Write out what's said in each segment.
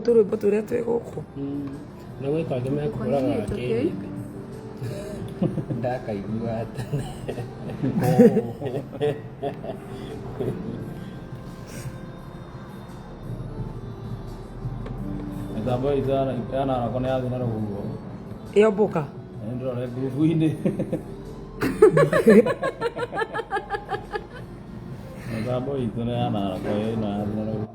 Tũrwĩmbo tũrĩa twĩ gũkũ. Na gwĩ kangĩ mekũraga It's okay. Ndakaigua tene. Mĩtambo itũ ya Narok nĩ yathiĩ na rũhuho. Yombũka. Nĩ ndĩrore ngurubu-inĩ. Mĩtambo itũ nĩ ya Narok ĩno yathiĩ na rũhuho.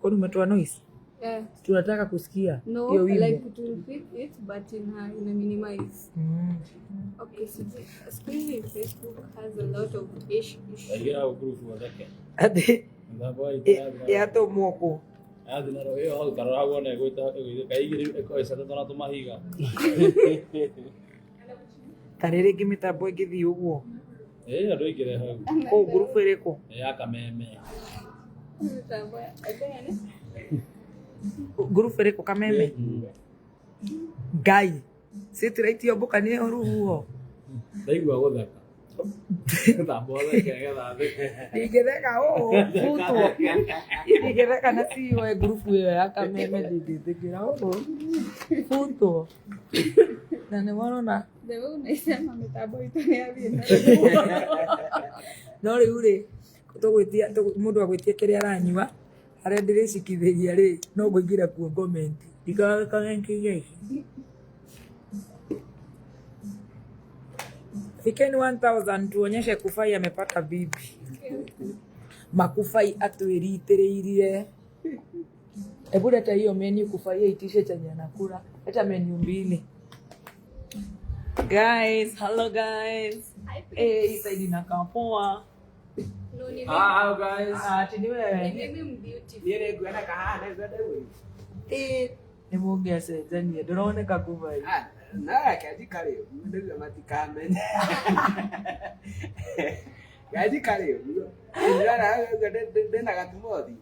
Kwani umetoa noise? Yeah. Tunataka kusikia No, hiyo wimbo. like it will pick it but in a minimize. Okay, so siku hizi Facebook has a lot of issues. Ndaigĩra ngurubu theke. Ati Mĩtambo itũ yathiĩ na yatũmwo kũ? yathiĩ na rũhuho. Ĩyo hau tarora hau wone ĩgwĩte kaigĩrĩ ĩkorwo ĩcetete na tũmahiga. Ta rĩrĩ ĩngĩ mĩtambo ĩngĩthiĩ ũguo. Ĩĩ andũ aingĩre hau. Kũu ngurubu ĩrĩkũ? Nĩ ya Kameme. Mitambo ya again. Ngurubu ĩrĩkũ Kameme? Ngai. Satellite yombũka nĩ rũhuho. Ndaigua gũtheka. Mĩtambo theke getha theke. Ndingĩtheka ũũ butwo. Ndingĩtheka na CEO e ngurubu ĩyo ya Kameme ndingĩtĩkĩra ũũ butwo. Na nĩ worona The way unaisema mitambo itũ nĩ yathiĩ na no rĩu rĩ tũgwĩtia mũndũ agwĩtia kĩrĩa aranyua harĩa ndĩrĩcikithĩria rĩ no ngũingĩra kuo comment ndikaga comment iria ici. Fikeni 1000 tuonyeshe Kufai amepata bibi. Makufai atwĩritĩrĩirie. Hebu leta hiyo menu Kufai aitishe chenye anakula. Leta menu mbili. Guys, hello guys. Hi, Eh, hii side inakaa poa. No, ni Ah, guys. Ah, ati ni wewe. mimi ni beautiful. Niĩ nĩnguona kahana nĩguo ndĩgũi. Eh, nĩ mũngĩacenjania ndũroneka Kufai. Ah, no reke njikare ũguo nĩguo matikamenye. Reke njikare ũguo. Ndĩrona ũguo ndĩna gatumothi.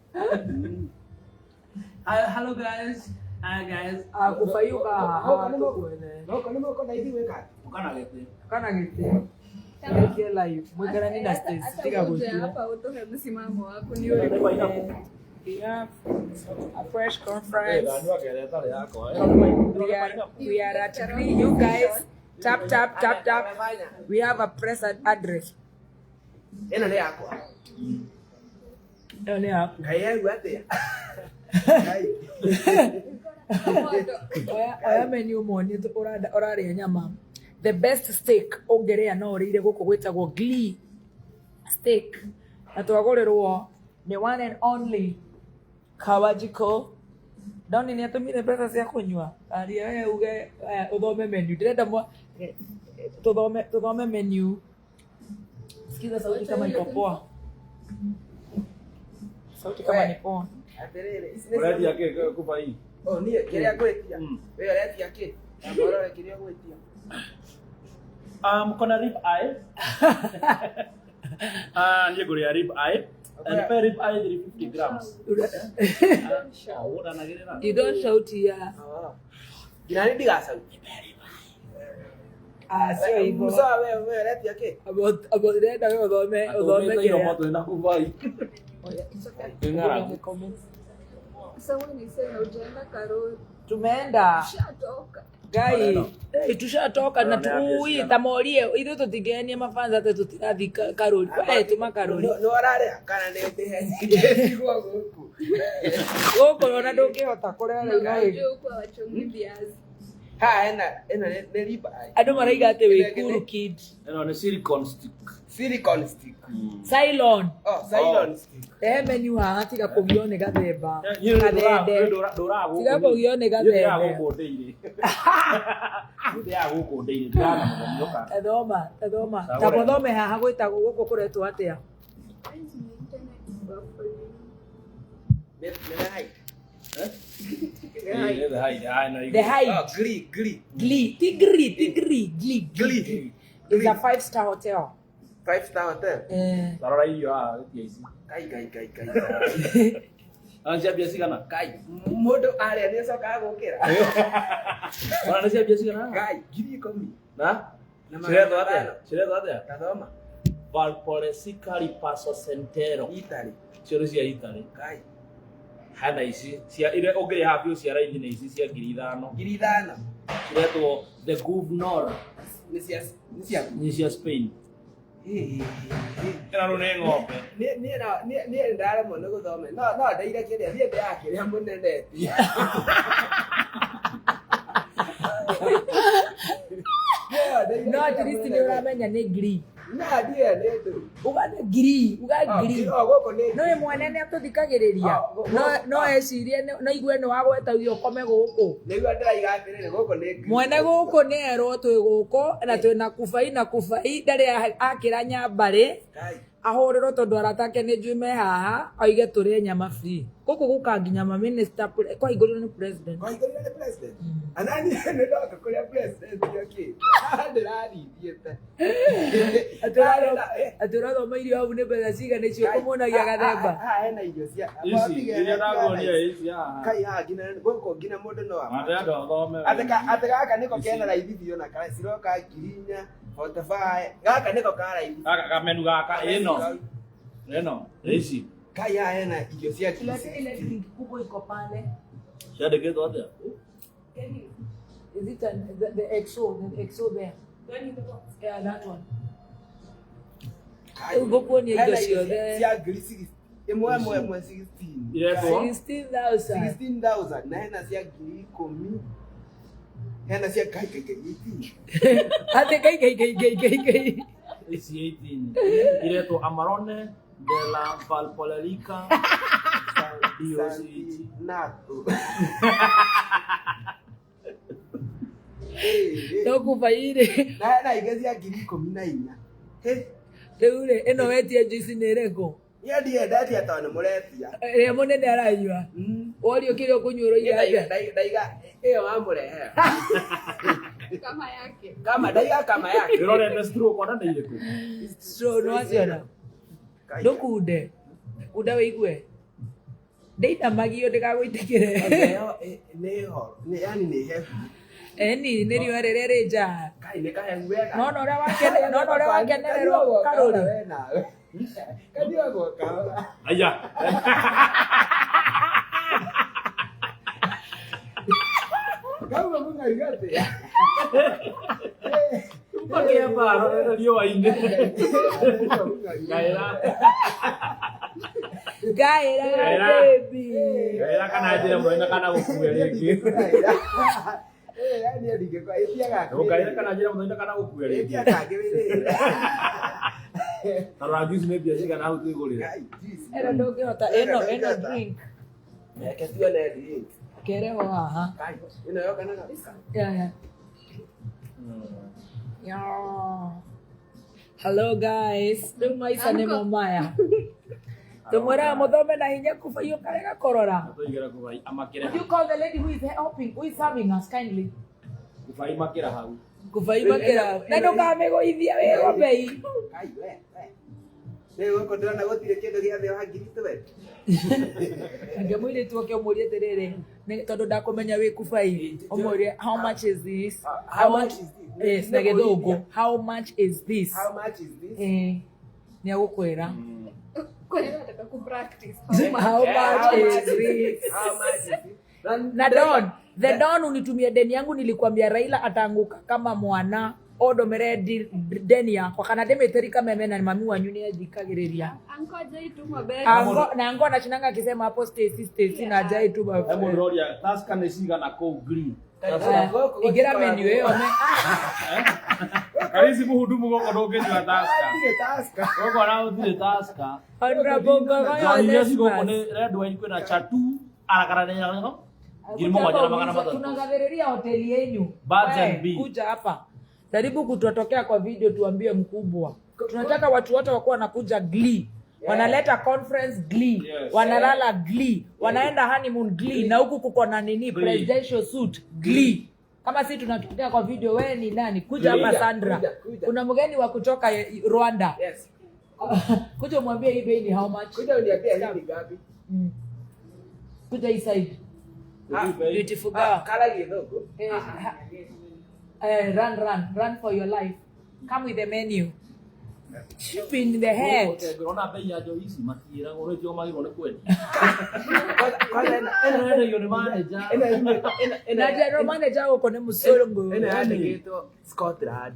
Hi, hello guys. Hi guys. Ah, Kufai uka haha tũkuone. Gũkũ nĩ mũkũ ndeithie gwĩka atĩa? Ũkana gĩtĩ. Kana gĩtĩ. Tuweke live. Mwĩkarani na Stacy Hata tiga uje gwĩtua. hapa utoe msimamo wako ni ule. We have a fresh conference. Ndanyua kere ĩtarĩ yakwa. We are at three. You guys, tap tap tap tap. We have a press address. Ĩno nĩ yakwa. Ĩyo nĩ yaku. Ngai aigua atĩa? Ngai. Oya menu muonie ũrarĩa nyama. The best steak ũngĩrĩa no ũrĩire gũkũ gwĩtagwo Glee steak. Na twagũrĩrwo nĩ one and only Kawajiko. Doni nĩ atũmire mbeca cia kũnyua. Aria we uge ũthome menu. Ndĩrenda tũthome menu. Sikiza sauti kama iko poa. Sauti kama ni poa. Atĩrĩrĩ, ici nĩ Ũretia kĩ Kufai? Oh, niĩ kĩrĩa ngwĩtia. We ũretia kĩ? Amba ũrore kĩrĩa ũgwĩtia. Kona rib eye. Ah, niĩ ngũrĩa rib eye. And per rib eye 350 grams. Oh, ũranagĩrĩra. You don't shout here. Oh. Nginya nĩ ndigacauti. Ah, sio hivyo. Musa we ũretia kĩ? About ndĩrenda we ũthome Atũmĩte iromo kĩrĩa. twĩna Kufai. Oya. Ng'aragu. Someone is saying hujaenda Karori. Tumeenda. Ushatoka. Ngai, hey, tushatoka na Nĩ tui tamorie ithuĩ tũtingĩhenia mafanza atĩ tũtirathi karori. We tuma karori. Nĩ ũrarĩa kana nĩ ndĩhenjigwo gũkũ? Gũkũ ona ndũngĩhota kũrĩa Na rĩu no wĩ. unajua huku hawachongi viazi. Haha hena ĩno nĩ rib eye. Andũ maraiga atĩ wĩ cool kid. Ĩno nĩ silicone stick. Silicone stick. Cylon. Oh, Cylon stick. Rehe menu haha tiga kũgio nĩ gathemba. Niĩ Gathende. ndũraga gũkũ. Tiga kũgio nĩ gathembe. Ndĩraga gũkũ ndĩirĩ. Ndĩraga gũkũ ndĩirĩ. Ndĩraga mũthenya. Tathoma, tathoma. Cagũra. Tamba ũthome haha gwĩtagwo gũkũ kũretwo atĩa? Why is my internet buffering? Nĩ nĩ height. Ĩĩ, the height. Ah, ĩno The igũrũ. Height. Oh, Glee, Glee. Glee. Tigri, Tigri, Glee. Glee. It's a 5-star hotel. Five star hotel. Eh. Tarora irio haha tia ici. Kai kai kai kai. Ah, cia mbia cigana? Kai. Mũndũ arĩa nĩ acokaga gũkĩra. Ona nĩ cia mbia cigana? Ngai, 10,000. Na? Na Ciretwo magana atĩa? matano. Ciretwo atĩa? Tathoma. Valpolicella Ripasso Sentero. Italy. Icio nĩ cia Italy. Ngai. Hena ici cia iria ũngĩrĩha biũ cia raithi nĩ ici cia 5,000. 5,000. Ciretwo the Guvnor. Nĩ cia nĩ cia Nĩ cia Spain. Ĩno rĩu nĩ ng'ombe. Niĩ ndaremwo nĩ gũthoma no ndeire kĩrĩa niĩ ndĩaga kĩrĩa mũnene etia. No at least nĩ ũramenya nĩ ngiri. Na ndiĩ nĩ ndũ. Uga nĩ ngiri, uga ngiri. O gũkũ nĩ No ĩ mwene nĩ atũthikagĩrĩria. No ecirie no igue nĩ wagweta uge ũkome gũkũ. Nĩguo ndĩraiga atĩrĩrĩ gũkũ nĩ ngiri. Mwene gũkũ nĩ erwo twĩ gũkũ na twĩna kubai na kubai ndarĩ akĩra nyambarĩ ahũrĩrwo tondũ arata ake nĩ njui me haha oige tũrĩe nyama free. Gũkũ gũka nginya ma minister kwahingũrirwo nĩ president. Kwahingũrirwo nĩ president? Anani nĩ ndoka kũrĩa president okĩte. Ndĩrarithiĩte. Atĩ ũrathoma irio hau nĩ mbeca cigana icio ũkũmuonagia gathemba. Haha hena irio cia Ici iria ndakuonia ici haha. Kai haha nginya gũkũ nginya mũndũ no ama. Atĩ andũ athome. Atĩ gaka nĩko kena raithi biũ na ciroka 4,000 45. Gaka nĩko ka raithi. Gaka kamenu gaka ĩno. Ĩno ici. Kai haha hena irio cia Tulete ile drink kubwa iko pale. Ciandĩkĩtwo atĩa? Is it the XO, the XO there? Yeah, that one. Ngũkuonia indo ciothe. Cia ngiri 6 ĩmwe ĩmwe ĩmwe 16. Iretwo 16,000. 16,000 na hena cia 10,000. Hena cia kai kai kai 18. Ate kai kai kai kai kai kai. Ici 18. Iretwo Amarone della Valpolicella DOCG. Nato. No kubaire. Na hena ingĩ cia 14,000. Rĩu rĩ ĩno wetia juice nĩ ĩrĩkũ? Niĩ ndiendetie tondũ nĩ mũretia. Ĩrĩa mũnene aranyua. Worio kĩrĩa ũkũnyua ũroiga atĩa? Ndaiga ĩyo wamũrehera. Kama yake. Kama ndaiga kama yake. Ĩrorete stroke ona nĩ irĩkũ? Straw nĩ waciona? Ndũkunde. Kunda wĩigue. Ndĩinamagio ndĩgagũitĩkĩre. Ĩyo nĩ horo. Nĩ yani nĩ hehu. Eni nĩ riũa rĩrĩa rĩ nja. Kai nĩ kahehu wega. Nona ũrĩa nona ũrĩa wakenererwo karũri. Kanyuagwo kahora. Aya. Kauma mũng'aru atĩa? Ũkĩamba arorere riũa-inĩ. Ngaĩra. Ngaĩra baby. Ngaĩra kana njĩre mũnene kana gũkue rĩngĩ. Ngaĩra kana njĩre mũnene kana gũkue rĩngĩ. Tarora juice nĩ mbia cigana hau twĩgũrĩre. Ĩno ndũngĩhota ĩno ĩno drink. Reke tuone drink. Kereho haha. Ĩno yoka na gaka. Yeah, yeah. Yeah. Hello guys. Rĩu maica nĩmo maya. Tumwĩraga mũthome na hinya kubai ũkarega kũrora. Tũigĩra kubai amakĩre. Would you call the lady who is helping, who is serving us kindly? Kubai makĩra hau. Kubai makĩra. Na ndũkamĩgũithia wĩ bei. Kai we we. Rĩu gũkũ ndĩrona gũtirĩ kĩndũ gĩa thĩ wa ngiri twendi. Reke mũirĩtu oke ũmũrie atĩrĩrĩ, tondũ ndakũmenya wĩ kubai, ũmũrie how much is this? How much is this? Yes, na gĩthũngũ. How much is this? How much is this? Nĩ agũkwĩra. Kwani nataka kupractice. How much is this? How much is this? Na Don, the Don unitumie deni yangu nilikwambia Raila ataanguka kama mwana odomere deni yakwa kana ndĩmĩtĩri kameme na mami wanyu nĩ anjikagĩrĩria. Anko hajaituma bado. Ango na ango anashinanga akisema hapo Stacy Stacy na hajaituma. He mũndũ ũroria Tusker nĩ cigana kũu green. Ingĩra menu ĩyo me Karisi mũhudumu gũkũ ndũngĩnyua Tusker. Hatirĩ Tusker. Gũkũ ona gũtirĩ Tusker. Honorable Ngogoyo Njohi iria ci gũkũ Onesmus. nĩ red wine kwĩna Chatu arakara 7,300. Tunagathĩrĩria hoteli yenyu. Birds We, and Bee. kuja hapa. Jaribu kutotokea kwa video tuambie mkubwa. Tunataka watu wote wakuwa wanakuja Glee. Wanaleta conference Glee. Yes. Wanalala Glee. Wanaenda honeymoon Glee. Na huku kuko na nini Glee. presidential suit Glee. Kama si tunatokea kwa video wewe ni nani? Kuja hapa Kuja, Sandra. kuja, kuja. Kuna mgeni wa kutoka Rwanda. Yes. Kuja umwambie hii bei ni how much? Kuja uniambie hii ni ngapi? Kuja hii side. Beautiful girl. Kala gĩthũngũ. Run, run, run for your life. Come with the menu. Chip in the head. Ngĩrona bei ya njohi ici matiĩragwo rĩu tio magĩrĩirwo nĩ kwendia. Kwanza ĩno Ĩno yendagio nĩ manager. ĩno ĩno Na general manager gũkũ nĩ mũcũrũngũ. ĩno yandĩkĩtwo Scotland.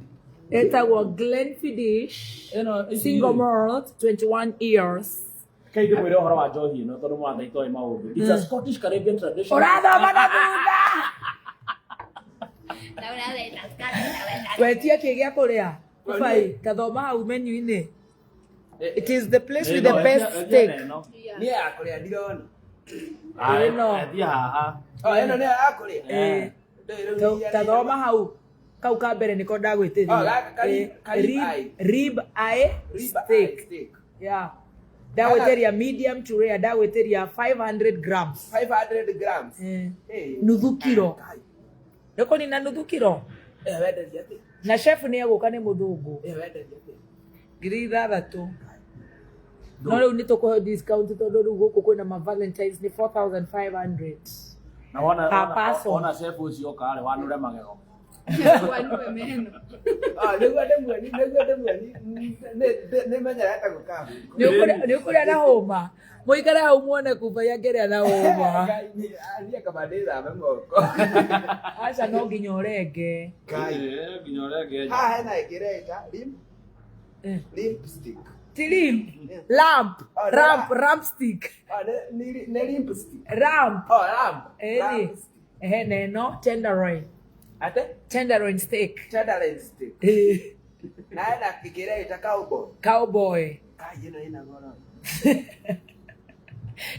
Etagwo Glenfiddich. Ĩno ici Single rĩ, malt, 21 years. Kai ndĩmwĩre ũhoro wa njohi ĩno tondũ mwatha itoĩ maũndũ. It's a Scottish Caribbean tradition. Ũrathoma na thutha. Wetia kĩ gĩa kũrĩa? Kubai, tathoma hau menu-inĩ. It is the place with the Ĩno, best etia- etia steak. na ĩno. Niĩ ya kũrĩa ndirona. Ah, Ĩno. etia haha. Oh, ĩno nĩyo ya kũrĩa. Eh. Ndũĩ rĩu iria Tathoma nĩ- hau kau ka mbere nĩko Oh, ndagwĩtĩria. gaka ka rib eye. Rib eye Rib eye steak. steak. Yeah. Ndagwĩtĩria medium to rare, ndagwĩtĩria 500 grams. 500 grams. Eh. Eh. Nuthu kiro. Kai. Nĩkũnina nuthu kiro. Eh, wenderia atĩa? Na chef nĩ egũka nĩ mũthũngũ. Eh, wenderia atĩa? 6,000. No rĩu nĩ tũkũheo discount tondũ rĩu gũkũ kwĩna ma Valentines nĩ 4,500. Na wona Per wona- person. wona chef ũcio oka rĩ wanũre magego. Wanue meno. Ah, nĩguo ndĩmuoni, nĩguo ndĩmuoni. Nĩmenyerete gũka. Nĩ ũkũrĩa na hũma. Mũikare hau muone kubai angĩrĩa na hũma. Ngai, niĩ kaba ndĩthambe moko. Aca no nginya ũrenge. Ngai. Eh, nginya ũrenge. Haha hena ĩngĩ ĩreita Eh. lipstick. Ti limp. Lamp. Oh, nĩ Ramp. Ramp stick. Ah, nĩ lipstick. Ramp. Oh, lamb. Ĩni. Lamb stick. Ehe na ĩno tenderloin. Ate? Tenderloin steak. Tenderloin steak. Eh, Na hena ĩngĩ ĩreita cowboy. Cowboy. Kai, ĩno ĩna goro.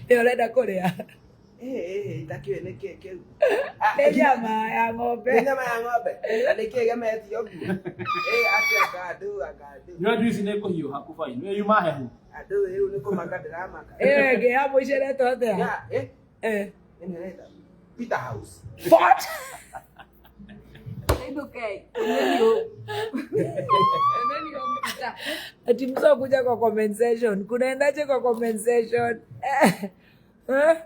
Nĩ ũrenda kũrĩa. Eh, eh, itakĩũĩ nĩ kĩĩ kĩu. Ah, Nĩ nyama ya ng'ombe. Nĩ nyama ya ng'ombe. Na nĩ kĩĩ gemetio ũguo? Eh, atĩ anga andũ, anga andũ. Nyua juice nĩ kũhiũha kubai. Nĩ yuma hehu. Andũ rĩu nĩ kũmaka ndĩramaka. Ĩyo ĩngĩ ya mũico ĩretwo atĩa? Ya, eh, Eh. ĩno ĩreta Peter House. What? It's okay. And then you and then you Peter. Ati mso kuja kwa comment section. Kunaendaje kwa comment section? Eh. Eh?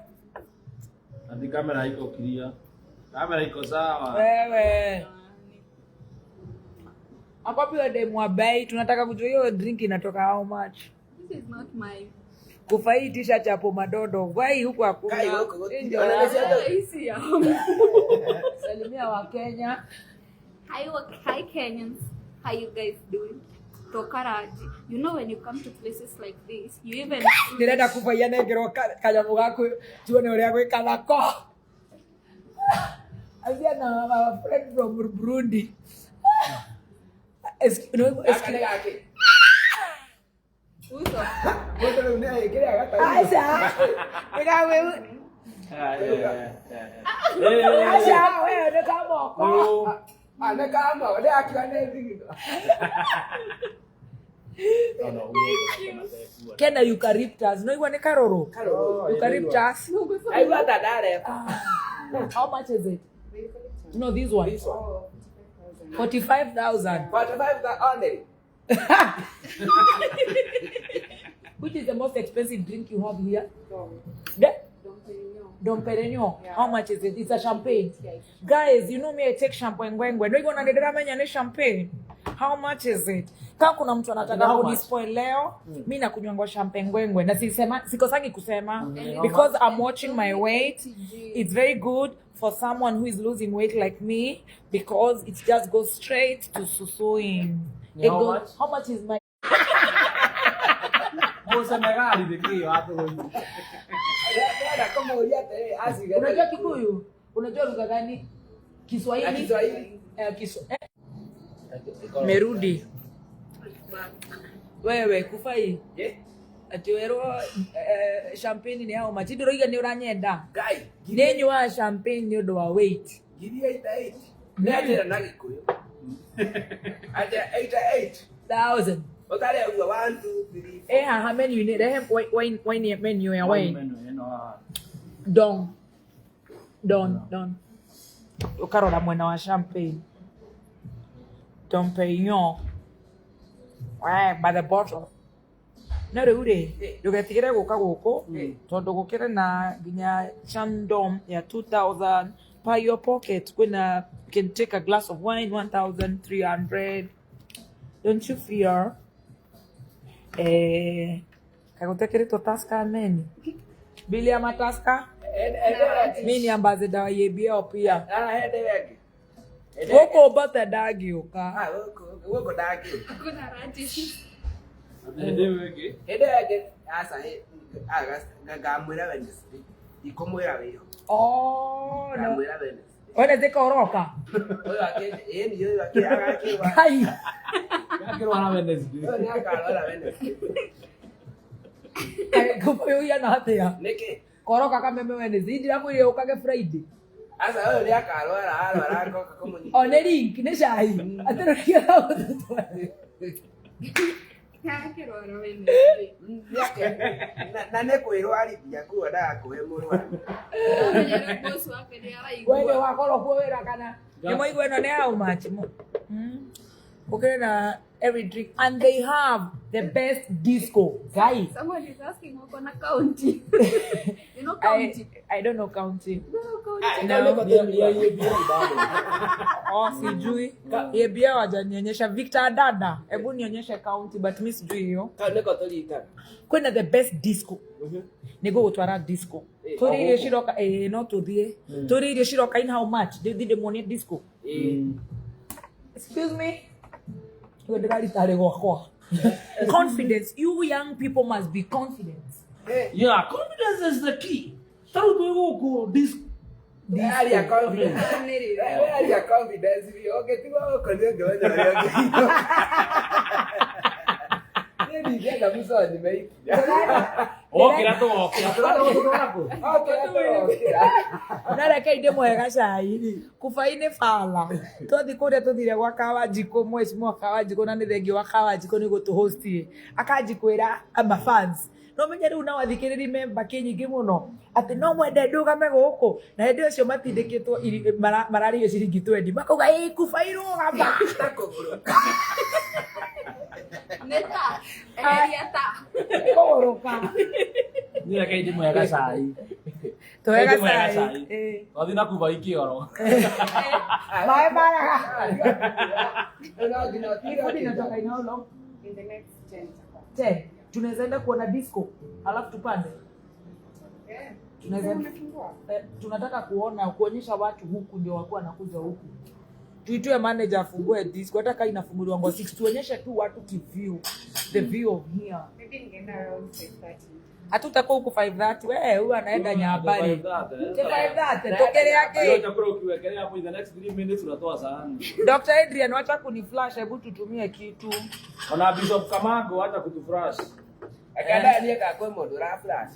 Ati kamera iko clear. Kamera iko sawa. Wewe. Akwapi wa demu wa bei? Tunataka kujua hiyo drink inatoka how much? This is not my Kufa hii t-shirt hapo madodo. Wai huku hakuna. Kai, huku gũtirĩ. Ndio. Ona nĩ cia Easy. Salimia wa Kenya. Hi, hi Kenyans. How you guys doing? Tokaraji. You know when you come to places like this, you even Ndĩrenda kubaia nengerwo kanyamũ gaku tuone ũrĩa gwĩka nako. Acia na our friend from Burundi. No, Gaka excuse- nĩ gakĩ? Uso. Mũndũ rĩu nĩ agĩkĩrĩa gataru. Aca. Aca, wewe nĩ kamoko. Ah, nĩ kama, nĩ akiuga nĩ thigino. Kena eucalyptus. No igua nĩ karũrũ. Karũrũ. Eucalyptus. Aigua ta ndareba. How much is it? No, this one. This one. 45,000. 45 only. Which is the most expensive drink you have here? The Dom Perignon. How much is it? It's a champagne. Guys, you know me, I take champagne ngwengwe. No, you gonna ni champagne. How much is it? Kama kuna mtu anataka How much? kunispoil leo, mi nakunywanga champagne ngwengwe na sisema sikosangi kusema because I'm watching my weight. It's very good for someone who is losing weight like me because it just goes straight to susuing. Ni It how goes, much? How much is my Mũcenegari nĩ kĩĩ watũgũri? Ndĩrenda kũmũũria atĩrĩ, aciuge Unajua Kikuyu? Unajua lugha gani? Na Kiswahili? Kiswahili. Merudi. Wewe kufai Eh, ati werwo champagne ni hao machi ndĩroiga nĩ ũranyenda Ngai, nĩ nyuaga champagne nĩ ũndũ wa weight ngiri 88. Nĩ anjĩra na Gĩkũyũ. Anjĩra 88. thousand Ũtarĩ ũguo, 1, 2, 3, eh haha menu-inĩ rehe wine menu ya wine Menu ĩno haha. don don don ukarora mwena wa champagne Dom Perignon by the bottle no rĩu rĩ ndũgetigĩre gũka gũkũ tondũ gũkĩrĩ na nginya chandom ya 2000 per your pocket kwĩna you can take a glass of wine 1300. Don't you fear. Eh, kagutekeretwo Tusker meni. Bili ama Tusker? Mi ni ambassador wa EABL pia. Hende wenge. Gũkũ Mbote ndangĩũka. Ah, gũkũ ndangĩũka. Hakuna radish. Hĩndĩ ĩyo ĩngĩ. Hĩndĩ ĩyo ĩngĩ, aca, ngamwĩra Wednesday. Ndikũmwĩra wĩho. Oh, no. Ngamwĩra Wednesday. Wednesday koroka. Ũyũ ĩni ũyũ agakĩrwara. Kai. Gakĩrwara Wednesday. Ũyũ nĩ akarwara Wednesday. Kũiyana atĩa? Nĩkĩ? Koroka kameme Wednesday. Ndirakwĩrire ũkage Friday. Aca ũyũ nĩ akarwara, arwara ngoka kũmũnyita. O nĩ link, nĩ cai. Atĩrũkia gũtũtwara. Akĩrwara Wednesday. Na nĩ kwĩrwarithia kuo ndagakũhe mũrwaru. Ũmenye rĩu boss wake nĩ araigua. We nĩ wakorwo kuo wĩra kana nĩ mwaigua ĩno nĩ how much? Ũkĩrĩ na every drink and they have the best disco. Guys. Someone is asking wako na county. You know county. I don't know county. No county. No. Ni ya EABL bado. Oh, sijui. EABL hawajanionyesha. Victor Dada, hebu nionyeshe county but mi sijui hiyo. Kau nĩko tũritaga. Kwĩna the best disco. Nĩ ngũgũtwara disco. Tũrĩ irio ciroka, ĩĩ no tũthiĩ. Tũrĩ irio ciroka in how much? Ndĩthiĩ ndĩmuonie disco. Excuse me. Ũyũ ndĩraritarĩ gwakwa. Confidence. You young people must be confident. Yeah, confidence is the key. Ta rĩu twĩ gũkũ disco. Aria confidence. Aria confidence biũ. Ũngĩtigwo gũkũ nĩ ũngĩmenya ũrĩa ũngĩigua. Niĩ ndingĩenda mũconi meikinya. Okĩra tũgokĩra. Tũrenda gũtũtwara kũ? Okĩra tũgokĩra. Na reke ndĩmũhe gacai. Kubai-inĩ bala. Twathiĩ kũrĩa tũthire gwa Kawanjikũ, mheshimiwa Kawanjikũ, na nĩ thengiũ wa Kawanjikũ nĩ gũtũhosti. Akanjikwĩra ama fans. No menye rĩu nao athikĩrĩri me mbakĩ nyingĩ mũno atĩ no mwende ndũgame gũkũ na hĩndĩ ũcio matindĩkĩtwo mararĩhio ciringi 20 makauga ĩ Kubai rũgama. Ta kũgũrũ. Nĩ ta. Eheria ta. Kũgũrũka. Niĩ reke ndĩmũhe gacai. Tũhe Ndĩmũhe gacai. gacai. Twathiĩ na Kubai kĩoro. Maĩ maraga. No nginya ũtinde Food inatoka in how long? In the next 10 seconds. 10. Tunaweza enda kuona disco alafu tupande. Yeah. Tunaweza Umefungua? Tunataka kuona kuonyesha watu huku ndio wakuwa wanakuja huku. Tuitue manager afungue disco hata kama inafunguliwa ngo 6 tuonyeshe tu watu kiview the view of here. Maybe ningeenda around 5:30. Hatutakuwa huku 5:30 wewe huyu anaenda nyabari. 5:30, 5:30 tokelea Hiyo ke. chakula ukiwekelea hapo in the next 3 minutes unatoa sahani. Dr. Adrian wacha kuniflash hebu tutumie kitu. Ona Bishop Kamago acha kutuflash. Akanda niĩ ka kwĩ mũndũ ũra flash.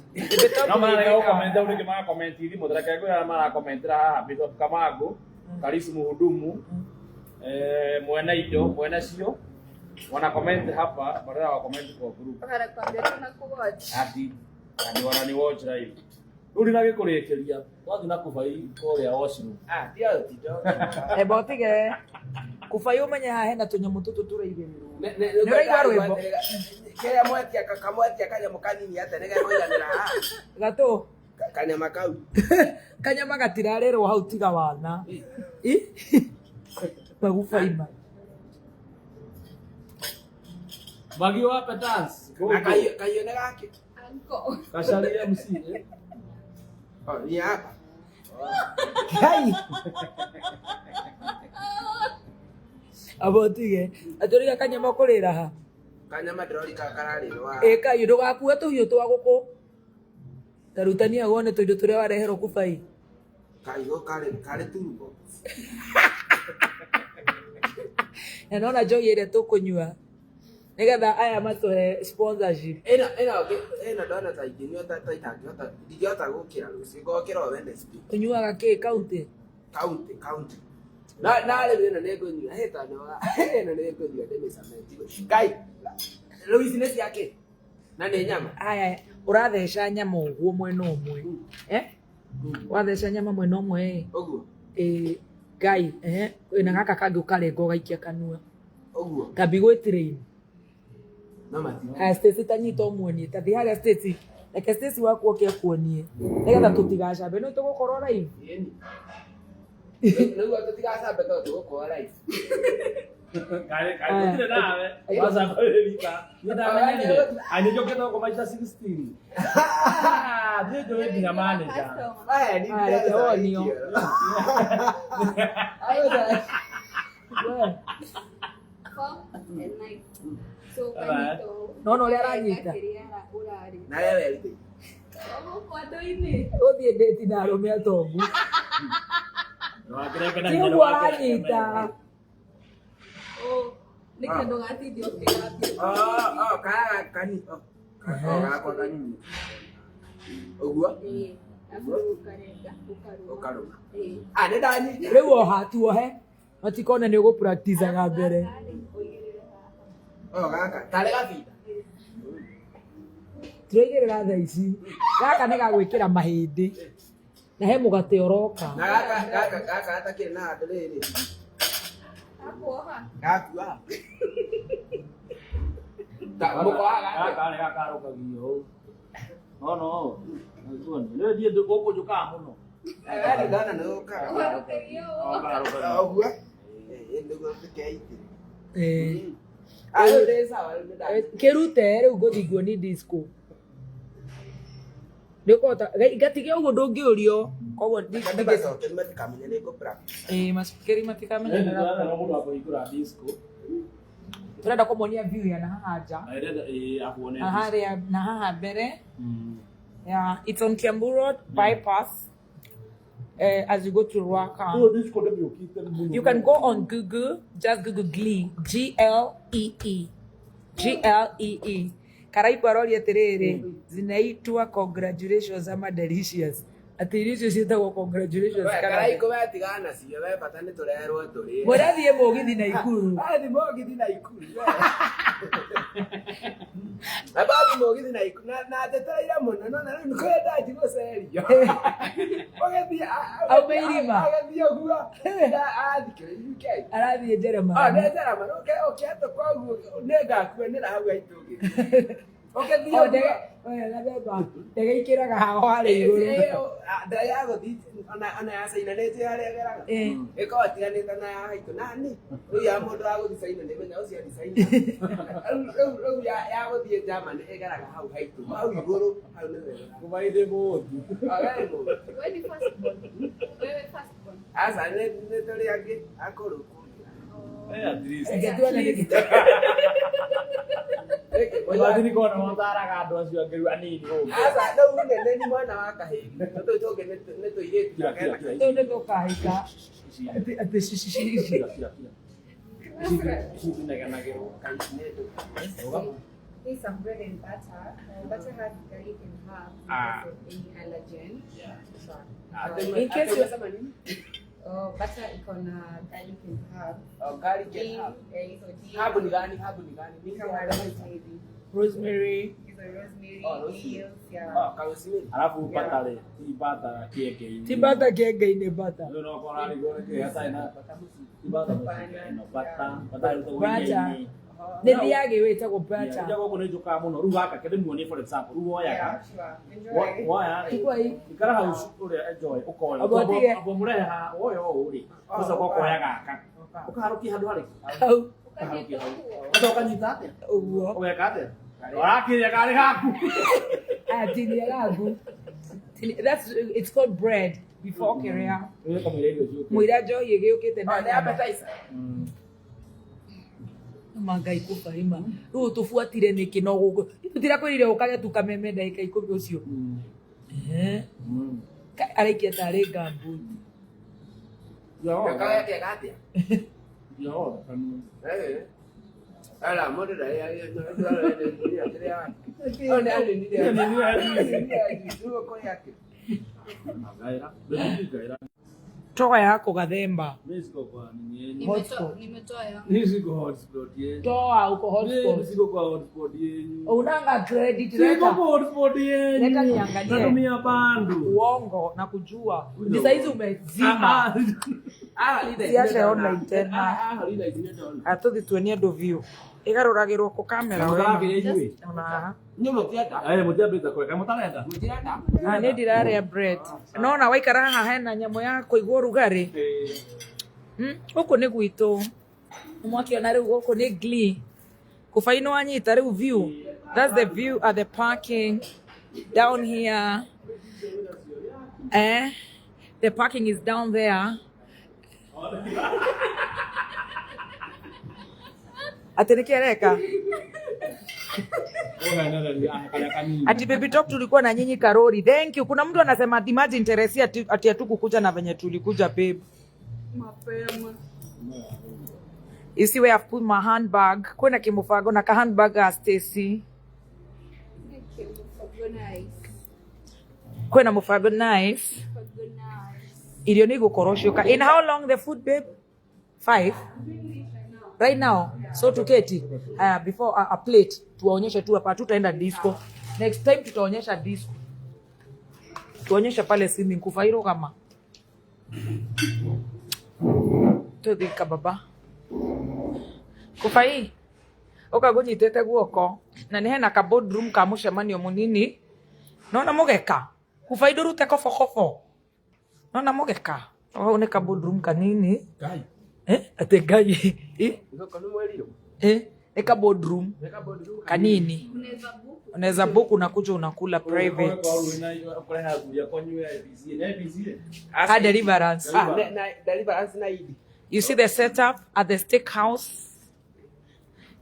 No mara yo comment au nĩkĩ mara comment thimũ reke ngwĩra arĩa mara commentera haha Bishop Kamago, Karisu muhudumu, mwene indo, mwene cio. Wana comment hapa badala wa comment kwa group. Wanakwambia tunakuwatch. Ati ati wana ni watch live. Rĩu ndinagĩkũrĩkĩria twathiĩ na Kubai kũrĩa washroom. Ah, tiga ũtindo. Eba ũtige Kubai ũmenye haha hena tũnyamũ tũtũ tũraigĩrĩrwo. Nĩ ũraigua rwĩmbo? Kĩrĩa mwetia kamwetia kanyamũ kanini atĩa nĩgekũiganĩra haha. Gatũ. Kanyama kau. Kanyama gatirarĩrwo hau tiga wana. Ĩ? Magubaima. Magi wape dance. Na kaiyo nĩ gakĩ. Uncle. Kacari MC. Eh? Oh, ni hapa. Kai. Aba ũtige. Atũrĩga kanyama ũkũrĩra ha? Kanyama ndĩrori kararĩrwo haha. Ĩ kaiyo ndũgakue tũhiũ twa gũkũ. Ta rutania wone tũindo tũrĩa wareherwo Kubai. Kaiyo karĩ turbo. Na nona njohi ĩrĩa tũkũnyua nĩgetha aya matũhe sponsorship. Ĩno ĩno ndona ta ingĩnyua ta itangĩhota ndingĩhota gũkĩra rũciũ ngokĩra o Wednesday. Ũnyuaga kĩ county? County county. Na na rĩu ĩno nĩ ngũnyua hĩ tondũ wa ĩno nĩ ngũnyua ndĩmĩcameti. Ngai rĩu ici nĩ ciakĩ? Na nĩ nyama. Aya ũratheca nyama ũguo mwena ũmwe. Eh? Watheca nyama mwena ũmwe ĩ. Ũguo. Ĩ Ngai eh na gaka kangĩ ũkarenga ũgaikia kanua. Ũguo. Kambi gwĩ No mati. Haya Stacy ta nyita ũmuonie ta thiĩ harĩa Stacy. Reke Stacy waku oke akuonie nĩgetha tũtigacambe no tũgũkorwo live. Ĩni. Nĩguo tũtigacambe tondũ tũgũkorwo live. Kaĩ kaĩ gũtirĩ nawe. Waca kwĩrita. Nĩ ndamenyerire. Ai nĩ njũkĩte gũkũ maita 16. Ah, niĩ njũĩ nginya manager. Aya, ni Ah, reke wonio. We, Fork and knife. So Alright. ukanyita ũũ. Nona ũrĩa aranyita. Kĩrĩa ũrarĩa. Na wewe werutĩire. Gũkũ andũ-inĩ. Ũthiĩ ndĩti na arũme atongu. Ti ũguo aranyita. Oh, nĩ kĩndũ gatindĩ ũkĩgambia. Oh, oh, kaya kani. Oh, oh, gakwa kanini. Ũguo? Ĩĩ. Arabu ũkarenga, ũkarũma. Ũkarũma. Ĩĩ. Ah, nĩ ndanyita. Rĩu oha tuohe. Matikone nĩ ũgũ-practice-aga mbere. Gaka rĩ, ũigĩrĩre haha. Oh, gaka. Tarĩ gabinda. Tũraigĩrĩra thaa ici. Gaka nĩ gagwĩkĩra mahĩndĩ. Na he mũgate ũroka. Na gaka gaka gaka gatakĩrĩ na handũ rĩrĩ. Gakuoha. Gakua. Ta mũkohaga atĩa? Gaka nĩ gakarũkagio ũũ. No no. Nĩ thiĩ gũkũ njũkaga mũno. Eh, nĩ ndona nĩ ũkaga. Ũharũkagia ũũ. Gakarũkagio. Ũguo? Eh, nĩguo tũkeitĩra. Eh. Ah, rĩu nĩ sawa, rĩu nĩ ndanyita. Kĩrute rĩu ngũthiĩ nguoni disco. Nĩ ũkũhota gatige ũguo ndũngĩũrio. Koguo Andũ macokeri matikamenya nĩ ngũ practice. ĩĩ macokeri matikamenya Nĩ nĩ ndĩrona ũra- mũndũ wa kũhingũra disco. Tũrenda kũmonia view ya na haha nja. Na ĩrenda ĩĩ akuone Na disco. harĩa na haha mbere. Yeah, it's on Kiambu Road bypass. As you go to Ruaka. Ũyũ disco ndĩmĩũkĩte mũno. You can go on Google, just Google Glee, G L E E. G L E E. Karaibu aroria atiriri, zinaitwa congratulations ama delicious. Atĩ irio icio ciĩtagwo congratulations We, kana. karaikũ we tigana nacio, we bata nĩ tũrerwo tũrĩe. Mũrathiĩ mũgithi Naikuru. Athi mũgithi Naikuru. we. Na bathi mũgithi Naikuru na na njetereire mũno no na rĩu nĩ kwenda ndigũcerio. Ũgĩthiĩ Aume irima. Agĩthiĩ ũguo. Athikĩrĩirie UK. Arathiĩ Ah, Jeremani. nĩ Jeremani ũkĩhetũka ũguo nĩngakuonera hau haitũ. Ũgĩthiĩ Oh, ũguo. ndege, oya, gathemba. Ndege ikĩraga haho harĩa igũrũ. Ndege ya gũthiĩ ona ona ya China nĩ njũĩ harĩa ĩgeraga. Eh. Ĩkoragwo ĩtiganĩte na ya haitũ. Na nĩ rĩu ya mũndũ wa gũthiĩ China nĩ menya ũcio athiĩ China. Rĩu rĩu ya ya gũthiĩ Germany ĩgeraga hau haitũ. Hau igũrũ hau nĩ wega. Kũmaithĩ mũũthi. Wewe mũndũ. Wewe ni first born. Wewe first born. Aca nĩ nĩ tũrĩ angĩ akũrũ kũngĩ. Eh, at least. Reke tuone nĩkĩ. Gĩkĩ Ũgathiĩ nĩ kuona mataraga andũ acio angĩ rĩu anini ũguo. Aca rĩu nene ni mwana wa kahĩĩ. Tũtũ tũngĩ nĩ tũirĩtu. Kira, kira, kira. Rĩu nĩ tũkahika. Ici. Atĩ atĩ ci ci ci ci. Kira, kira, kira. Ici ici inegenagĩrwo. Here's some bread and butter. Butter has garlic and herbs in Ah. case of any allergen. Yeah. Sure. In case you- Umesema nini? Oh, butter iko na garlic and herbs. Oh, garlic and Dill, herb. eh, hizo dill. Herb ni gani? Herb ni gani? Ni Kama kama rosemary. Rosemary. Hizo rosemary, Oh, rosemary. dills, yeah. Oh, karosimeri. Arabu bata rĩ, ti bata kĩenge-inĩ. Ti bata kĩenge-inĩ bata. Rĩu no ũkora rĩngĩ nĩkĩĩ hatarĩ na ti bata mũcinga ĩno, bata, bata ĩrutagwo Bata. iria-inĩ. Nĩ thiagĩ wĩtagwo bata. Nja gũkũ nĩ njũkaga mũno. Rĩu gaka kĩndĩ muonie for example, rĩu woyaga. Yeah, sure. Enjoy. Woya rĩ, Chukua hii. ikara hau ũrĩa enjoy ũkoya. Amba ũtige. Amba mũrehe haha, woya ũũ rĩ, ũgacoka ũkoya gaka. Ũkaharũkia handũ harĩkũ? Hau. Ũkaharũkia Ũkanyita hau. ũguo. Ũgacoka ũkanyita atĩa? Ũguo. Ũgeka atĩa? Ũrakĩrĩa karĩ gaku. Ah, tinia gaku. That's it's called bread before kĩrĩa. Ũgĩkamũira irio ciũkĩte. Mũira njohi ĩgĩũkĩte na Oh, nĩ nyama. appetizer. Ma Ngai kũbarima. Rĩu tũbuatire nĩkĩ no gũkũ. Tũtirakwĩrire ũkage tu kameme ndagĩka ikũmi ũcio. Eh. Araikia tarĩ ngambuti. Kaweke atĩa? Eh. Ala, mũndũ ndarĩaga Oh, nĩ aninire. Rĩu ũkũrĩa kĩ? Toa yako gathemba. Hotspot. Nimetoa yangu. Toa uko hotspot. Unanga credit leta. Leta niangalie. Natumia bandu. Uongo na kujua. Ni saizi umezima. Ah, Linda, Siache online tena. Ah, Linda, itinye ndona. Atũthi tuonie andũ view. Ĩgarũragĩrwo kũ kamera Mũtarakĩrĩa Ona haha. Inyuĩ mũtienda? Mũtiambĩte kũreka mũtarenda. Mũtirenda? Ah, nĩ ndirarĩa bread. Nona waikara haha hena nyamũ ya kũigua ũrugarĩ. Gũkũ nĩ gwitũ. Mwakiona rĩu gũkũ nĩ Glee. Kũbai nĩ wanyita rĩu view. That's the view at the parking down here. Eh? The parking is down there. Atĩ nĩkĩ areka? Ati baby talk tulikuwa na nyinyi Karori. Thank you. Kuna mtu anasema ati imagine Teresia ati hatukukuja na venye tulikuja babe. Mapema. You see where I've put my handbag. Kwena kimufago na ka handbag ga Stacy. Okay, Mufago nice. Kwena mufago nice. Mufago nice. Irio nĩ igũkorwo cioka. In how long the food babe? 5? Right now. So tuketi. Haya, before a plate tuwaonyeshe tu hapa, tutaenda disco. Next time tutaonyesha disco. Tuonyeshe pale swimming kufairo kama. Tuthika baba. Kufai. Uka gunyitete guoko na nĩ hena ka boardroom ka mũcemanio mũnini. Nona mũgeka. Kufai ndũrute kobokobo. Nona mũgeka. Hau nĩ ka boardroom kanini. Ngai. Eh, atĩ Ngai. Eh, Gũkũ nĩ mwerirwo. eh, nĩ ka boardroom Nĩ ka boardroom kanini. Unaweza book. Unaweza book unakuja unakula private. Ah, deliverance. Ah, na deliverance na idi. You see the setup at the steak house.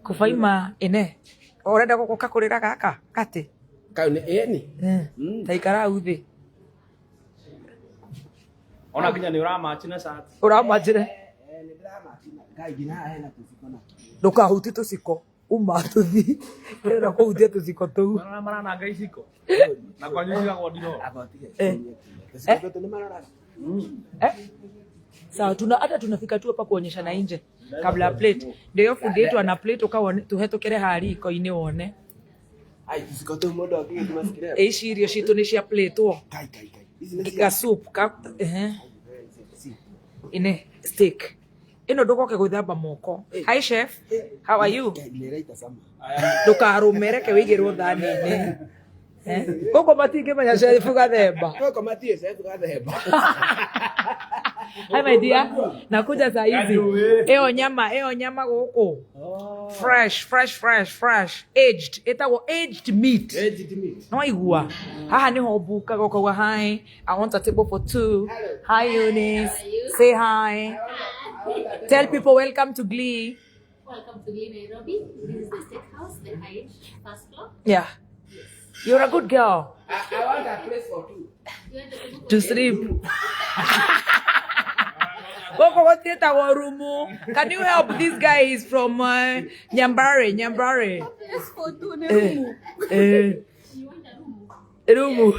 Kufaima ene. Urenda guka kurira gaka kati. Kau nĩ ĩni. Eh. Mm. Ta ikara hau thĩ. Ona kinya nĩ ũramachi na shati. Ũramanjĩre. Eh, nĩ ndĩramachi na Ngai nginya haha hena tũciko na. Ndũkahutie tũciko. Uma tũthi. Ndĩrenda kũhutia tũciko tũu. Marona marananga iciko. Na kwanyu cigagwo ndiro. Aba tige. Eh. Tũciko tũtũ nĩ maroraga. Eh? Sawa, tuna hata tunafika tu hapa kuonyeshana nje kabla ya plate. Ndio hiyo fundi yetu ana plate ukaone tuhetũkĩre haha riko-inĩ wone. Ai, tũciko tũu mũndũ angĩgĩtuma cikĩrĩa. Ĩ ici irio citũ nĩ cia plate-wo. Ngai, Ngai, Ngai. Ici nĩ Ka cia. soup ka eh Si. ine steak. Ĩno ndũgoke gwĩthamba moko. Hi chef, how are you? Ngai, nĩ ĩraita cama. Ndũkarũme reke wĩigĩrwo thani-inĩ. Eh? Gũkũ matingĩmenya chef gathemba. Gũkũ matiĩ chef gathemba. Hi my dear, nakuja saa hizi. Ĩyo nyama gũkũ. Fresh, fresh, fresh, fresh. Aged. Ĩtagwo aged meat. Aged meat. No igua. Haha niho ũbukaga ũkauga hi. I want a table for two. Hi Eunice. Say hi. Tell people welcome to Glee. Welcome to Glee, Nairobi. This is the steakhouse, the high first floor. Yeah. You're a good girl. I want a place for two. You want the table for To sleep. Gũkũ gũtiĩtagwo rumu. Can you help this guy? He's from Nyambare, Nyambare. Place for two nĩ room. Eh, You want a room? rumu.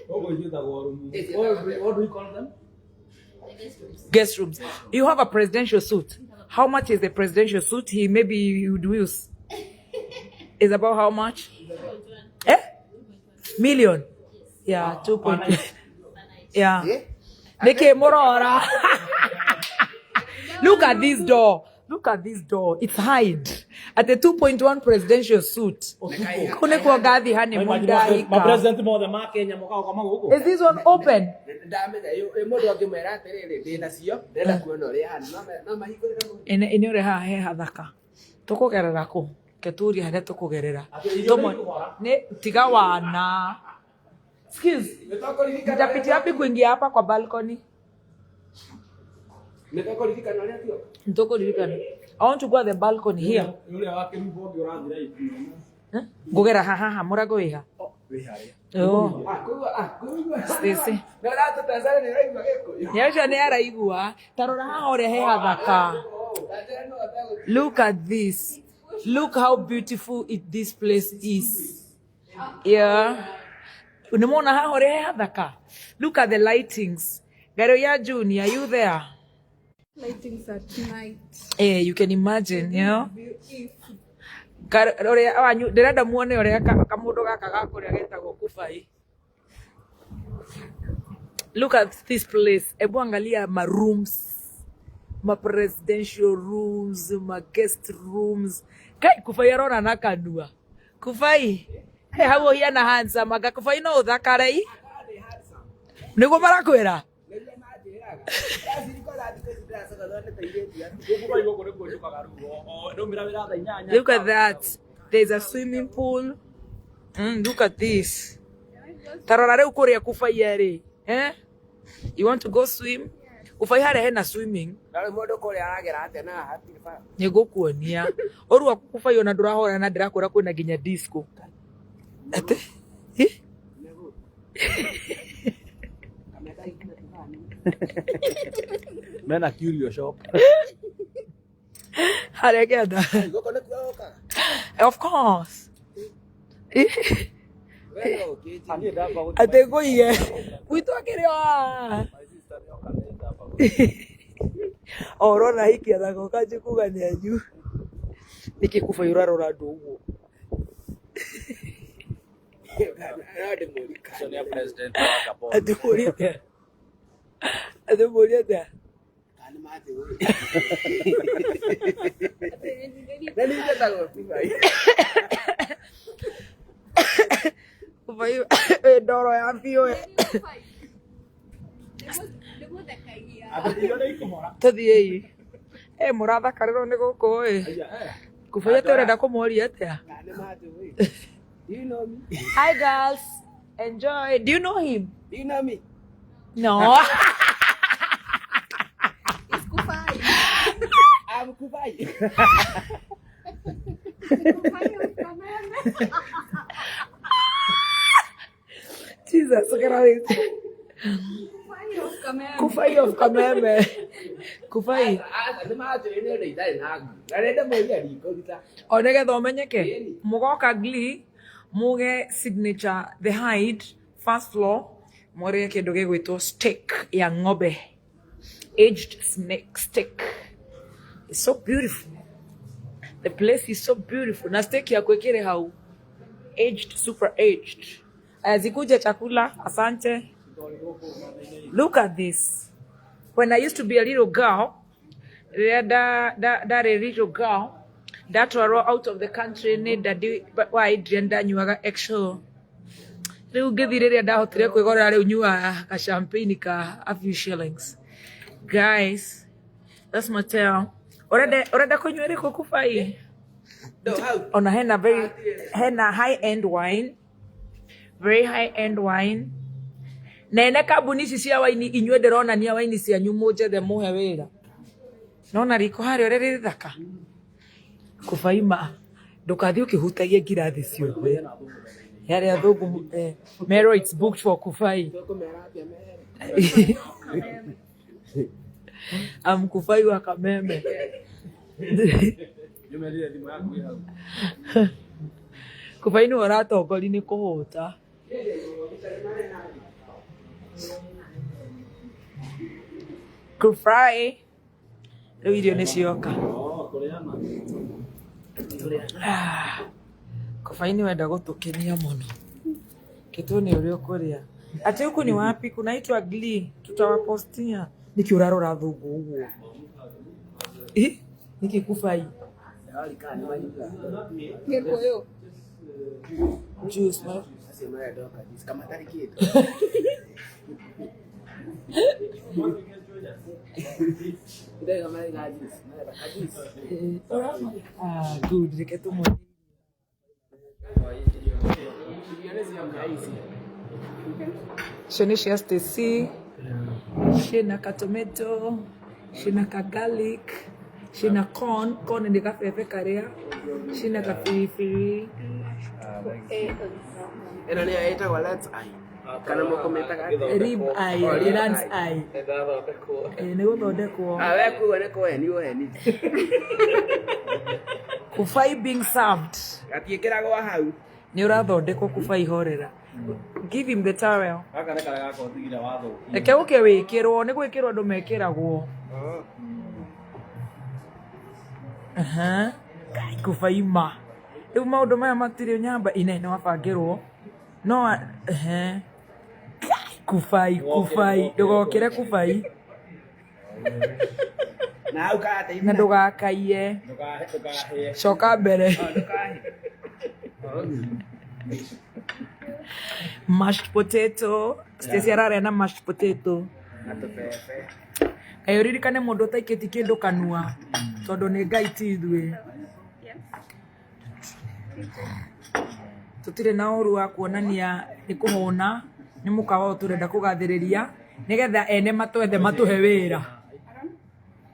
Gũkũ ciĩtagwo rumu. What do you call them? The guest rooms. Guest rooms. You have a presidential suit. How much is the presidential suit? He maybe you'd use. Is about how much? 2.1. Eh? Million. Yeah, 2 point. Yeah. Eh? Niki murora. Look at this door. Look at this door. It's hide. At the 2.1 presidential suit. Kune kwa gathi honeymoon ndaika. Mapresident mothe ma Kenya mokaga gũkoma gũkũ. Is this one open? Ndamenya ĩ mũndũ angĩmwĩra atĩrĩrĩ ndĩ nacio ndĩrenda kuona ũrĩa ahana no mahingũrĩre mũndũ. Ene ene ure haha he hathaka. Tukugerera kũ? Keturie haria tukugerera. Atĩ irio Tumo- nĩ ikũhora? Nĩ tiga wana. Excuse. Nĩtũkũririkana Nitapitia wapi kuingia hapa kwa balcony? Nĩtũkũririkana ũrĩa tuoka. Nitukuririkana. I want to go at the balcony here. Ũrĩa wa kĩrumbo ũngĩ ũrathira ikinya. Eh? Ngũgera haha haha mũrango wĩ ha? Wĩ harĩa. Oh. Ah, koguo ah, koguo. Stacy. Nĩ ũratũtecera nĩ ũraigua Gĩkũyũ. Nĩ acio nĩ araigua. Ta rora haha ũrĩa he hathaka. Ndanjĩra no ũtegũ- Look at this. Look how beautiful this place is. Yeah. Unamuona haha ũrĩa he hathaka? Look at the lightings. Garo ya Junior, are you there? Lightings at night. Eh, you can imagine, you know? Beautiful. Ũrĩa wanyu ndĩrenda muone ũrĩa kamũndũ gaka ga kũrĩa getagwo kubai. Look at this place. Ebu angalia ma rooms, ma presidential rooms, ma guest rooms. Kai kufai arona na kanua. Kufai. Hey, hau hiana handsome anga kufai no uthakare i. Niguo marakwira. Nĩguo manjĩra Ndĩraga. Ndacirikora thikũ ici ndĩracoka nĩ ta irĩtu atu. Gũkũ bai gũkũ nĩkuo njũkaga rĩu. Ndaumĩra wĩra thaa inyanya. Look at that. There's a swimming pool. Look at this. Tarora rĩu kũrĩa Kubaia rĩ. Eh? You want to go swim? Kubai harĩa hena swimming. Na rĩu mũndũ kũrĩa aragera atĩa na hatirĩ bara. Nĩ ngũkuonia. Ũru waku Kubai ona ndũrahora na ndĩrakwĩra kwĩna nginya disco. Atĩ? Ĩ? Mena curio shop. Harĩa kĩanda. Gũkũ nĩkuo ũkaga. Of course. Ĩ? We no ũkĩnjĩra. Niĩ ndamba gũthiĩ. Atĩ ngũige. Gwitũ akĩrĩ o haha. My sister nĩoka nĩ ndamba gũthiĩ. O ũrona hiki athagoka njikuga nĩ anyu. Nĩkĩ Kubai ũrarora andũ ũguo? No ndĩmũrika. Ũcio nĩ president wa Gabon. Atĩ mũrie atĩa? Atĩ mũrie atĩa? Kana nĩ matĩ ũyũ. Na nĩ njĩtagwo Kubai. Kubai wĩ ndoro ya biũ. Atĩ irio nĩ ikũhora. Tũthiĩi. Ĩ mũrathakarĩrwo nĩ gũkũ ĩ. Aya, eh. Kubai atĩ ũrenda kũmoria atĩa? Kana nĩ matĩ ũyũ. Do you know me? Hi girls. Enjoy. Do you know him? Do you know me? No. It's Kufai. I'm Kubai. Kufai of Kameme. Jesus Christ. Kufai of Kameme. Kubai of Kameme. Kubai. Aca nĩ matĩ nĩ ũndũ itarĩ na ngui. Na nĩ ndĩmũria ndikũruta. O nĩgetha ũmenyeke. Mũgoka Glee, muge signature the Hyde first floor, mũrĩe kĩndũ gĩgwĩtwo steak ya ng'ombe. Aged snake steak. It's so beautiful. The place is so beautiful. Na steak yaku ĩkĩrĩ hau. Aged, super aged. Aya zikuje chakula, asante. Look at this. When I used to be a little girl, rĩrĩa ndarĩ little girl, ndatwarwo out of the country nĩ daddy wa Adrian ndanyuaga XO. Rĩu ngĩthiĩ rĩrĩa ndahotire kwĩgorera rĩu nyuaga ka champagne ka a few shillings. Guys, that's Mateo. Ũrenda kũnyua ĩrĩkũ Kubai? No, hau. Ona hena very hena high end wine. Very high end wine. Nene kambuni ici cia waini inyuĩ ndĩronania waini cianyu mũnjethe mũhe wĩra. Nona riko harĩa ũrĩa rĩthaka. Kubaima ndũkathiĩ ũkĩhutagia ngirathi ciothe. Yarĩ athũngũ Mero it's booked for Kufai. Tũkũmera atĩa mehere? Am Kufai wa Kameme. Nĩũmerire thimũ yaku ĩ hau. Kufai nĩwe ũratongoria nĩ kũhũta. Kufai rĩu irio nĩ cioka. Oh, kũrĩana. Ah, Kufai nĩ wenda gũtũkenia mũno. Kĩtuone ũrĩa ũkũrĩa. Ati huku ni wapi? Kunaitwa Glee. Tutawapostia. Nĩkĩ ũrarora thũngũ ũguo? Ĩ? Nĩkĩ Kufai? Ndĩrorikana nĩ manyuaga. Gĩkũyũ. Juice, no? Acio marenda oka juice, kama hatarĩ kĩndũ. Ndĩrauga marenda juice, marenda ka juice. Ah, good. Reke tũmuonie. Irio nĩ cioka ici. Icio nĩ cia Stacy. Ciĩna ka tomato, ciĩna ka garlic, ciĩna corn, corn nĩ gabebe karĩa, ciĩna kabiribiri. Ĩno nĩyo ĩtagwo Lance Eye. Kana mũkũmĩtaga atĩa? Rib eye, Oh, rib lance eye. eye. Nĩndathondekwo. Nĩ gũthondekwo. Ah, we kuga nĩ kũheni ũheni. Kufai being served. Gatiĩkĩragwo hau. Nĩ ũrathondekwo Kufai horera. Give him the towel. Gaka nĩ karĩa gakwa ũtigire wathũkia. Reke ũke wĩkĩrwo, nĩ gwĩkĩrwo andũ mekĩragwo. Aha. Ngai, Kufai ma. Rĩu maũndũ maya matirĩ nyamba inene wabangĩrwo. No ehe. Ngai, Kufai, Kufai, ndũgokĩre Kufai Na hau karatathi na ndũgakaiye. Ndũkahĩe. Coka mbere. Ndũkahe. Mashed potato. Stacy ararĩa na mashed potato. Na tũbebe. Kaĩ ũririkane mũndũ ũtaikĩtie kĩndũ kanua tondũ nĩ Ngai ti ithuĩ. Tũtirĩ na ũru wa kuonania nĩ kũhũna, nĩ mũkawa ũyũ tũrenda kũgathĩrĩria nĩgetha ene matwethe matũhe wĩra.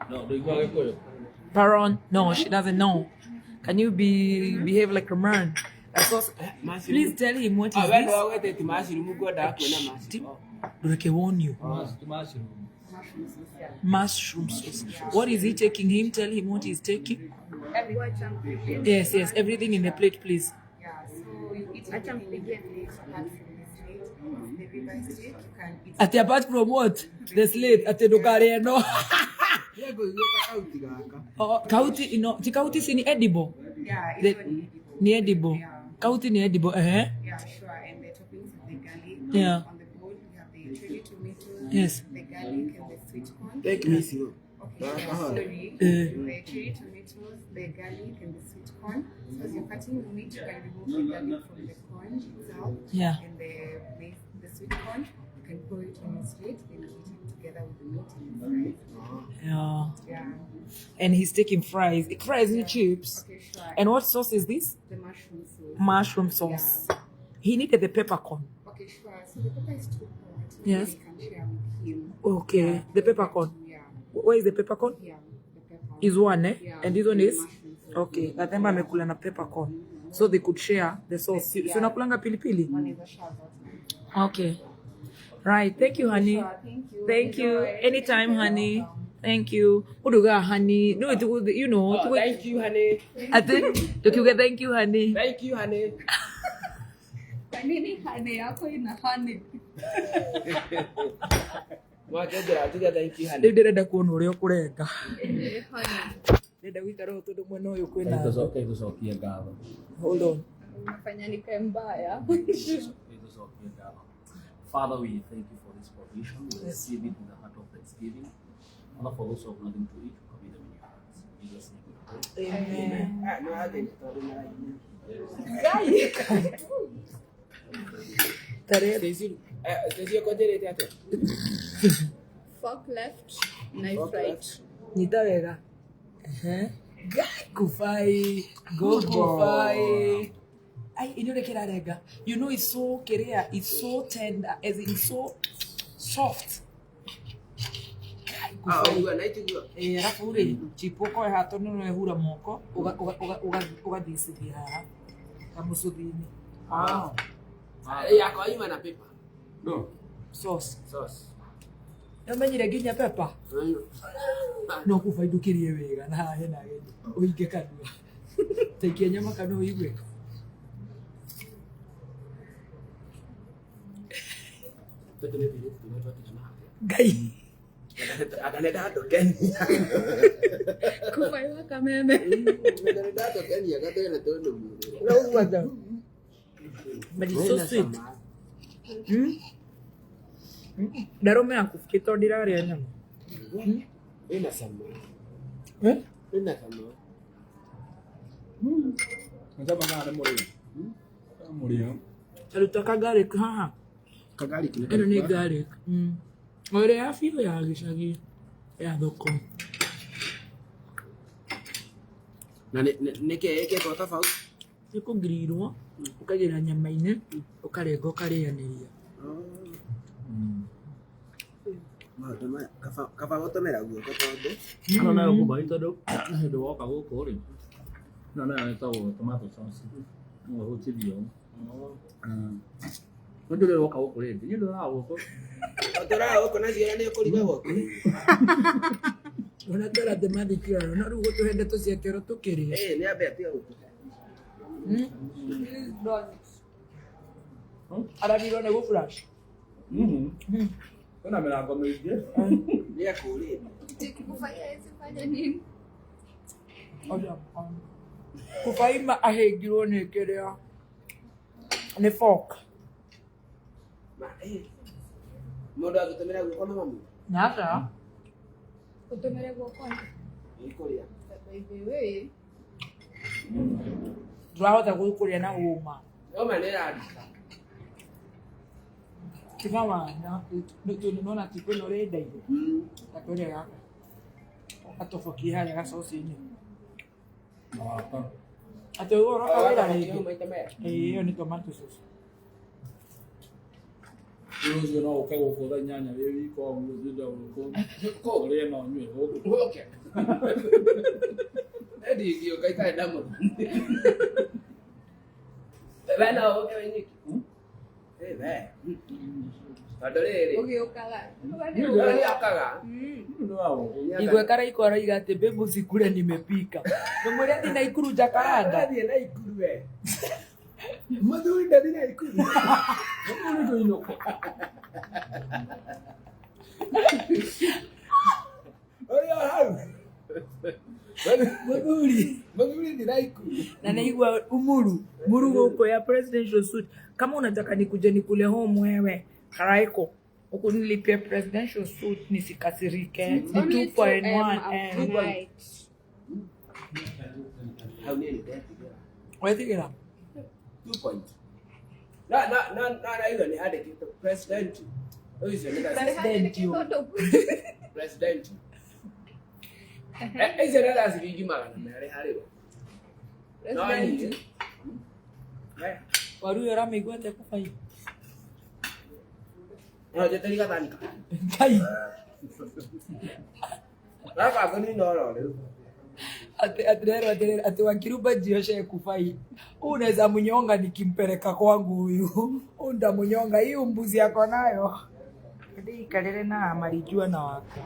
No, ndũigua Gĩkũyũ. Baron, no, she doesn't know. Can you be behave like a man? That's also, please tell him what Ah, is we this. ndwagwetete mushroom ngwendaga kuona mushroom. Ndũreke warn you. Mushroom. Mushroom sauce. What is he taking him? Tell him what he's taking. Yes, yes, everything in the plate, please. Yeah, so you eat everything in the plate apart from the slate. The ribeye steak, you can eat Ati apart from what? The slate. Ati ndũkarĩe no. Nĩngũigua kauti gaka. Oh, kauti no, ti kauti si ni edible. Yeah, it's The, not edible. ni edible. Yeah. Kauti ni edible. Eh? Yeah, sure. And the toppings of the garlic. Yeah. On the bowl, we have the cherry tomatoes, Yes. the garlic, and the sweet corn. Take me slow. Okay, sure. Sorry. Eh. The cherry tomatoes, the garlic, and the sweet corn. So as you're cutting the meat, you can remove the garlic from the corn itself. Yeah. And the sweet corn, you can pour it on your plate, then eat it together with the meat and the fries. Yeah. Yeah. And he's taking fries. Fries and chips. Okay, sure. And what sauce is this? The mushroom sauce. Mushroom sauce. Yeah. He needed the peppercorn. Okay, sure. So the pepper is too hot. Maybe Yes. we can share with him. Okay. Yeah, The peppercorn. Yeah. Where is the peppercorn? Yeah, the pepper. Is one, eh? Yeah. And this one the is? mushroom sauce. Okay. Gathemba amekula na peppercorn. So they could share the sauce. Si Yeah. unakulanga pilipili? Wanaweza share zote. Okay. Right. Thank you, honey. Sure, thank you. Thank you. Enjoy. Anytime, honey. Thank you. Uduga, honey. No, it would, you know. Oh, thank you honey. I think, tukiuga thank you, honey. Thank you honey. Kwa nini hane yako ina hane? Mwakĩongera tuge thank you Rĩu honey. ndĩrenda kuona ũrĩa ũkũrenga. Eh, hane. Ndĩrenda gũikara ũũ tondũ mwena ũyũ kwĩna. Tũcokie ngatho. Hold on. Unafanya nikae mbaya. Tũcokie ngatho. Father, we thank you for this provision. We receive it with a heart of thanksgiving. Father, for those who have nothing to eat, commit them in your hands. In Jesus' name we pray. Amen. Ah, no athĩni tondũ nĩaraina. Tarehe Stacy, Stacy ũkũnjĩrĩte atĩa? Fork left, knife Fork right. left. nyita wega. Ehe. Ngai kufai. Go kufai. Ai, inyo nĩ kĩrarenga. You know it's so kĩrĩa, it's so tender, as in so soft. Ngai Ah, kufai. ũguo na itiguo. Eh, arabu rĩ, chipo ũkoe haha tondũ nĩ wehura moko, ũgathicithia haha kamũcuthi-inĩ. Ah. Yakwa yuma na paper. No. Sauce. Sauce. Nĩũmenyire nginya pepper? No kuba indũkĩrie wega na haha hena ageni ũhinge kanua taikia nyama kanua ũigue. Tũtũ nĩ tũirĩtu tũrĩa twatigana haha. Ngai. Anga nĩndatũkenia. Kufaiwa kameme. Anga nĩndatũkenia gatwĩna tũndũ mwĩrĩ. Ũraigua ta? But it's so sweet. Mm? Mm. Ndarũmĩra kuki tondũ ndirarĩa nyama. Ĩna cama. Eh? Ĩna cama. Nĩtama kana nĩ mũrĩo? Mũrĩo. Taruta ka garlic haha. Kagari kĩnĩ Ĩno nĩ garlic. Mm. O ĩrĩa ya biũ ya gĩcagi ya thoko. Na nĩkĩ ĩkĩtwo tofauti? Nĩ kũngirirwo ũkaigĩrĩra nyama-inĩ ũkarenga ũkarĩanĩria. Maũndũ maya kaba gũtũmĩra guoko tondũ Ĩno nayo kũbai tondũ hĩndĩ woka gũkũ rĩ, ĩno nayo ĩtagwo tomato sauce. No ũhutithie ũũ. No ndũrĩ woka gũkũ rĩngĩ. Niĩ ndũraga gũkũ. Ũtũraga gũkũ na ciana nĩ ũkũriga gwaku. Ona tũratĩ mathikĩrwo no rĩu gũtũhe ndeto cia kĩoro tũkĩrĩe. Ĩĩ nĩ ambe atiga gũtũhe. Please don't. Aragirwo nĩ gũ flash. Kwĩna mĩrango mĩingĩ. Nĩ ekũrĩte. Kufaiwa hawezi fanya nini? Kubaima ahĩngirwo nĩ kĩrĩa nĩ fork. Ma ĩĩ. Mũndũ angĩtũmĩra guoko no mamwe. Nasa? Utumire guoko. Ĩ kũrĩa. By the way, Ndũrahota gũkũrĩa na hũma. Homa nĩ ĩraruta. Tiga wana nona ti kwĩna ũrĩa endaire ta kũrĩa gaka gatobokie harĩa gacoci-inĩ atĩ ũroka wĩra rĩngĩ. Ĩĩ, ĩyo nĩ tomato sauce. Rũciũ no ũke gũkũ thaa 8 wĩ wika ũguo ũtinde gũkũ ũrĩe na ũnyue gũkũ. Ũke. Ndingĩũka itarĩ na mũthoni. We no ũke wĩ nyiki? Ĩ we. Tondũ rĩrĩ. Ũgĩũkaga. Nĩokaga. Nĩ wa gũkũ. Igwe Karaiko aroiga atĩ mbembe cikure nimepika. Ndũmwĩre athiĩ Naikuru Jacaranda. Athiĩ Naikuru we. Mũthuri ndathiĩ Naikuru. Mũthuri ndũinũka. Ũrĩa hau. Mũthuri. Mũthuri thiĩ Naikuru. Na naigua umuru muru gũkũ ya presidential suite. Kama unataka nikuje nikule home wewe Karaiko ukunilipia presidential suite nisikasirike. Ni Only 2.1 2M M. a night. Hau niĩ nĩndetigĩra. Wetigĩra? 2 point. Na na na na na ĩyo nĩ handĩkĩtwo president. Ũcio nĩ President you. President. Icio nĩ thaa ciringi 200 harĩ we. No niĩ. Waru ĩyo ũramĩigua atĩa kũbai? No njetereri gathani ka. Ngai. Gaka ngũnina oro rĩu. Ati atirero atirero ati Wankiruba jioshe kufai. Huyu unaweza mnyonga nikimpeleka kwangu huyu. Huyu ndamunyonga hii mbuzi yako nayo. Ndi ikarire na marijua na wakwa.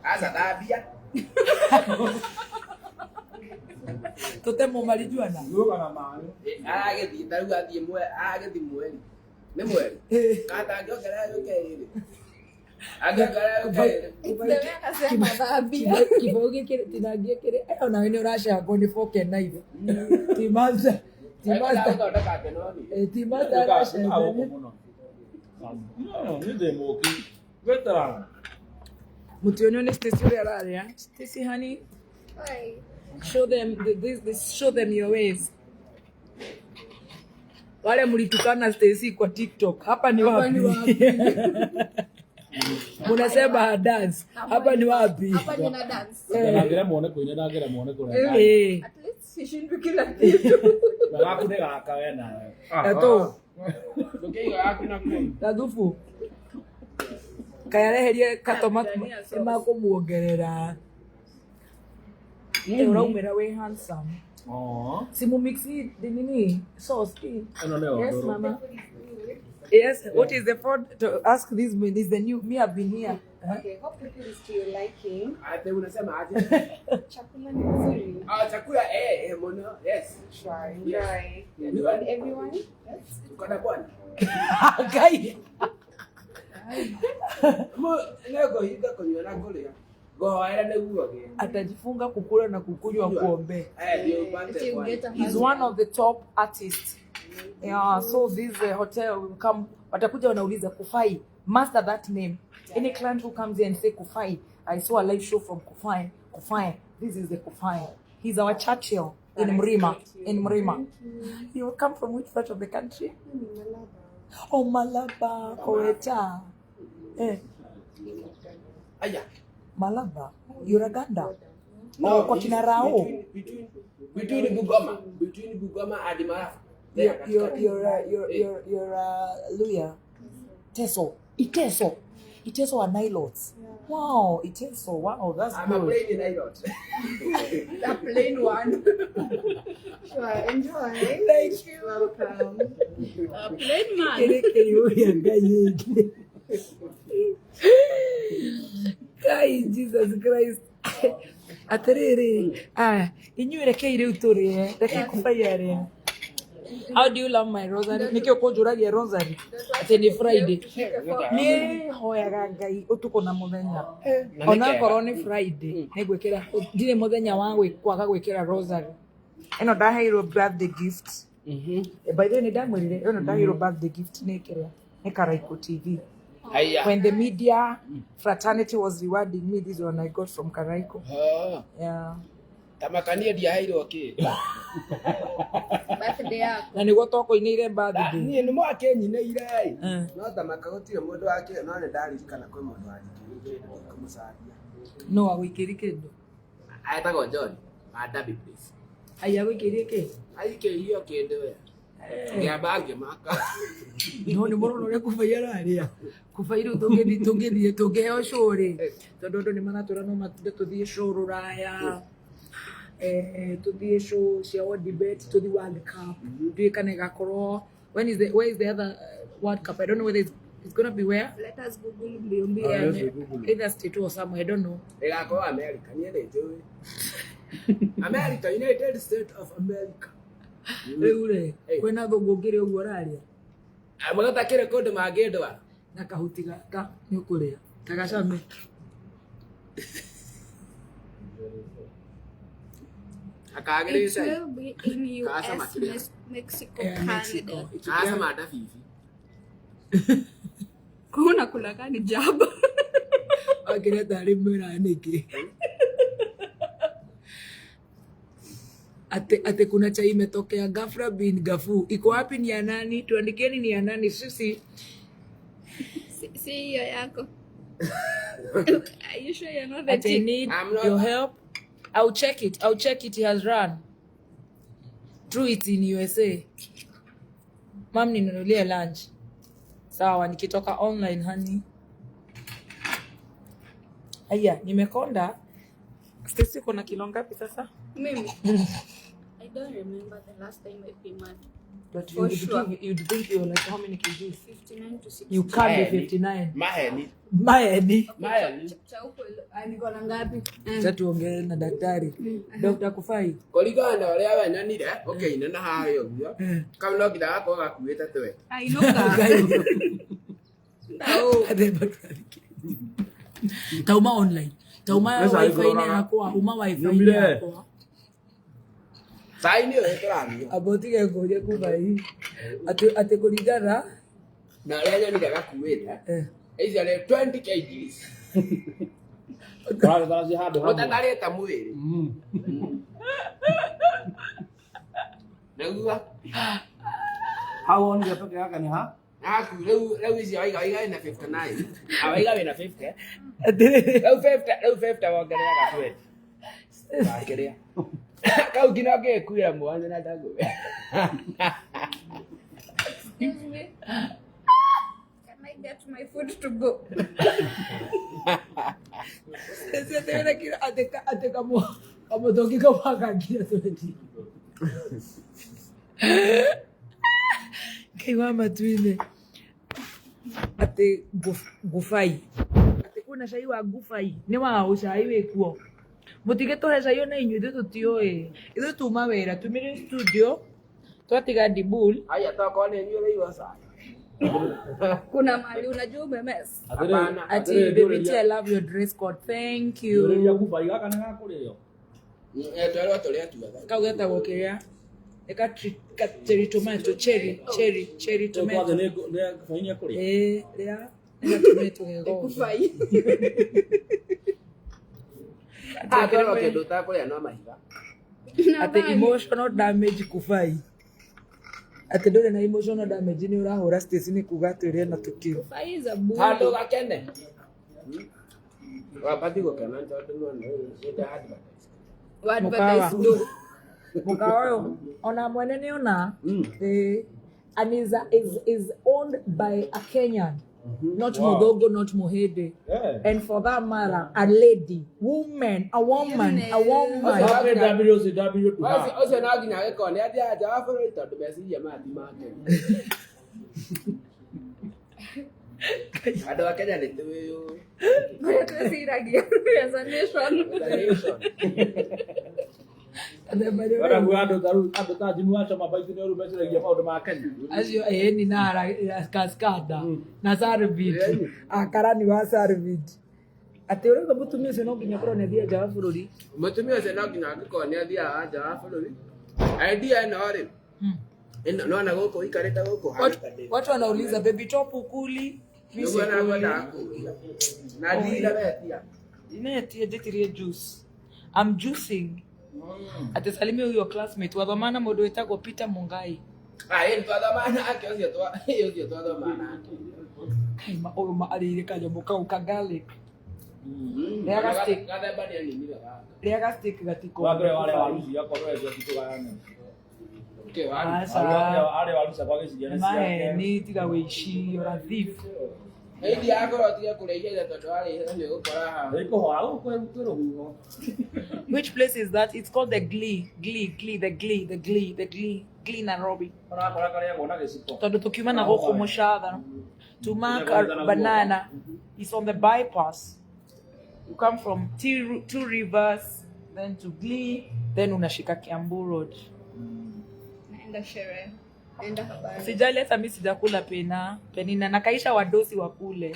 Aca thambia. Tutemo marijua na. Guka na maĩ. Aragĩthiĩ ta rĩu athiĩ mwe aragĩthiĩ mweri. Nĩ mweri. Katangĩongerera yũke ĩrĩ. Angĩongerera yũke ĩrĩ. Akasema thambia. Kibao gĩkĩ tinangie kĩrĩ onawe nĩ ũracangwo nĩ fork and knife. Ti master. Ti master. Gũthondeka ngenoni. Ti master Guka gũkũ aracangwo. mũno. No, niĩ ndĩ mũki. Gwĩtara. Mũtionio nĩ Stacy ũrĩa ararĩa. Stacy honey, show them this show them your ways. Wale mlitukana Stacy kwa TikTok, hapa ni wapi? Munasema dance, hapa ni wapi? Hapa nina dance. Ndangĩre muone kũina ndangĩre muone kũrĩa. Eh, At least sishindwi kila kitu. Gaku nĩ gaka we nawe. eto Ndũkĩiga gaku na kũu. gathubu kayareherie katomati Dania sauce. nĩmakũmuongerera. Ũraumĩra wĩ handsome. Oh. Simu mixi nini sauce hii. Ĩno nĩyo Yes, ndũrũ. mama. Yes, what is the phone to ask this man is the new me have been here. Huh? Okay, hope the food is to your liking. Ate unasema aje? Chakula ni nzuri. Ah, chakula muno. Yes. Sure, enjoy. Yes. You and everyone? Yes. Uko na bwana? Ngai. Mu nĩngũhinga kũnyua na kũrĩa. Ngũhoera nĩguo gĩe. Atajifunga kukula na kukunywa kuombe. Eh, ndio upate Ati bwana. you get a He's husband. one of the top artists. Yeah, so this hotel will come watakuja wanauliza Kufai, master that name. Any client who comes here and say Kufai, I saw a live show from Kufai. Kufai, this is the Kufai. He's our Churchill in Mrima, in Mrima. You come from which part of the country? Oh, Malaba, Koweta. Eh, Aya. Malaba, Uraganda. Oh, kwa kina Rao. Between Bugoma, between Bugoma and Marafa. There, You're Luya. Teso. Iteso. Iteso are Nilots. Wow, Iteso. Wow, that's I'm a good. plain in Nilot. The plain one. Sure, enjoy. Thank you. Welcome. A plain man. Kere kere oya ngai. Kai Jesus Christ. Atiriri, ah, inyuĩ rekei rĩu tũrĩe, rekei kũbai arĩe. How do you love my rosary? Nĩkĩo kũnjũragia rosary atĩ nĩ Friday. Niĩ hoyaga Ngai ũtukũ na mũthenya. Onakorwo nĩ Friday, nĩ ngwĩkĩra ndirĩ mũthenya wa kwaga gwĩkĩra rosary. Ĩno ndaheirwo birthday gift. By the way, nĩ ndamwĩrire ĩno ndaheirwo birthday gift nĩ kĩrĩa nĩ Karaiko TV. Haya. When the media fraternity was rewarding me, this one I got from Karaiko. Ah. Yeah. Tamakanie ndiaheirwo kĩndũ. Birthday yako. Na nĩguo twakoinĩire birthday. Niĩ nĩ mwakĩnyinĩire. Mm. No tamaka gũtirĩ mũndũ wakĩo, no nĩ ndaririkana kwĩ mũndũ wanjikĩire kĩndũ ndikũmũcambia. No agũikĩrie kĩndũ. Etagwo John wa Derby Place. Ai agũikĩrie kĩ? Aikĩirio kĩndũ we. Ngĩamba ngĩmaka. No nĩ mũrona ũrĩa Kubai ararĩa. Kubai rĩu tũngĩthiĩ tũngĩheo show rĩ, tondũ andũ nĩ maratwĩra no matinde tũthiĩ show rũraya, tũthiĩ show cia Odibet, tũthiĩ World Cup. Ndiũĩ kana ĩgakorwo when is the where is the other World Cup? I don't know whether it's gonna be where. Let us Google mbio mbio. Yeah, either state or somewhere, I don't know. Ĩgakorwo America, niĩ nĩ njũĩ. America, United States of America. Rĩu rĩ, Hey. kwĩna thũngũ ngĩrĩ ũguo ũrarĩa Mũgatakĩrĩ kũndũ mangĩndwara. na kahuti gaka nĩ ũkũrĩa kagacame. Akagĩrĩire It cai. will be in Kasa US, makiria. Mexico, Yeah, Canada. Mexico. Kacama ndabibi. Kuna kula gani jaba? Akĩrĩa tarĩ mwĩra nĩkĩ? Ate kuna chai imetokea ghafla bin gafu. Iko wapi? Ni ya nani? Tuandikieni ni ya nani. Sisi Si hiyo yako. Are you sure you're not the ate I chick? need I'm not- your help. I'll check it. I'll check it. It has run. True, it's in USA. Mam, ninunulie lunch. Sawa, nikitoka online honey. Aya, nimekonda. Stacy, uko na kilo ngapi sasa? Mimi. I don't remember the last time I pimaned. But For sure. you'd think you're like how many kgs? 59 to 60. You can't be Maheni. 59. Maheni. Maheni. Maheni. Cha huko niko na ngapi? Acha tuongee na daktari. Dr. Kufai. Kũringana na ũrĩa we nyonire ũkĩina harĩa ũguo, kau no nginya gakorwo gakuĩte twete. Ainuka. Tauma online. Tauma Mbeca wifi-inĩ igũraga. yakwa, uma wifi-inĩ Nyumire. yakwa. Cai nĩ ũyũ tũranyua. Amba ũtige ngũrie Kufai. Atĩ kũringana Na ũrĩa nyonire gakuĩte, icio nĩ 20 kgs. Ũragĩthara ciĩ handũ hamwe. Ũtatarĩte mwĩrĩ. Nĩguo. Hau wonire peke yake nĩ ha? Naku rĩu icio waiga waiga wĩna 59. Awaiga wĩna 50. Atĩrĩrĩ. Rĩu 50 rĩu 50 wongerera ga 20. Wakĩrĩa. Kau nginya ũngĩkuĩra mwanya na ndagũe. Excuse me. Can I get my food to go? Stacy atĩ wĩna kilo atĩ kamũtũngi kamwaka nginya 20. Ngai wa matu-inĩ. Atĩ ngũbai. Atĩ kwĩna cai wa ngũbai. Nĩ waũ cai wĩkuo? Mũtigĩtũhe cai ona inyuĩ, ithuĩ tũtiũĩ. Ithuĩ tuma wĩra, tumire studio, twatiga Dibul. Aya tokorwo nĩ inyuĩ rĩu cai. Kuna mali unajua umemess. Hapana. Ati baby T, I love your dress code. Thank you. Ndũrĩria kubai gaka nĩ gakũrĩo. Twerwo tũrĩa tuothe. Kau getagwo kĩrĩa? Nĩ ka cherry tomato, cherry, cherry, cherry Kwathe tomato. nĩ kubai nĩ ekũrĩa. Ĩĩ, rĩa nĩ ga tomato gegothe. Kufai. Ah, twerwo kĩndũ ũtakũrĩa no mahiga. Ati emotional damage Kufai. Atĩ ndũrĩ na emotional damage nĩ ũrahũra Stacy nĩ kuga atĩ ũrĩa na tũkiro. Kufai is a bully. Handũ gakene. Wabati gũkena tondũ nĩwona nĩ advertise. Advertise do. Mũkawa ũyũ ona mwene nĩ ona. And is owned by a Kenyan. Not Wow. Mudogo, not Muhede. Eh. And for that matter, a lady, woman, a woman, a woman. Happy WCW to her. Ũcio no nginya agĩkorwo nĩ athiaga nja wa bũrũri tondũ meciria maya ti ma Kenya. Andũ a Kenya nĩ tũĩ Ũrĩa twĩciragia as a nation. nation. Waraguo andũ ta rĩu andũ ta Jimmy wa Choma Baiti nĩ ũru meciragia maũndũ ma Kenya. Acio ĩni na kaskada na Sarvit. Akarani wa Sarvit. Atĩ ũrauga mũtumia ũcio no nginya akorwo nĩ athiĩ nja wa bũrũri. Mũtumia ũcio no nginya angĩkorwo nĩ athiaga nja wa bũrũri. Idea ĩno rĩ, ĩno nĩwona gũkũ ũikarĩte gũkũ Watu wanauliza baby top ukuli. Mi nĩguo sikuli. nakwendaga kũũria. Na ndira wetia. Inetie njĩtirie juice. I'm juicing. Atĩ salimia huyo classmate wathoma na mũndũ wĩtagwo Peter Mungai. Ah, ĩĩ twathoma nake ũcio twa ũcio twathoma nake. Kai ma ũyũ ma arĩire kanyamũ kau ka garlic. Rĩaga steak. Gathemba nĩ aninire gaka. Rĩaga steak gatiko. Wagre wale waru ciakwa no endia tũgayane. Okay, waru. Aca. Arĩa waru ciakwa gĩciria nĩ ciake. Maheni tiga wĩici, you're a thief. Hĩndĩ yakũra ũtige kũrĩa ihenya tondũ warĩa ihenya nĩ ũgũkora haha. Nĩkũhora gũkũ kwĩ rũhuho. Which place is that? It's called the Glee. Glee, Glee, the Glee, the Glee, the Glee, Glee Nairobi. Ũrakora karĩagwo na gĩciko. Tondũ tũkiuma na gũkũ mũcatha tuma banana is on the bypass. You come from Two Rivers, then to Glee, then unashika Kiambu Road. Naenda sherehe. Naenda habari. Sijali hata mi sijakula pena penina nakaisha wadosi wakule.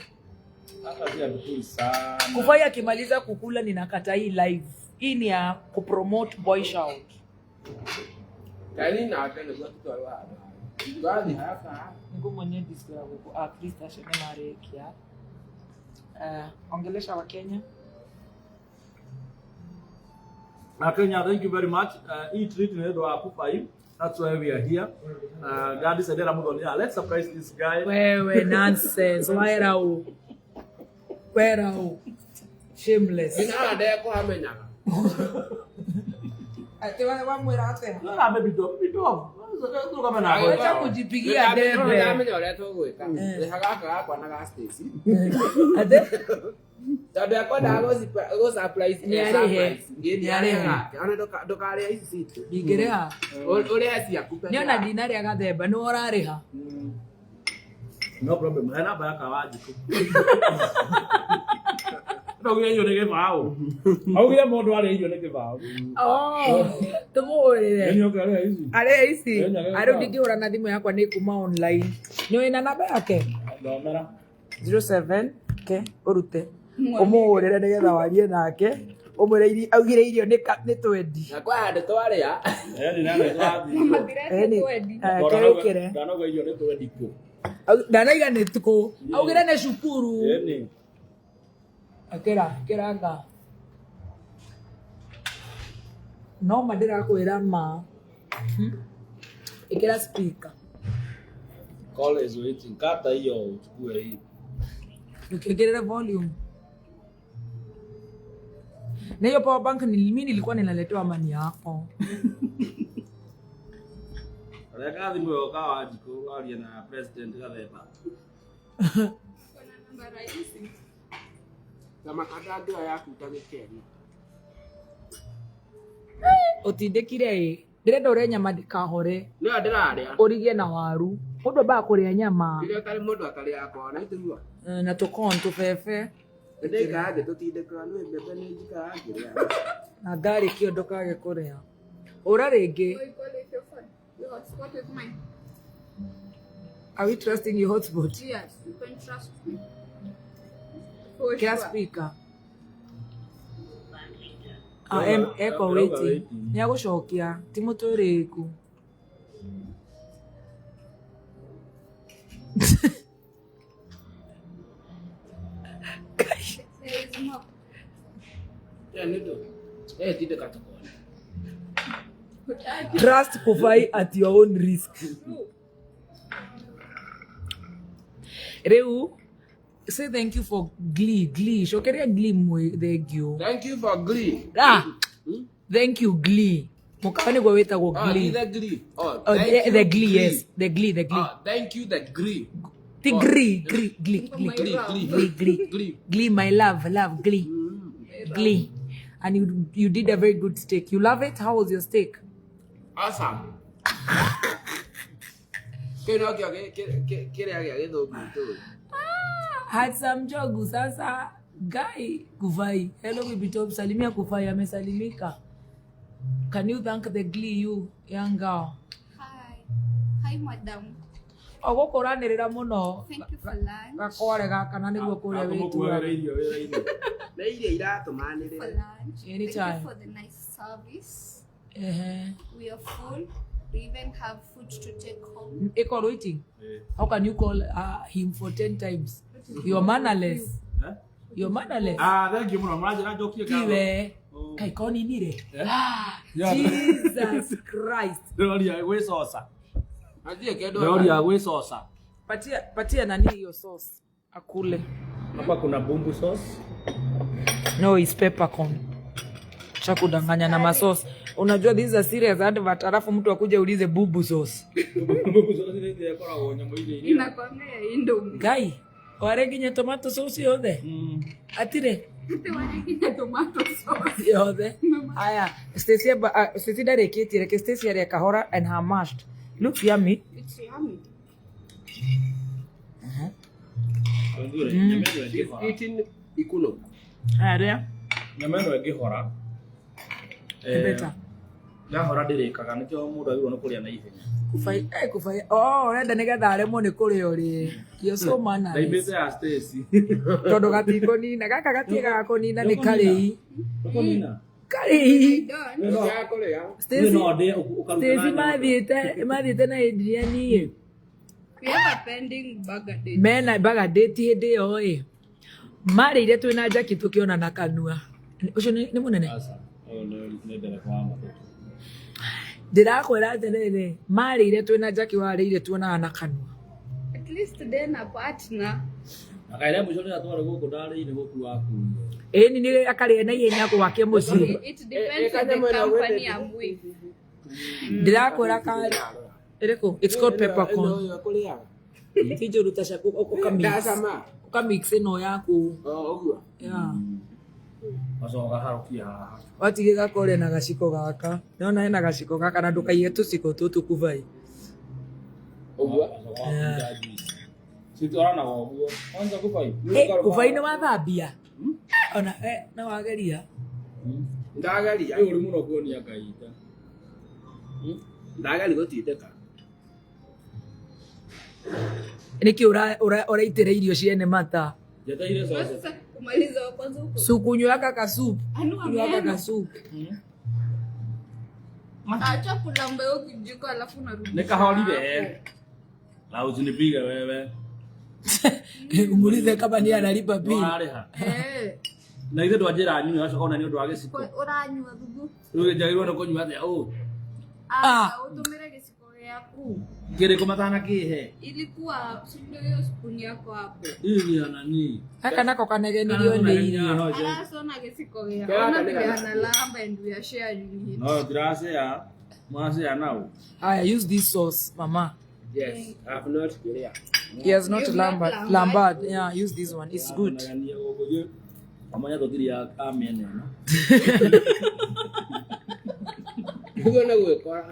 Hata si vizuri sana. Kufai akimaliza kukula ninakata hii live. Hii ni ya kupromote boy shout. Kani nake nĩguo tũtwarwo handũ. Twathiĩ haraka haraka. Niko mwenye disco ya guku at least ashene marekia. Ongelesha wa Kenya. Na Kenya, thank you very much. Hii treat ni wa Kupai. That's why we are here. Gladys Adera Muthoni. Yeah, let's surprise this guy. Wewe nonsense. Wera u. Wera u. Shameless. Nginya haha ndekũhamenyaga. Ati wamwĩra atĩa? No, na baby dog, baby dog. Kama na Wacha kujipigia debe. Ndamenya ũrĩa tũgwĩka. Rĩha gaka gakwa na ga Stacy. Ate? Tondũ ekwendaga gũ surprise Nĩ arĩhe. Nĩ arĩhe gake. Ona ndũkarĩhe ici citũ. Ndingĩrĩha. Ũrĩhe ciaku peke Nĩ ona yako. ndinarĩa gathemba nĩ ũrarĩha. No problem. Hena namba ya Kawanjikũ. Augire irio nĩ gĩbaũ. Augire mũndũ arĩa irio nĩ gĩbaũ. Oh, tũmũhũrĩre. Nĩ ũkarĩa ici. Arĩa ici. Enya gĩbaũ. Arĩa ndingĩhũra na thimũ yakwa nĩ kuma online. Nĩ ũĩ na namba yake? Thomera. 07 ke ũrute. Ũmũhũrĩre nĩgetha warie nake. Ũmwĩre augire irio nĩ twendi. Na kwa handũ twarĩa. Eh, nĩ nana twathi. Mathirete twendi. Kerekere. Ndanauga irio nĩ twendi kũ. Ndanaiga nĩ kũ. Augire nĩ cukuru. Ĩni. Akĩra, kĩranga. No ma ndĩrakwĩra ma. Ĩkĩra speaker. Call is waiting. Kata hiyo uchukue hii. Ukiongeza volume. Na hiyo power bank ni mimi nilikuwa ninaletewa mani yako. Reka thimũ ĩyo Kawanjikũ warie na President Gathemba. Kuna namba rahisi. Na makanda ngĩo yaku ta gĩkeni. Ũtindĩkire ĩ. Ndĩrenda ũrĩe nyama ndĩkahore. Nĩyo ndĩrarĩa. Ũrigie na waru. Mũndũ ambaga kũrĩa nyama. Kĩrĩa ũtarĩ mũndũ atarĩaga kona itũrua. Na tũcorn tũbebe. Ndĩikara thĩ tũtindĩkaga nĩ mbembe nĩ njikaraga ngĩrĩa. Na garlic ĩyo ndũkage kũrĩa. Ũra rĩngĩ. Oh, you call it your phone. Your hotspot with mine. Are we trusting your hotspot? Yes, you can trust me. For Kĩra sure. speaker. Eko waiting. Nĩ agũcokia. Ti mũtũrĩku. There is more. Ĩyo nĩ ndũ. Eh, tindĩka tũkone. Trust Kufai at your own risk. Rĩu, say thank you for Glee. Glee. Cokeria Glee mwe thank you. Thank you for Glee. Ah, thank you Glee. Mũkawa nĩguo wĩtagwo Oh, Glee. the Glee. Oh, Oh, thank you, the Glee, yes. The Glee, the Glee. Oh, thank you, the Glee. The Glee, Glee, Glee, Glee. Glee, Glee. Glee, Glee. Glee. Glee, my love, love, Glee. Glee. And you did a very good steak. You love it? How was your steak? Awesome. Kĩu nokĩo kĩrĩa gĩa gĩthũngũ itũ. Handsome Njogu sasa guy Kufai. Hello baby top, salimia Kufai amesalimika. Can you thank the Glee you young girl? Hi. Hi, madam. Ogũkũranĩrĩra mũno. Thank you for lunch. Gakware gaka na nĩguo kũrĩa Tũmũkuagĩra wĩtuaga. irio wĩra-inĩ. Nĩ irio iratũmanĩrĩra. For lunch. Thank Anytime. you for the nice service. Ehe. We are full. We even have food to take home. Iko waiting. How can you call him for 10 times? You're mannerless. Eh? You're mannerless. Ah, thank you mũno. Mũranjĩra njokie ngatho. Tiwe. Oh. Kai koninire. Yeah. Jesus Christ. Ndĩroria gwĩcoca. Atie kendo. Ndĩroria gwĩcoca. Patia patia nani hiyo sauce akule. Hapa kuna bumbu sauce. No, it's peppercorn. Cha kudanganya na masosi. Unajua this is a serious advert, alafu mtu akuja ulize bubu sauce. Bumbu sauce nĩ ĩrĩa ĩkoragwo nyamũ-inĩ. Inakwambia ya Indomie. Ngai, ware nginya tomato sauce yothe. Atire Ati tomato sauce. yothe. Aya, Stacy Stacy ndarĩkĩtie, reke Stacy arĩe kahora and her mashed. Looks yummy. It's yummy. Nyama ĩno ĩngĩhora. Eating ikuno. Aya, rĩa. Nyama ĩno ĩngĩhora. Better. Yahora ndĩrĩkaga nĩkĩo mũndũ agĩrĩirwo nĩ kũrĩa na ihenya. Kufai, eh, kufai. Oh, ũrenda nĩgetha aremwo nĩ kũrĩa ũrĩe. You're so mannerless. Ndaimĩte ya Stacy. Tondũ gatikũnina, gaka gatiagaga kũnina nĩ karĩi. Nĩkũnina? Karĩi. Done. Ya kũrĩa. Stacy, No ndĩe ũkaruta Stacy na nyama. mathiĩte na Adrian ĩ. We have a pending burger date. Mena baga date hĩndĩ ĩyo ĩ. Marĩire twĩna Jackie tũkĩona na kanua. Ũcio nĩ mũnene. Aca. Ũyũ nĩ ndereba wa matatũ. Ndĩrakwĩra atĩrĩrĩ, marĩire twĩna Jackie warĩire tuonaga na kanua. At least then a partner. Na kaĩrĩa mũico rĩrĩa twarĩ gũkũ ndarĩire gũkũ wakuire. Ĩni nĩ akarĩa na ihenya gwake mũciĩ. It depends on the company I'm with. Ndĩrakwĩra karĩ. Ĩrĩkũ? It's called peppercorn. Ĩno kũrĩa. Ti njũru ta caku ũkamix. Ndacama. Ũkamix ĩno yaku. Oh, ũguo. Yeah. Gacoka gaharũkia haha. Watige gakore na gaciko gaka. Nĩwona hena gaciko gaka na ndũkaiye tũciko tũtũ kuvai. Ũguo. Citwaranaga ũguo. Kwanza kubai. Kuvai nĩ wathambia? Ona no wageria. Ndageria. Nĩ ũru mũno kuonia ngaita. Ndageria gũtindĩka. Nĩkĩ ũraitĩra irio ciene mata? Njeteire coco. Sasa kumaliza wa kwanza huko. Sukunywa aka kasupu. Anua Kunywa aka meno. kasupu. Acha kulamba hiyo kijiko alafu unarudisha. Nĩ kahorire. Na usinipige wewe. Umuulize kama ni analipa bill. Nĩwarĩha. Eh. Na ithe ndwanjĩra nyue wacoka ona nĩ ũndũ wa gĩciko. Kwa uranywa thugu. Rĩu njagĩrĩirwo nĩ kũnyua atĩa ũũ? Ah, utumire gĩciko gĩaku. Kĩrĩkũ matanakĩhe? Ilikuwa si ndio hiyo spoon yako hapo. Hii ni ya nani? Gaka nako kanegenirio nĩ irio. Arasona gĩciko gĩaku. Kera Ona kanega. vile analamba and we are sharing it. No, ndĩracea. Mwacea nau. Haya, use this sauce, mama. Yes, I have not kũrĩa. He has not You've not lambad. lambad. Lambad. Yeah, use this one. It's good. Nagania gũkũ ithuĩ amanya tũtirĩ a mĩena ĩno. Ũguo nĩ gwĩkora.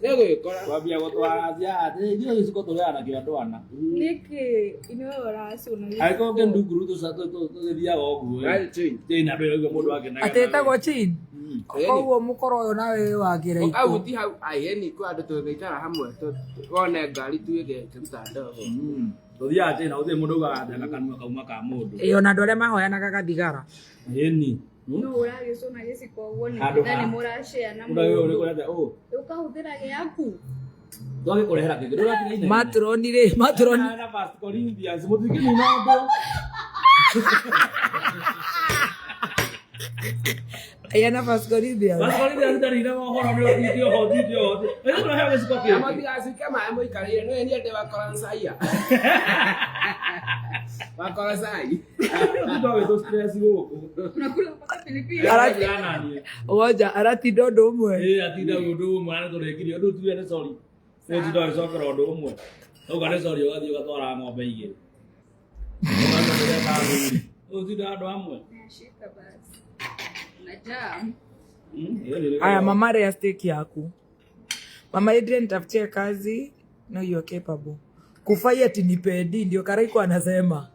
Nĩ gwĩkora. Twambia gũtwara atĩ ithuĩ gĩciko tũrĩaga nakĩo andũ ana. Nĩkĩ inyuĩ ũracũna gĩciko? Angĩkorwo kĩndunguru tũgĩthiaga ũguo. Right, change. Ĩ na andũ aigua mũndũ akenaga. Atĩ ĩtagwo chin. Koguo mũkoro ũyũ nawe wa kĩraikũ. Au ti hau ai ni kwa andũ tũgĩikara hamwe wone ngari tuĩke kĩruta ndogo. Tũthiaga china gũtirĩ mũndũ ugaga atĩ aka kanua kauma ka mũndũ. Ĩ ona andũ arĩa mahoyanaga gathigara. Ĩni. No ũragĩcũna gĩciko ũguo nĩ Handũ na ha- nĩ mũrashare na Mũndũ agĩrĩirwo nĩ mũndũ. kũrĩa atĩa ũũ? Ũkahũthĩra gĩaku. Twagĩkũrehera kĩngĩ ndũratiga inegene. Matroni rĩ, matroni. Na First Corinthians mũtingĩnina ũndũ. Aya na First Corinthians. First Corinthians ndarĩ ũhoro nĩ ũthiĩte oho ũthiĩte oho. Ĩĩ tũraheo gĩciko Na kĩngĩ. mũtigacuke maĩ mũikarĩire nĩ niĩ ndĩ wakora ncaia. Wakora cai. Tũtwagĩtwo stress gũkũ. Unakula mpaka pilipili. Ngoja aratinda ũndũ ũmwe. Ĩ atinda ũndũ ũmwe na nĩtũrĩkirie ũndũ tuge nĩ sorry. Nĩ ũtinda ũgĩcokera ũndũ ũmwe. Auga nĩ sorry ũgathiĩ ũgatwara ng'ombe igĩrĩ. Ũgathiĩ ũgeta athuri. Ũtinda andũ amwe. Nashika basi. Najaa. Aya, mama rĩa steak yaku. Mama Adrian, nitafutie kazi. No, you are capable. Kufai ati nipendi ndio Karaiko anasema.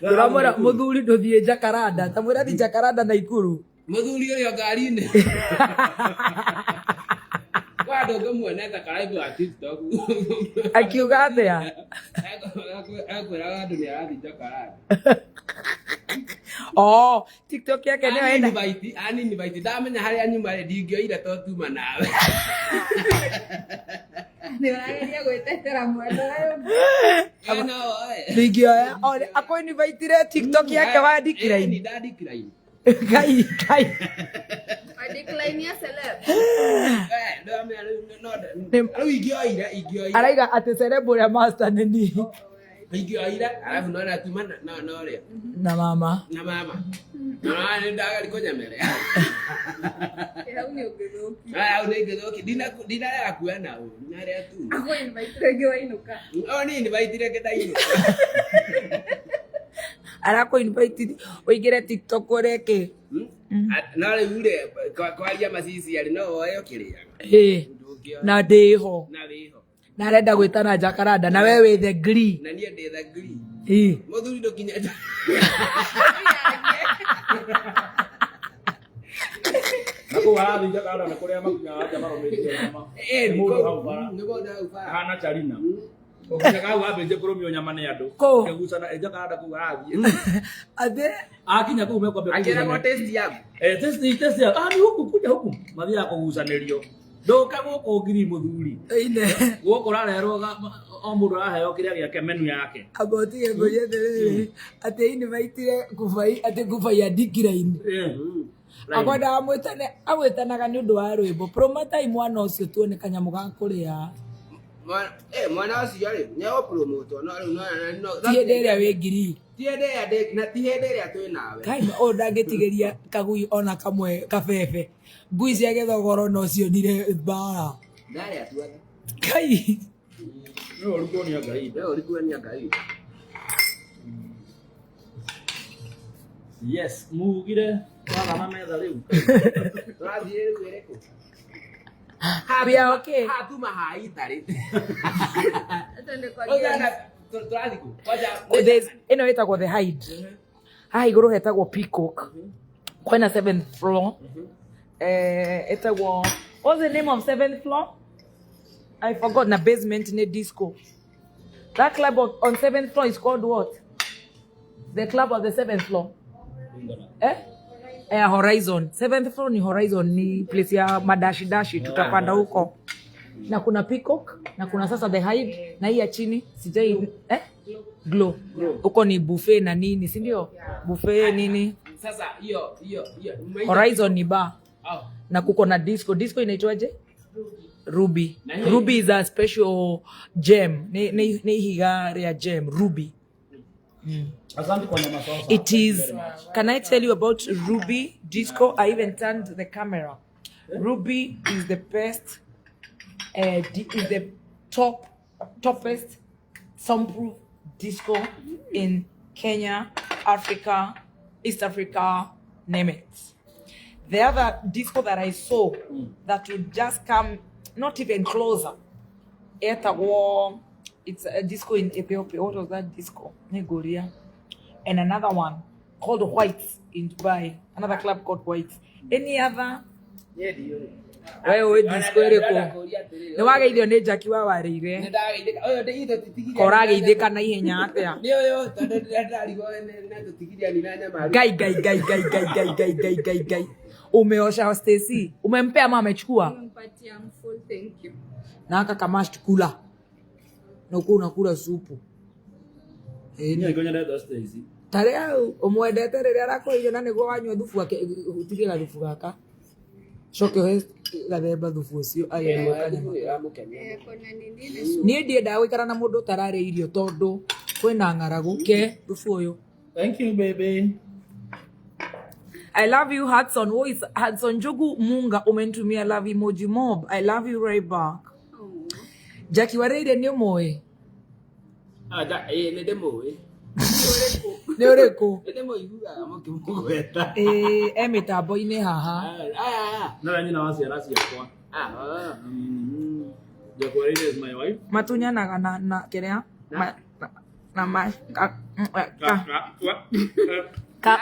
Ndũramwĩra mũthuri ndũthiĩ Jacaranda, ta mwĩra thiĩ Jacaranda Naikuru. Mũthuri ũrĩa ngari-inĩ. Kwa andũ ngĩmuonete Karaiko wa TikTok. Akiuga atĩa? Ekwĩraga andũ nĩ arathiĩ Jacaranda. Oh, TikTok yake nĩyo ĩna Ani invite ndamenya harĩa nyuma rĩ ndingĩoire to tuma nawe. Nĩ ũrageria gwĩtetera mwena ũyũ. Eh, no oe. Ningĩoya one akũinvaitire TikTok yake wa Ĩĩ, decline. nĩ ndadecline. Ngai Ngai. Wa decline ya celeb. Eh, no, no, no, rĩu ingĩoire ingĩoire Araiga atĩ celeb ũrĩa master nĩ niĩ ingĩoire arabu nona tuma na ũrĩa na mama. na mama na nĩ ndagari kũnyemerera. Eh, hau nĩ ũngĩthũkia. Hau nĩ ngĩthũki ndinarega kuoya na ũru narĩa tu. Akũ invite rĩngĩ wainũka. O niĩ invite rĩngĩ ndainũka. Arakũinvite ũingĩre TikTok ũreke. No rĩu rĩ kwaria macici arĩ no woe ũkĩrĩaga. Ĩĩ. Ndũngĩoya. Na ndĩho. Na wĩho. Na arenda gwĩtana Jacaranda na we wĩ the Glee. Na niĩ ndĩ the Glee. Ĩĩ. Mũthuri ndũkinyĩte. Na kũu harathiĩ Jakaranda nĩ kũrĩa makinyaga nja marũmĩtie nyama. Ĩĩ, Nĩ mũndũ hau bara. nĩ mũndũ hau bara. Hana Charina. Ũkinyaga hau ambĩtie kũrũmio nyama nĩ andũ. Kũ? Kĩgucana ĩ Jakaranda kũu arathiĩ. Atĩ Akinya kũu mekwambia Akĩragwo kũgucania. taste yaku. Eh, test test ya ah ni huku kuja huku. Mathiaga kũgucanĩrio. Ndũke gũkũ ngiri mũthuri. ine. Gũkũ ũrarehwo o mũndũ araheo kĩrĩa gĩake menu yake. Amba ũtige ngũrie atĩrĩrĩ atĩ invitire Kubai atĩ Kubai ya decline. Eh. Akwendaga amwĩtane amwĩtanaga nĩ ũndũ wa rwĩmbo. Promoter mwana ũcio tuone kanyamũ ga kũrĩa. Mwana ũcio rĩ nĩ egũpromotwo no rĩu no Ti hĩndĩ ĩrĩa wĩ ngiri. ti hĩndĩ ĩrĩa na ti hĩndĩ ĩrĩa twĩ nawe. Kai ũyũ ndangĩtigĩria kagui ona kamwe kabebe. Ngui cia gĩthogoro no cionire mbara. Ndarĩa tuothe. Kai. Nĩ ũru kuonia Ngai. Nĩ ũru kuonia Ngai. Yes, mugire twathama metha rĩu. Tũrathiĩ rĩu ĩrĩkũ? We are okay. Haha tuma ha itarĩ. Twende kwa games. Tũrathiĩ kũ? Kwanja There's ĩno ĩtagwo the Hyde. Haha igũrũ hetagwo Peacock. Kwĩna seventh floor. Eh, ĩtagwo what's the name of seventh floor? I forgot. Na basement nĩ disco. That club on seventh floor is called what? The club on the seventh floor. Eh? Eh, Horizon. Seventh floor ni Horizon, ni place ya madashi dashi, tutapanda huko. Na kuna Peacock, na kuna sasa the Hyde, na hii ya chini sijai eh? Glow. Huko ni buffet na nini, si ndio? Buffet nini? Sasa hiyo hiyo hiyo Horizon ni bar. Oh. Na kuko na disco. Disco inaitwaje? Ruby. Ruby is a special gem. Ni ihiga rĩa gem, Ruby. Asante kwa nyama sasa. It is. Can I tell you about Ruby Disco? I even turned the camera. Ruby is the best, is the toppest soundproof disco in Kenya, Africa, East Africa, name it. The other disco that I saw that would just come not even closer. Etagwo, it's a disco in Ethiopia. What was that disco? Negoria. And another one called Whites in Dubai. Another club called Whites. Any other? Niĩ ndiũĩ. Wewe disco ĩrĩkũ? Ndĩrenda atĩrĩrĩ. Nĩ wageithio nĩ Jackie wa warĩire. Nĩ ndageithĩka. Ũyũ ithe tũtigiria. Korageithĩka na ihenya atĩa? Nĩ ũyũ tondũ ndĩrarigwo na tũtigiria ni na nyama. Ngai ngai ngai ngai ngai ngai ngai ngai ngai ngai. Umeosha Stacy. Umempea ama amechukua? Nimempatia full thank you. Na aka kamash kula. Na uko unakula supu. Niĩ ngonyendete Stacy. Tarĩa ũmwendete rĩrĩa arakũirio na nĩguo wanyua thubu ake ũtige gathubu gaka coke ũhe gathemba thubu ũcio agĩe na kanyama. Ĩramũkenia. Kona nini na soup. Niĩ ndiendaga gũikara na mũndũ ũtararĩa irio tondũ kwĩna ng'aragu ke thubu ũyũ. Thank you baby. I love you Hudson. Who is Hudson Njogu Munga umenitumia love emoji mob. I love you right back. Oh. Jackie Wareire nĩ ũmũĩ? Ah, ĩĩ nĩ ndĩmũĩ. Nĩ ũrĩkũ? Nĩ ndĩmũiguaga mũkĩmũgweta. Ĩĩ e mĩtambo-inĩ haha. Ah, Nowe nyina wa ciana ciakwa. ah, ah. Jackie Wareire is my wife. Matunyanaga na kĩrĩa? Ma, na ma ka, ka, ka,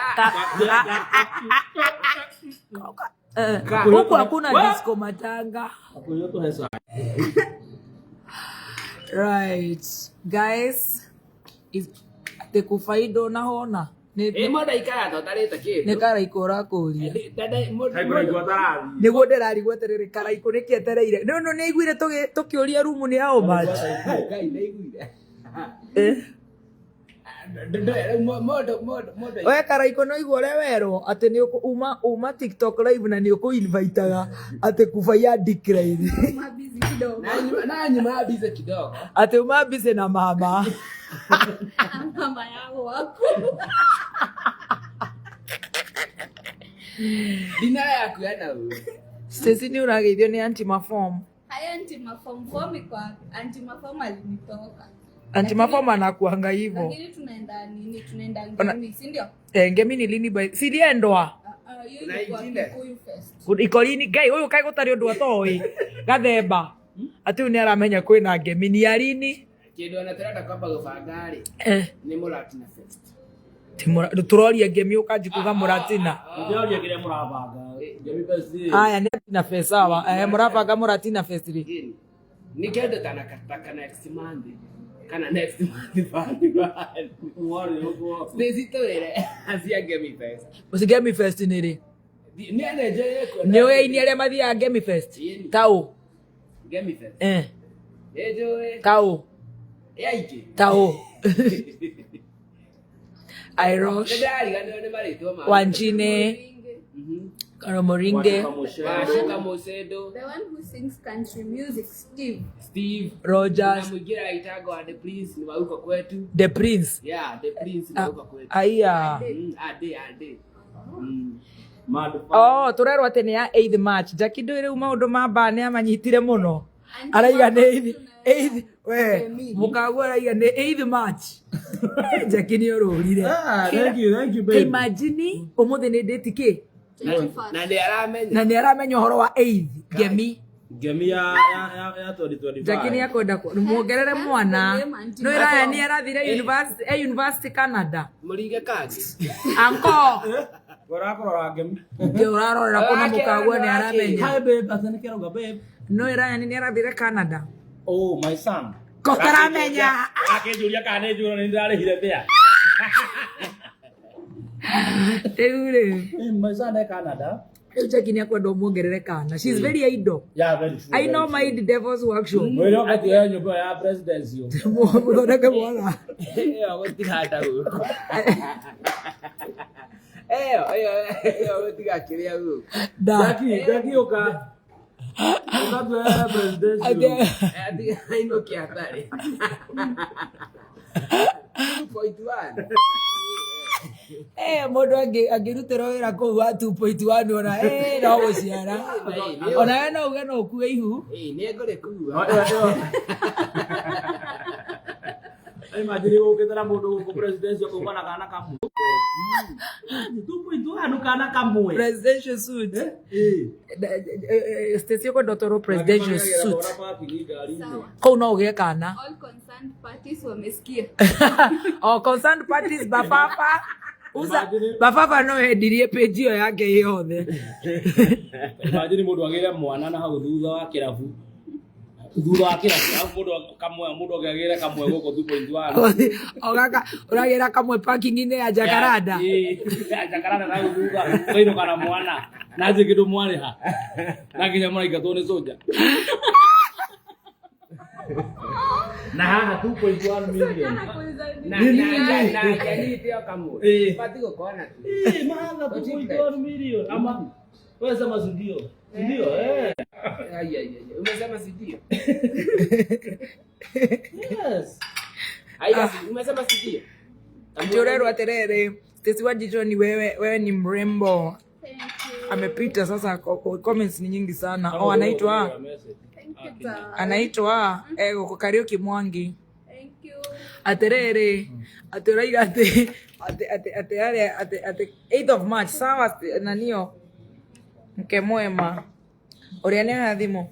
ka, ka, huku hakuna disco matanga. Hakuyo tuhe cai. Right. Guys, is atĩ kũbaindo na hona. Mũndũ aikaraga ta ũtarĩte kĩndũ. Nĩ Karaikũ ũrakũria. Kaigua tarathi. Nĩguo ndĩrarigwo atĩrĩrĩ, Karaikũ nĩkĩ etereire? No no nĩaiguire tũkĩũria rumu nĩ how much. Ngai nĩaiguire. Eh. Mũndũ We Karaikũ no igua ũrĩa werwo atĩ nĩ uma TikTok live na nĩ ũkũ-invitaga atĩ kubaia decline. Mabizi kidogo. Na nyuma busy kidogo. Atĩ uma busy na mama. Mama yao wako. Dina yaku yana ũru. Stacy nĩ ũrageithio nĩ anti mafom. Haya anti mafom form iko wapi? Anti mafom alinitoka. Anti mafom anakuanga hivyo. Lakini tunaenda nini? Tunaenda Ngemi, si ndio? Eh, Ngemi ni lini by siliendwa. Hiyo ilikuwa Kikuyu Fest. Iko lini Ngai ũyũ kaĩ gũtarĩ ũndũ atoĩ. Gathemba. Atĩ ũyũ nĩ aramenya kwĩna Ngemi ni ya lini? Kĩndũ ona tũrenda kwamba gũbanga rĩ Eh. nĩ Mũratina Fest. Tũroria Ngemi ũkanji kuga Mũratina. Ndĩroria kĩrĩa mũrabanga. Ngemi Fest. Aya nĩ Mũratina Fest sawa. Eh, mũrabanga Mũratina Fest rĩ. Nĩ kĩndũ ta next month. Kana next month bandi. Mwari ũguo. Stacy tũwĩre cia Ngemi Fest. Ũci Ngemi Fest nĩ rĩ? Nĩ enenje Nĩ ũĩ aini arĩa mathiaga Ngemi Fest? Taũ. Ngemi Fest. Eh. Nĩ njũĩ. Taũ. Ĩ aingĩ. Taũ. Irosh. Nĩ ndĩrariganĩrwo nĩ marĩtwa mao. Wanjine. Karomoringe. Washuka Musedo. The one who sings country music, Steve. Steve Rogers. Na mwingine aitagwa The Prince ni wa huko kwetu. The Prince. Yeah, The Prince ni wa huko kwetu. Aya. Ade ade. Oh, turerwo atĩ nĩ ya 8th March. Jackie ndũĩ rĩu maũndũ ma mbaa nĩ amanyitire mũno. Araiga nĩ 8th we mũkaguo araiga nĩ 8th March. Jackie nĩ ũrũrire. Thank you, thank you babe. Imagine ũmũthĩ nĩ date kĩ? Na nĩ aramenya. Na nĩ aramenya ũhoro wa 8th Ngemi. Ngemi ya 2025. Jackie nĩ akwenda muongerere mwana. No ĩraya nĩ arathire university, university Canada. Mũringe kangĩ. Anko. Ũrakũrora Ngemi. Nĩ ũrarorera kũna mũkaguo nĩ aramenya. Hi babe, atĩ nĩ kĩrauga babe. No ĩraya nĩ arathire Canada. Oh, my son. Ko taramenya. Akĩnjũria kana nĩ njũra nĩ ndĩrarĩhire mbĩa. Rĩu rĩ. My son e Canada. Rĩu Jackie nĩ akwenda ũmuongerere kana. She's very idle. Yeah, very true. I know my devil's workshop. Mwĩre ũkatuoya nyũmba ya presidency. Mũthondeke mwana. Ĩyo gũtiganda gũkũ. Ĩyo ĩyo gũtiga kĩrĩa gũkũ. Jackie, Jackie ũka. Ũkatuoya presidency. Atiga ainũke atarĩ. 2.1. Eh, mũndũ angĩrutĩrwo wĩra kũu wa 2.1 ona no gũciara. Ona we no uge no ũkue ihu. Nĩ ngũrĩkua. Imagine gũkĩte na mũndũ gũkũ presidency ũkauma na kana kamwe. 2.1 kana kamwe. Presidential suit. Stacy ũkwenda ũtwarwo presidential suit. Kũu no ũgĩe kana. All concerned parties wamesikia. Oh, concerned parties bafafa. Uza bafafa no endirie page ĩyo yake yothe. Imagine mũndũ agĩre mwana na hau thutha wa kĩrabu. Thutha wa kĩrabu mũndũ kamwe mũndũ agĩre kamwe gũkũ 2.1. O gaka ũragĩra kamwe parking-inĩ ya Jacaranda. Ya Jacaranda na hau thutha ũkainũka na mwana. Na njĩ kĩndũ mwarĩha. Na nginya mũraingatwo nĩ soja. Na haha 2.1 million. Na na na kamwe. Bati gũkorwo na tu. Eh, maana 2.1 million. Ama wewe sema si ndio? Si ndio eh. Ai ai ai. Umesema si ndio? Yes. Ai, umesema si ndio? Atĩ ũrerwo atĩrĩrĩ, Stacy Wanjicho ni wewe ni mrembo. Thank you. Amepita sasa, comments ni nyingi sana. Oh, anaitwa Thank you. anaitwa gũkũ Kariuki Mwangi. Thank you. Atĩrĩrĩ, atĩ ũraiga atĩ atĩ atĩ atĩ arĩa atĩ atĩ 8th of March sawa nanio mke mwema. Ũrĩa nĩ oya thimũ.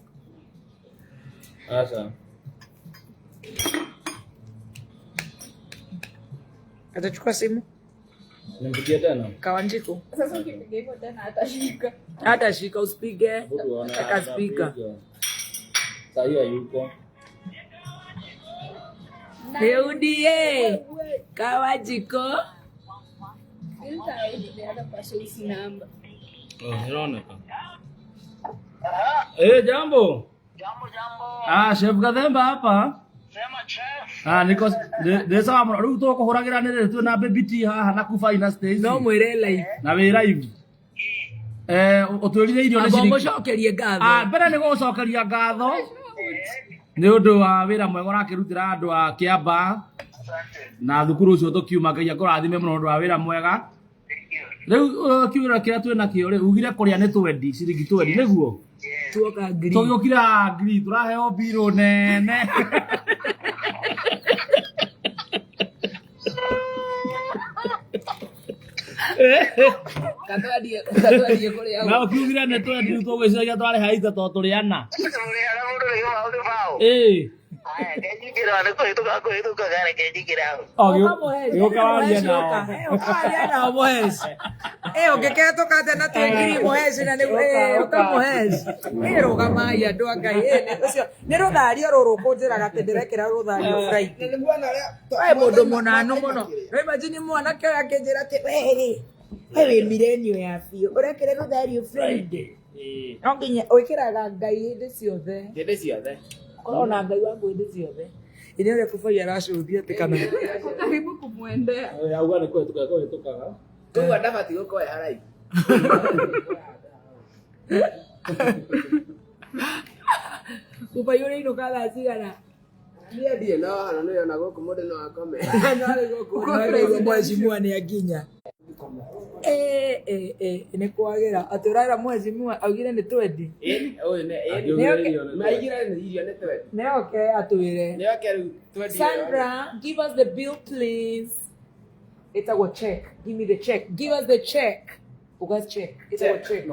Acha. Atachukua simu Nimpigie tena. Kawanjiku. Sasa ukipiga hivyo tena atashika. Hata shika usipige. Eka speaker. Saa hii hayuko. Reudie Kawajiko. Point out the other person's number. Oh, ironeka. Eh, jambo. Jambo jambo. Ah, Chef Gathemba hapa. Sema chef. Ah, niko ndä sawa må no rä u tå kå hå ragä ra nä rä twä na Baby T haha na kuba ina stage No mwĩre live. Na wä live å twä rire irio nä Amba ciringi ũmũcokerie ngatho. Ah, mbere nä gå cokeria ngatho nä å ndå wa wä ra mwega å rakä rutä ra andå a kä amba Asante. na thukuru å cio tå kiuma Ngai akå rathime må no å ndå wa wä ra mwega. Thank you. Rä u kä å ra kä rä a twä nakä o rä ugire kå rä a nä twendi ciringi twendi nä guo Yes. Tuoka ngiri. tå gä å kira ngiri tå raheo mbirå nene. Katwendie katwendie kũrĩa Na ũkiugire nä twendi rä u tå gwä ciragia twarä haita to tå rä ana. Tũrĩ mũndũ rĩ maũndũ mao. Ä Aya, ngenjingĩra nĩ kũhĩtũka kũhĩtũka reke njingĩre hau. Ũkamũhe. gä å kawaria nao. Ũkawaria nao mũheci. Ĩ ũngĩketũka atĩa na twĩ ngiri mũheci na nĩ ũkamũheci. Ĩ rũgamai andũ a Ngai. Ĩ ũcio nĩ rũthario rũrũ ũkũnjĩraga atĩ ndĩrekĩra rũthario Friday. We mũndũ mũnanu mũno. No imagine mwanake ũyũ akĩnjĩra atĩ we rĩ, we wĩ mirenio ya biũ ũrekĩra rũthario Friday. No nginya wĩkĩraga Ngai hĩndĩ ciothe. Hĩndĩ ciothe. Korwo na Ngai waku hĩndĩ ciothe. Ĩ nĩ ũrĩa kubai aracũthia atĩ kana Ako karibu kumwendea. Auga nä kå hä tå ka kå hä tå kaga. Koguo ndabatiĩ gũkorwo e haraihu. Kubai ũrĩinũka thaa cigana? Niĩ ndirĩ na hana nĩ ona gũkũ mũndũ no akome. Mheshimiwa nĩ akinya. Nĩ kwagĩra atĩ ũraĩra mheshimiwa augire nĩ twendi. Ĩ ũyũ nĩ ĩ maigire irio nĩ twendi. Nĩ oke atwĩre. Nĩ oke rĩu twendi. Sandra, give us the bill please. Ĩtagwo check. Give me the check. Give us the check. Uga check. Ĩtagwo check.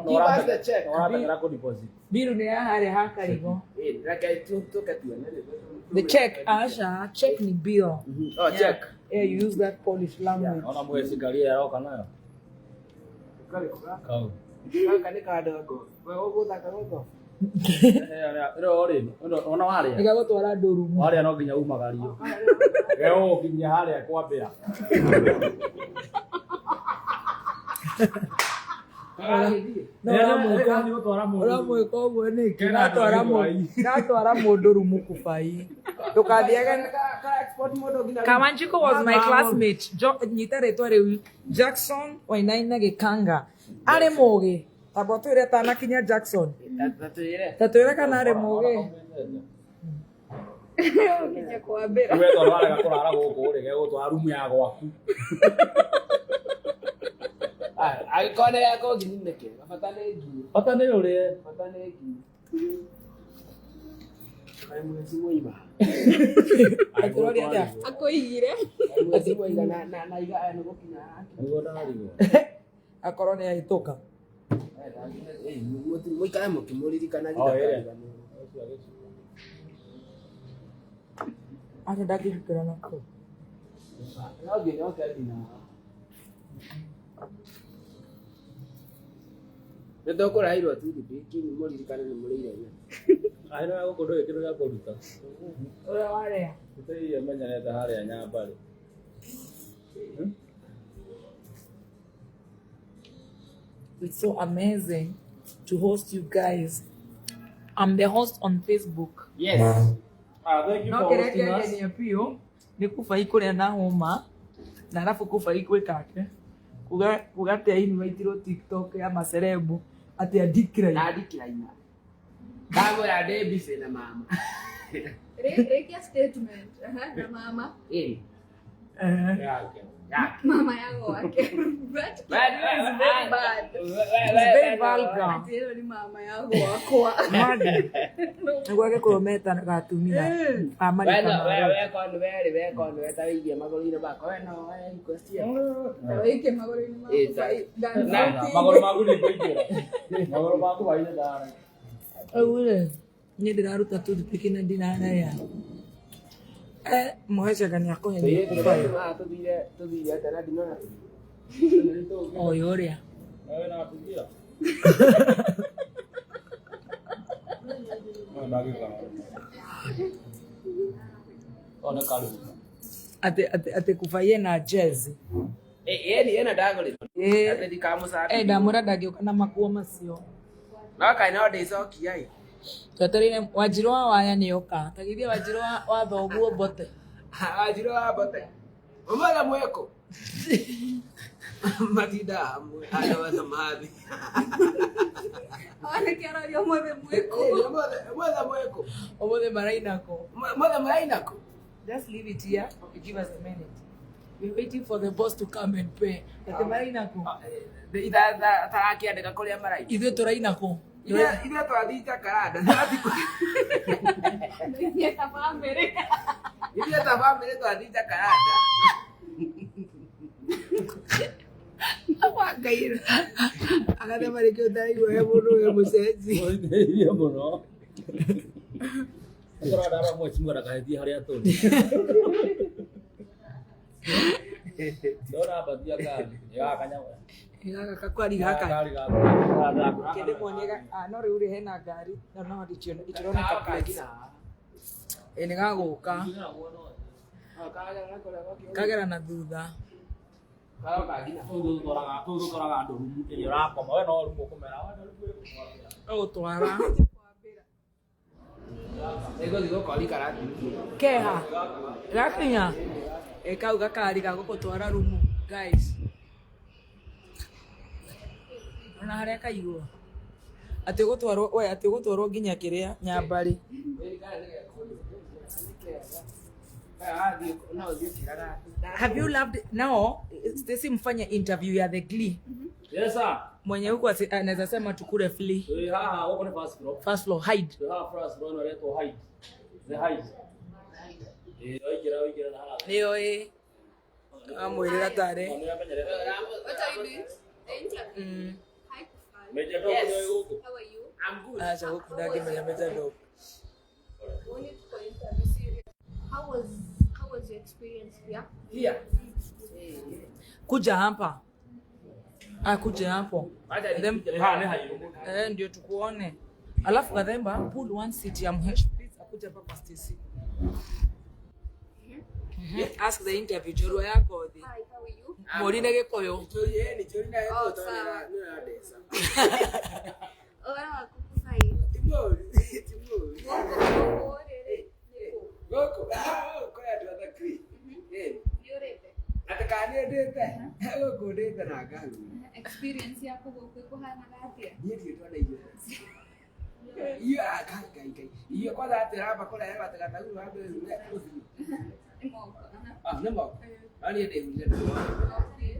Give us the check. Ũrateng'era kũ deposit. Bill nĩ ya harĩa ha Karigo. Ĩ reke tũke tuone rĩ. The check, Asha, check ni bill. Oh, check. Yeah, you use that Polish language. Ona mweci ngari ĩrĩa aroka nayo. Kau. Gaka nĩ kandongo. We ũgũthaka gũkũ? Ĩno rĩ, ona warĩa. Nĩgagũtwara ndũrumu. Warĩa no nginya umagario. Gegũgũkinyia harĩa kwambĩra. No ũramwĩka ũguo nĩkĩ? Natwara mũndũ rumu kubai. Ndũkathiage. Kawanjiko was my classmate. Nyita rĩtwa rĩu Jackson Wainaina Gĩkanga. Arĩ mũgĩ. Tamba ũtwĩre atanakinya Jackson. Tatwĩre. Ta twĩre kana arĩ mũgĩ. Kinya kwambĩra. We tondũ warega kũrara gũkũ rĩ, gegũtwara rumu ya gwaku. Angĩkorwo nĩ gakũ nginyi nĩkĩ? Bata nĩ nginyi. Bata nĩ ũrĩe. Bata nĩ nginyi. Kaĩ mweci mũima. Atũroria atĩa? Akoigire. Kaĩ mweci mũiga na iga aya nĩ gũkinya haha. Nĩguo ndarigwo. Akorwo nĩ ahĩtũka. Mũikare mũkĩmũririkanagia. Oh, ĩrĩa. Atĩ ndangĩhĩtũra nakũu. No nginya oke nginya. Nĩ tũkũrairwo toothpick mũririkane nĩ mũrĩire nyama. Aĩ no gũkũ ndũrĩ kĩndũ gĩa kũruta. Ũrĩa warĩa. Tũtĩirie menyerete harĩa Nyambarĩ. It's so amazing to host you guys. I'm the host on Facebook. Yes. Ah, thank you No for kĩrĩa hosting us. kĩangenia biũ nĩ kubai kũrĩa na hũma na arabu kubai gwĩka atĩa kuga atĩ ainvaitirwo TikTok ya macerebu atĩ andikiraina. Ndandikiraina. Ndagwĩra ndĩ busy na mama. Rekia statement. Aha, na mama. Ĩ. Yake. Mama yangu wake. That is very bad. It's very vulgar. Ati hilo ni mama yangu wakwa. Madi. Nĩguo Agĩkũyũ metanaga atumia a marika mao. We wĩigie magũrũ-inĩ makwa. We no we request ĩyo. Wike magũrũ-inĩ maku. Ĩ, Than Magũrũ maku nĩ kũingĩra. Magũrũ maku waire ndarĩ. Rĩu rĩ, niĩ ndĩraruta toothpick na ndinarĩa. Mũhecanga nĩ akũhenia kubai. Tũthire tũthire atĩa na ndinona. Oyo ũrĩa. Wewe na atumia. No ndagĩka. One karibu. Atĩ kubai ena jezi. Ĩni ĩno ndagũrĩrwo. Ĩĩ. Atĩ ndikamũcambithia. Eh, ndamwĩra ndangĩũka na makuo macio. No kaĩ no ndĩcokia ĩ. Twetereire Wanjirũ wa waya nĩoka. Tagithia Wanjirũ wa thoguo Mbote. Wanjirũ wa Mbote. Ũmũthĩ mwĩkũ? Matindaga hamwe andũ othe mathi. Wanake aroria ũmũthĩ mwĩkũ. Ũmũthĩ mwĩkũ? Ũmũthĩ maraina kũ? Ũmũthĩ mũraina kũ? Just leave it here. Okay, give us a minute. We're waiting for the boss to come and pay. Ati maraina kũ? Tarakĩandĩka kũrĩa maraina. Ithuĩ tũraina kũ? Ithuĩ twathiĩ Jacaranda. Ithuĩ ta bamĩrĩ. Ithuĩ ta bamĩrĩ twathiĩ Jacaranda. Wangaira. Agathema rĩngĩ ũtaraigua he mũndũ wĩ mũcenji. Ũiteithie mũno. Tũrona arĩa mheshimiwa ndakahĩtie harĩa tũrĩ. Ndona mbathi ya ngari. Ya kanyamũ. Gaka kakwari gaka. Ngari gaka. Kende muonie no rĩu rĩ hena ngari na no nditironeka plates. Ĩ nĩ gagũka. Kagera na thutha. Tũu tũtwaraga andũ rumu ĩrĩa ũrakoma we no rumu ũkũmera we no rumu ĩgũtwarĩra. Gagũtwara. Nĩngũthiĩ gũkori karati. Keha. Gakinya. Ĩ kau gakari ga gũgũtwara rumu guys. Ona harĩa kaigwo. Atĩ ũgũtwarwo we atĩ ũgũtwarwo nginya kĩrĩa Nyambarĩ. Have you loved now Stacy mfanye interview ya The Glee. Yes sir. Mwenye huko anaweza sema tukule flea. Twĩ haha gũkũ nĩ first floor. First floor hide. Twĩ haha first floor ĩno ĩretwo Hyde. The Hyde. Ĩĩ waingĩra na haha. Nĩyo ĩ. Amwĩrĩra tarĩ. Nĩamenyerete. What are you doing? The interview. Hi, Kufal. Meja dog nĩoĩ gũkũ. How are you? I'm good. Aca gũkũ ndangĩmenya Meja dog. We need for interview serious. How was your experience here? Here. Kuja hapa. Ah, kuja hapo. Then Haha nĩ hairũ. eh, ndio tukuone. Alafu Gathemba pull one seat ya mhesh please akuja hapa kwa Stacy. Ask the interview njorua ya ngothi. Hi, how are you? Mũrine Gĩkũyũ. Njũri ĩ, njũri na Oh, ĩkũ tondũ sawa. nĩ ũrandeca. Ũhoro waku Kufai? Ti mũũru, ti mũũru. Gũkũ gũkũ rĩrĩ nĩkũ? Gũkũ, gũkũ kũrĩ andũ athakri. Ĩ, Nĩ ũrĩte? atĩ kana nĩ ndĩte, gũkũ ndĩte na ngahũna. Experience yaku gũkũ ĩkũhanaga atĩa? Niĩ ndirĩ ndona irio icio. Irio, ah, Ngai, Ngai, Ngai. Irio kwanza atĩ ũramba kũreherwo atĩ gataguru wambe ũhure ũthiĩ. Nĩ moko. Aha. Ah, nĩ moko. No niĩ ndĩhurire na moko. Okay.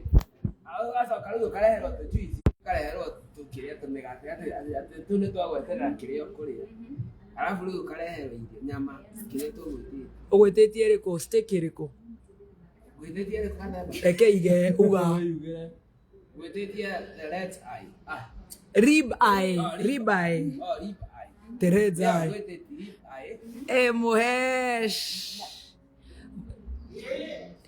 Ah, ũgacoka rĩu ũkareherwo tũjuici, ũkareherwo tũkĩrĩa tũmĩgate atĩ tũu nĩ twa gweterera kĩrĩa ũkũrĩa. Arabu rĩu ũkareherwo irio, nyama, kĩrĩa tũgwĩtĩte. Ũgwĩtĩtie ĩrĩkũ? Steak ĩrĩkũ? Ngwĩtĩtie rĩkũ kana Reke ige uga. Ngwĩtĩtie the red eye. Ah, Rib eye, rib eye. oh, rib eye. The red Yeah, eye. ngwĩtĩtie rib eye. Eh, Muhesh.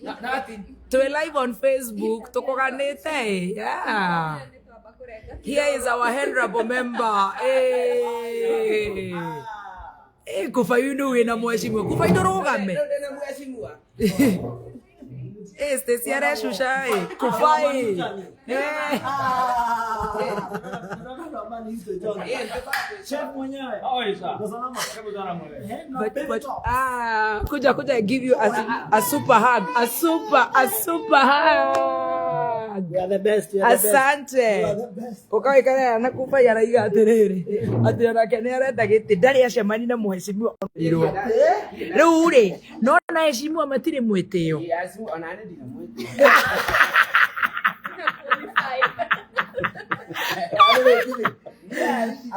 Na atĩ Twĩ live on Facebook tũkũganĩte. Yeah. Nĩ twamba kũrenga. Here is our honorable member. Hey. Hey, Kufa inu wĩna mheshimiwa. Kufa ndũrũgame. Rĩu ndĩna mheshimiwa. Hey, Stacy arecuca ĩ. Kufa ĩ. Hey. Chef mwenyewe. Oi sir. Uko salama? Karibu sana mwenyewe. Eh, na But, baby but, top. ah, kuja kuja I give you a super hug. A super hug. You are the best. You are the best. Asante. You are the best. Ũkawĩkarĩra na kuba araiga atĩrĩrĩ atĩ onake nĩ arenda gĩtĩ ndarĩ acemani na mheshimiwa rĩu rĩ no na heshimiwa matirĩ mwĩtĩo Yes, ona niĩ ndirĩ mwĩtĩo.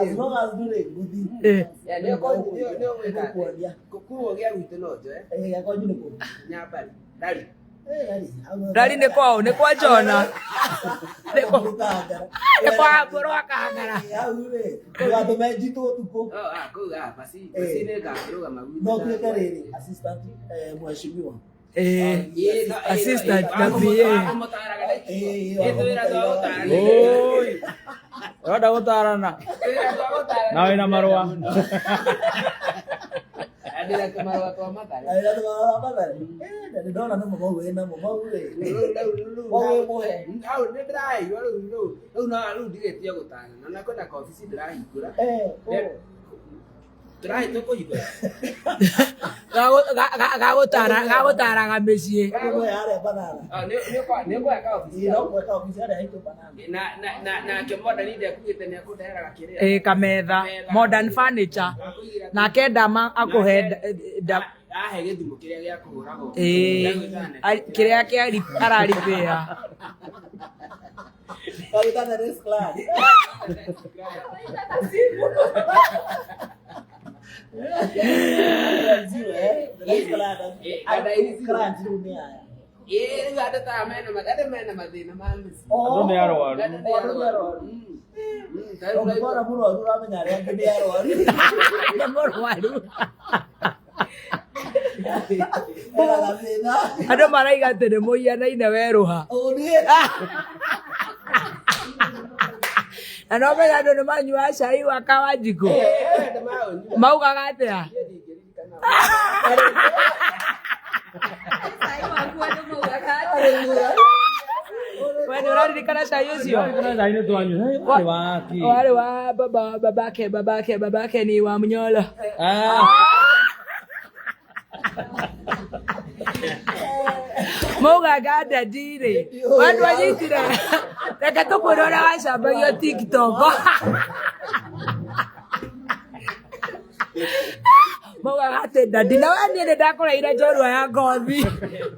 As long as ndũrĩ ngũthi. Eh. Yeah, nĩ nĩ ũgwĩka atĩ. Nĩngũkuonia. Kuo gĩa gwitũ no njoe. Eh, gĩa kwanyu nĩ kũ? Nyambarĩ. Ndari. Eh, rari. Ndari nĩ kwao nĩ kwa Jona nĩ kwa Gũkangara. nĩ kwa Mbũrũ akangara Eh, hau rĩ, ndũgatũme njitwo ũtukũ. Oh, ah, kũu ah, basi basi nĩ ngakĩrũgama gwitũ. No tuĩke rĩrĩ, assistant, eh, mheshimiwa. Eh, assistant na PA. Kũmũtaraga na Eh, ĩ twĩra twa gũtarana. Oi. Ũrenda gũtarana Twĩra twa gũtarana. na wĩna marũa. Na ndĩna tũmarũa twa Mathare. Na ndĩna tũmarũa twa Mathare. Eh, na nĩndona nĩmo mau wĩnamo mau rĩ. Mau wĩ mũhe. Hau nĩ ndĩraheirwo rĩu rĩu rĩu no rĩu ndigĩtie gũtana na kwĩna kobici ndĩrahingũra. Eh, oh. Tũrahi tũkũhingũra. Gagũtaraga mĩciĩ. Nĩkũhe harĩa banana. Ah, nĩ ũkũhe kaobici Ĩĩ, no hau. kũhe kaobici harĩa haitũ banana. Na na na nake Modern ndekugĩte nĩ ekũndehera kĩrĩa. Ĩ kametha modern furniture. Nake ndama akũhe Ahe gĩthimo kĩrĩa gĩa kũhũragwo. ĩ kĩrĩa kĩa araripĩa. Wagĩta the next class. Zero, eh? The next class. Client rĩu nĩ aya. Ĩ rĩu andũ ta mena andũ mena mathĩna ma mĩciĩ. Andũ nĩ arwaru. Andũ nĩ arwaru. Ta rĩu Ũngĩkora mũrwaru ũramenya arĩa angĩ nĩ arwaru. Nĩ mũrwaru. Ena gathĩna. Andũ maraiga atĩ nĩ mũhianaine werũha. Ũũ nĩ Na no menya andũ nĩ manyuaga cai wa Kawanjikũ. Maugaga atĩa? Cai waku andũ maugaga atĩa? We nĩ ũraririkana cai ũcio? Cai nĩ twanyua. Warĩ wa kĩ? Warĩ wa baba babake babake babake ni wa Mnyolo. Ah. Maugaga ndadi rĩ andũ anyitire reke tũkwĩre ũrĩa wacambagio TikTok. Maugaga atĩ ndadi na we niĩ nĩ ndakũreire njorua ya ngothi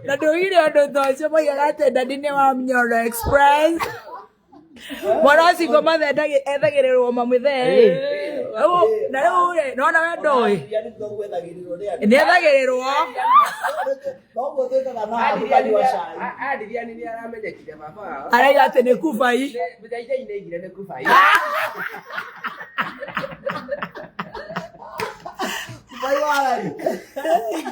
na ndũgire ũndũ ta ũcio maugaga atĩ ndadi nĩ wa Mnyolo Express. Mwana ũcio ngoma ethagĩrĩrwo mamũthee na rĩu rĩ nona we ndũĩ nĩ ethagĩrĩrwo Noguo twĩkaga na tũkanyua cai. Adiriani nĩ aramenyekire baba wao. araiga atĩ nĩ kubai. Mũthaithainĩ aigire nĩ kubai. Kubai wa rari.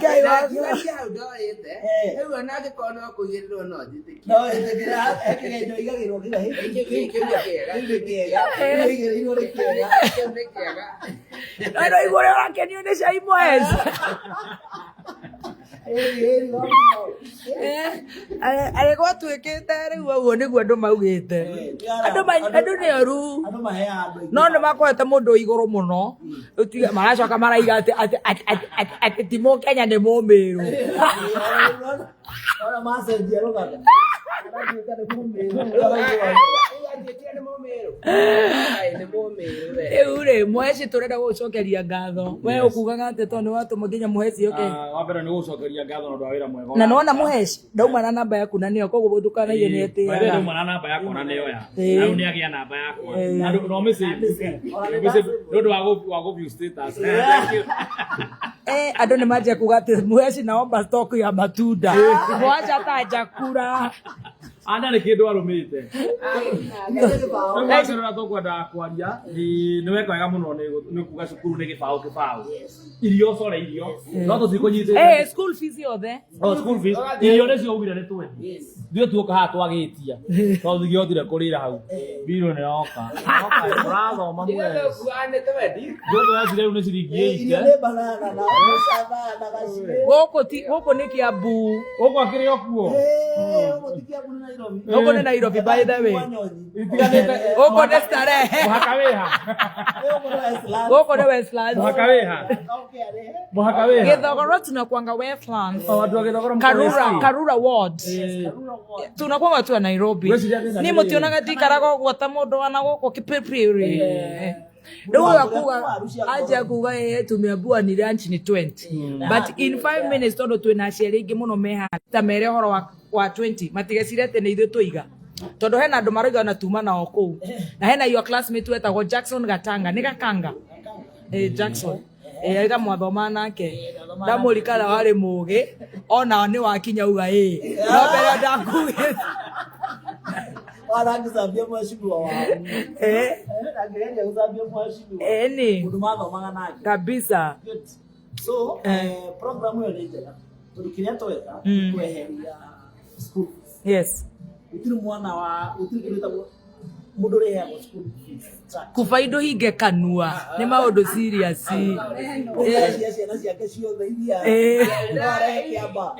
Ngai wakwa. Ngiuga hau ndorĩte. Eh. Rĩu ona angĩkorwo no kũigĩrĩrwo no njĩtĩkie. No ĩtĩkĩra kĩgerio igagĩrwo kĩga Kĩu nĩ kĩega. Kĩu nĩ kĩega. Kĩu igĩrĩirwo nĩ kĩega. Kĩu nĩ kĩega. No no igũrũ ũrakenio nĩ cai mwezi. Ĩni ĩni no. Arĩ gwatuĩkĩte rĩu ũguo nĩguo andũ maugĩte. Andũ nĩ oru. Andũ maheaga andũ aingĩ. No nĩ makwete mũndũ igũrũ mũno. Ũtige maracoka maraiga atĩ atĩ atĩ atĩ atĩ ti mũkenya nĩ mũmĩrũ. Ona macenjia rũgano. Maratuĩka nĩ mũmĩrũ. Rĩu atuĩkire nĩ mũmĩrũ. Ai, nĩ mũmĩrũ we. Rĩu rĩ Mũheci tũrenda gũgũcokeria ngatho. We ũkugaga atĩ tondũ nĩ watũma nginya Mũheci oke. Ah, wa mbere nĩ gũcokeria ngatho na ũndũ wa wĩra mwega. Na nĩwona Mũheci ndauma na namba yaku na nĩyo koguo ndũkanaiye nĩ By the way, etĩaga. ndauma na namba yakwa na nĩyo ya. Ĩĩ. Na rĩu nĩ agĩa namba yakwa. Ĩĩ. Na no mĩsave. Nĩ ũndũ wa gũ view status. Thank you. Eh, andũ nĩ manjia kuga atĩ Mũheci naomba stock ya matunda. Mwacha ta chakula. Ana nĩ kĩndũ arũmĩte. Rĩu wacio ũrĩa tũkwendaga kwaria nĩ weka wega mũno nĩ kuga cukuru nĩ gĩbaũ kĩbaũ. Irio core irio. No tũtikũnyitĩte. Eh, school fees yothe. Oh, school fees. Irio nĩcio ugire nĩ twendi. Ithuĩ tuoka haha twagĩtia. Tondũ tũtingĩhotire kũrĩra hau. Mbirũ nĩ yoka. Ũrathoma Ithuĩ mwezi. tũkuaga nĩ twendi. Ithuĩ twecire rĩu nĩ ciringi Irio 80. nĩ banana na mũcaba na gacibĩ. Gũkũ ti gũkũ nĩ Kiambu. Gũkũ akĩrĩ o kuo. Eh, ũguo ti Kiambu nĩ Nairobi. Gũkũ nĩ Nairobi by the way. Wanyonyi. Itiganĩte. Gũkũ nĩ Starehe. Mũhaka wĩha. Ũguo nĩ Westlands. Gũkũ nĩ Westlands. Mũhaka wĩha. Okay, arĩhe. Mũhaka wĩha. Githogoro tunakuanga Westlands. O, andũ a Githogoro mko Karura, West. Karura ward. Eh, Tunakuanga tu wa Nairobi. Gwĩciria thĩna Ni nĩ mũtionaga ndikaraga ũguo ta mũndũ wana gũkũ kĩpĩpĩrĩ. Rĩu ũyũ akuga anjia kuga ĩ tumeambua ni lunch ni 20 but in 5 minutes tondũ twĩna aciari aingĩ mũno me haha ta mere ũhoro wa 20 matigecire atĩ nĩ ithuĩ tũiga tondũ hena andũ marauga ona tuma nao kũu na hena your classmate wetagwo Jackson Gatanga nĩ Gakanga eh Jackson eh aiga mwathoma nake ndamũrikana warĩ mũgĩ ona nĩ wakinya uga ĩ no mbere ndakugĩte Warangĩcambia mheshimiwa wao. eh Angĩgeria gũcambia mheshimiwa. eni Mũndũ mathomaga nake. kabisa. Good. So, program ĩyo nĩ njega tondũ kĩrĩa tweka kweheria school fees. Yes. Gũtirĩ mwana wa gũtirĩ kĩndũ gĩtagwo Mũndũ ũrĩheagwo school fees structure. Kuba indo hinge kanua nĩ maũndũ serious. Ũkarĩhia ciana ciake ciothe iria no arehe kĩamba.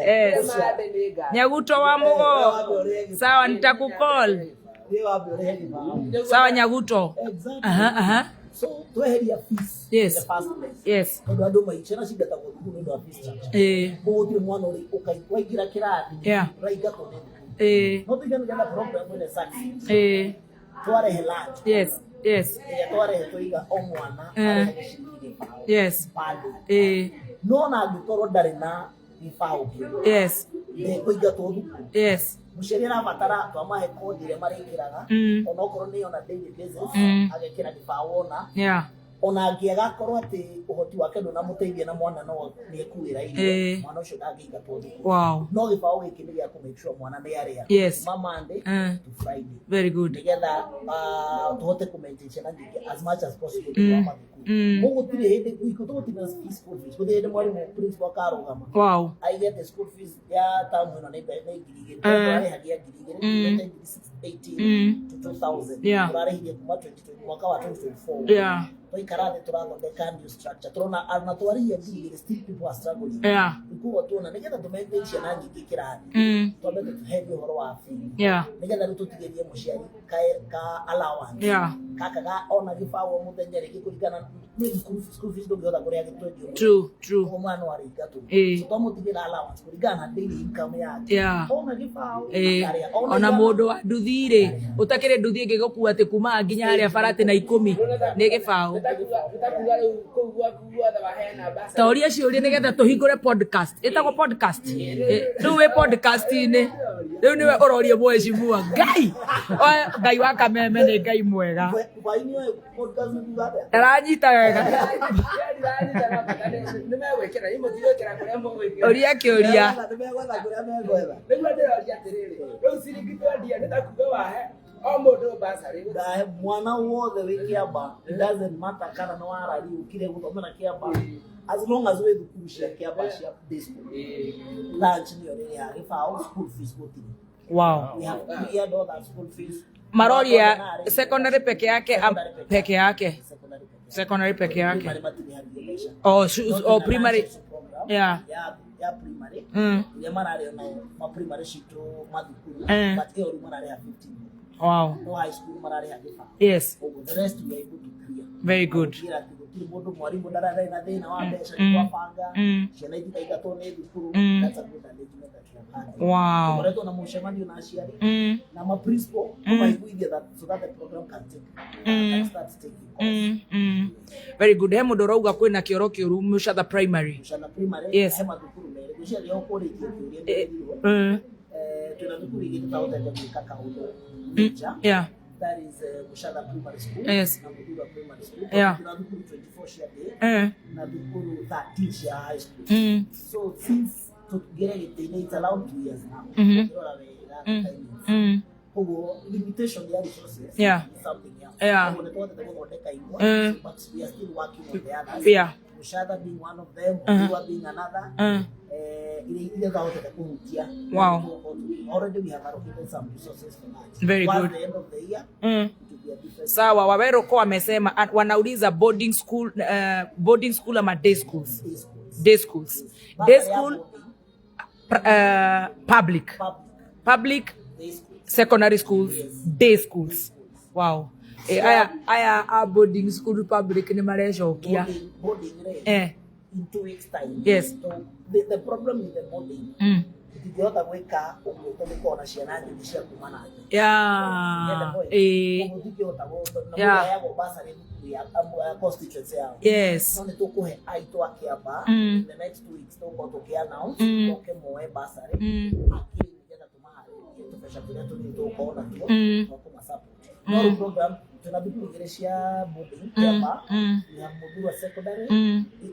Yes. Nyaguto wa Mugo. Sawa, nitakukall. Nĩ wambe ũrĩhe gĩbaũ. Sawa Nyaguto. Exactly. Aha, aha. So tweheria fees Yes. in the first place. Yes. Tondũ andũ mai ciana cingatagwo thukuru nĩ ũndũ wa fees structure. Koguo gũtirĩ mwana ũrĩ waingĩra kĩrathi ũraingatwo nĩ thukuru. No tuige nĩgetha program ĩno succeed, twarehe lunch. Yes. Yes. Ĩrĩa twarehe tũiga o mwana arehe gĩciringi gĩbaũ per day. No ona angĩkorwo ndarĩ na gĩbaũ kĩu, ndekũingatwo thukuru. Mũciari arabatara twamahe kodi ĩrĩa marĩkĩraga, onokorwo nĩ on a daily basis, agekĩra gĩbaũ ona ona angĩaga akorwo atĩ ũhoti wake ndũnamũteithia na mwana no nĩekuĩra irio, mwana ũcio ndangĩingatwo thukuru. No gĩbaũ gĩkĩ nĩ gĩa kũ make sure mwana nĩ arĩa kuma Monday to Friday, Very good. nĩgetha tũhote kũ maintain ciana nyingĩ as much as possible thĩinĩ wa mathukuru. Koguo gũtirĩ hĩndĩ gwitũ tũgũtinda school fees, gũtirĩ hĩndĩ mwarimũ principal akarũgama aige atĩ school fees ya term ĩno nĩ 2,000. Tũrarĩhagia 2,000, 18 to 2,000. Tũrarĩhirie kuma 2020, mwaka wa 2024. Twaikara thĩ tũrathondeka new structure, tũrona ona twarĩhia 2,000, still people are struggling. Koguo tuona nĩgetha tũ maintain ciana nyingĩ kĩrathi, twambe tũherie ũhoro wa fee, nĩgetha rĩu tũtigĩrie mũciari ka allowance gaka ga ona gĩbaũ o mũthenya, rĩngĩ kũringana nĩ thukuru, school fees ndũngĩhota kũrĩha gĩtwendio. True, true. Koguo mwana no arĩingatwo. So twamũtigĩra allowance kũringana na daily income yake, ona gĩbaũ akarĩa, ona Ona igana. mũndũ wa nduthi rĩ, ũtakĩrĩ nduthi ĩngĩgũkua atĩ kuma nginya harĩa barati na 10 nĩ gĩbaũ. Ta ũria ciũria nĩgetha tũhingũre podcast. Ĩtagwo podcast. Rĩu wĩ podcast-inĩ. Rĩu nĩwe ũroria mheshimiwa. Ngai. Oe, Ngai wa Kameme nĩ Ngai mwega. Hwaĩ-inĩ ũyũ podcast nĩ kuga atĩa? Ndaranyita wega. Ũria kĩũria. Nĩ megwetha kũrĩa megwetha. Ndahe mwana wothe wĩ Kĩamba, it doesn't matter kana nĩ warari ũkire gũthomera Kĩamba, as long as wĩ thukuru cia Kĩamba cia day school, lunch nĩyo rĩrĩhaga gĩbaũ, school fees gũtirĩ. We have cleared all that school fees. Maroria secondary peke yake, peke yake. Secondary peke yake. Secondary peke yake. Primary matirĩhagio mbeca. Oh, No, oh, twĩna primary. lunch program ya primary iria mararĩo nao ma primary citũ mathukuru, but ĩyo rĩu mararĩha 15. No high school mararĩha gĩbaũ. Ũguo the rest we are able to clear. Very good. Gũtigĩrĩra atĩ gũtirĩ mũndũ mwarimũ ndararĩ na thĩna wa mbeca, nĩ twabanga ciana itikaingatwo nĩ thukuru. That's a good arrangement that we have had. Tũkoretwo na mũcemanio na aciari na ma principal kũmaiguithia that so that the program can take can start taking course. Very good. He mũndũ ũrauga kwĩna kĩoro kĩũru Mũcatha primary. Mũcatha primary, he mathukuru merĩ gwĩciria nĩho kũrĩtie kĩũria nĩrĩirwo. Twĩna thukuru igĩrĩ tũtahotete gwĩka kaũndũ major. That is Mushatha Primary School na Muthurwa Primary School. Tuna thukuru 24 cia day na thukuru 13 cia high school. So since tũngĩre gĩtĩ-inĩ, it's around 2 years now. Ũngĩrora wega timings. Koguo limitation ya resources is something else. Koguo nĩ twahotete gũthondeka imwe, but we are still working on the others. Mushatha being one of them, Muthurwa being another. Iria twahotete kũhutia. Already we have allocated some resources for that. Very Towards good. the end of the year, it will be a different. Sawa, Waweroko amesema wanauliza boarding school, boarding school ama day schools? Day schools. Day schools. Yes. Day school, public. Public. Public, Day schools. secondary schools, day schools. Wow. Aya a boarding school public nĩ marecokia. Boarding rĩ, in 2 weeks time. So the problem with the boarding, tũtingĩhota gwĩka ũguo tondũ korwo na ciana nyingĩ cia kuma na nja. Koguo tũtingĩhota na mũndũ aheagwo bursary thukuru ya constituency yao. No nĩ tũkũhe aitũ a Kĩamba in the next 2 weeks tũgũkorwo tũkĩ announce tũke moe bursary akiri nĩgetha tũmaharĩrie tũbeca tũrĩa tũnini tũgũkorwo natuo twa kũma-support. No rĩu program twĩna thukuru igĩrĩ cia boarding Kĩamba. We have Muthurwa Secondary,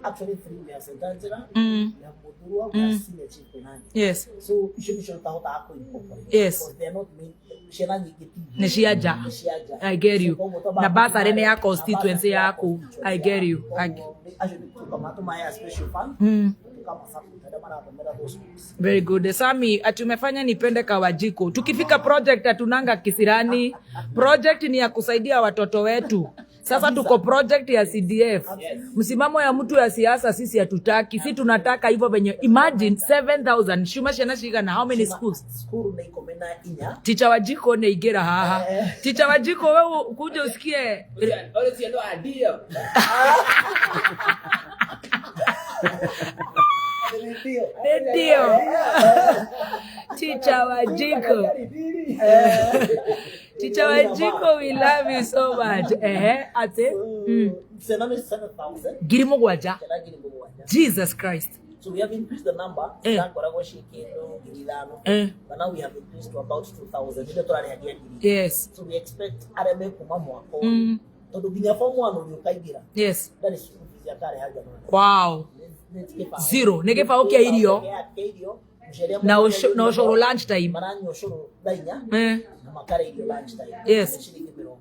actually three. We have St. Angela, we have Muthurwa, we have Senior Chief Koinange. So icio nicio tũtahotaga kũ incorporate because they are not main, ciana nyingĩ ti Nĩ cia nja. nĩ cia nja. I get you. So koguo twambaga Na bursary nĩ ya na constituency bursary ya yaku. constituency I get you. yaku. I Koguo acio nĩ tũkama tũmahe a special fund, tũkama support arĩa marathomera those schools. Very good. Sami, ati umefanya nipende Kawajiko. Tukifika project hatunanga kisirani. Project ni ya kusaidia watoto wetu. Sasa tuko project ya CDF. Msimamo ya mtu ya siasa sisi hatutaki. Si tunataka hivyo venye. Imagine 7000 shuma ciana cigana how many schools? Cukuru nĩ 14. Ticha Wajiko nĩ ingĩra haha. Ticha Wajiko wewe kuja usikie. Ũcio no ndio. Ndio. Ndio. Ticha Wajiko. Ticha Wajiko, we love you so much. Ehe, ate. Ciana nĩ 7000. 7,000. Ciana 7,000. Jesus Christ. So we have increased the number. Cirakoragwo ciĩ kĩndũ 5,000. But now we have increased to about 2000. Nĩrĩo tũrarĩhagia ngiri. So we expect arĩa mekuma mwaka ũyũ. Tondũ nginya form 1 ũrĩa ũkaingĩra. Ndarĩ school fees akarĩhagia mwana. Nĩ kĩbaũ. Zero. Nĩ gĩbaũ kĩa irio. Kĩa irio. Mũciari Na amũrĩhagia na ũcũrũ lunch time. Maranyua ũcũrũ thaa inya. Na makarĩa irio lunch time. Nĩ ciringi 20.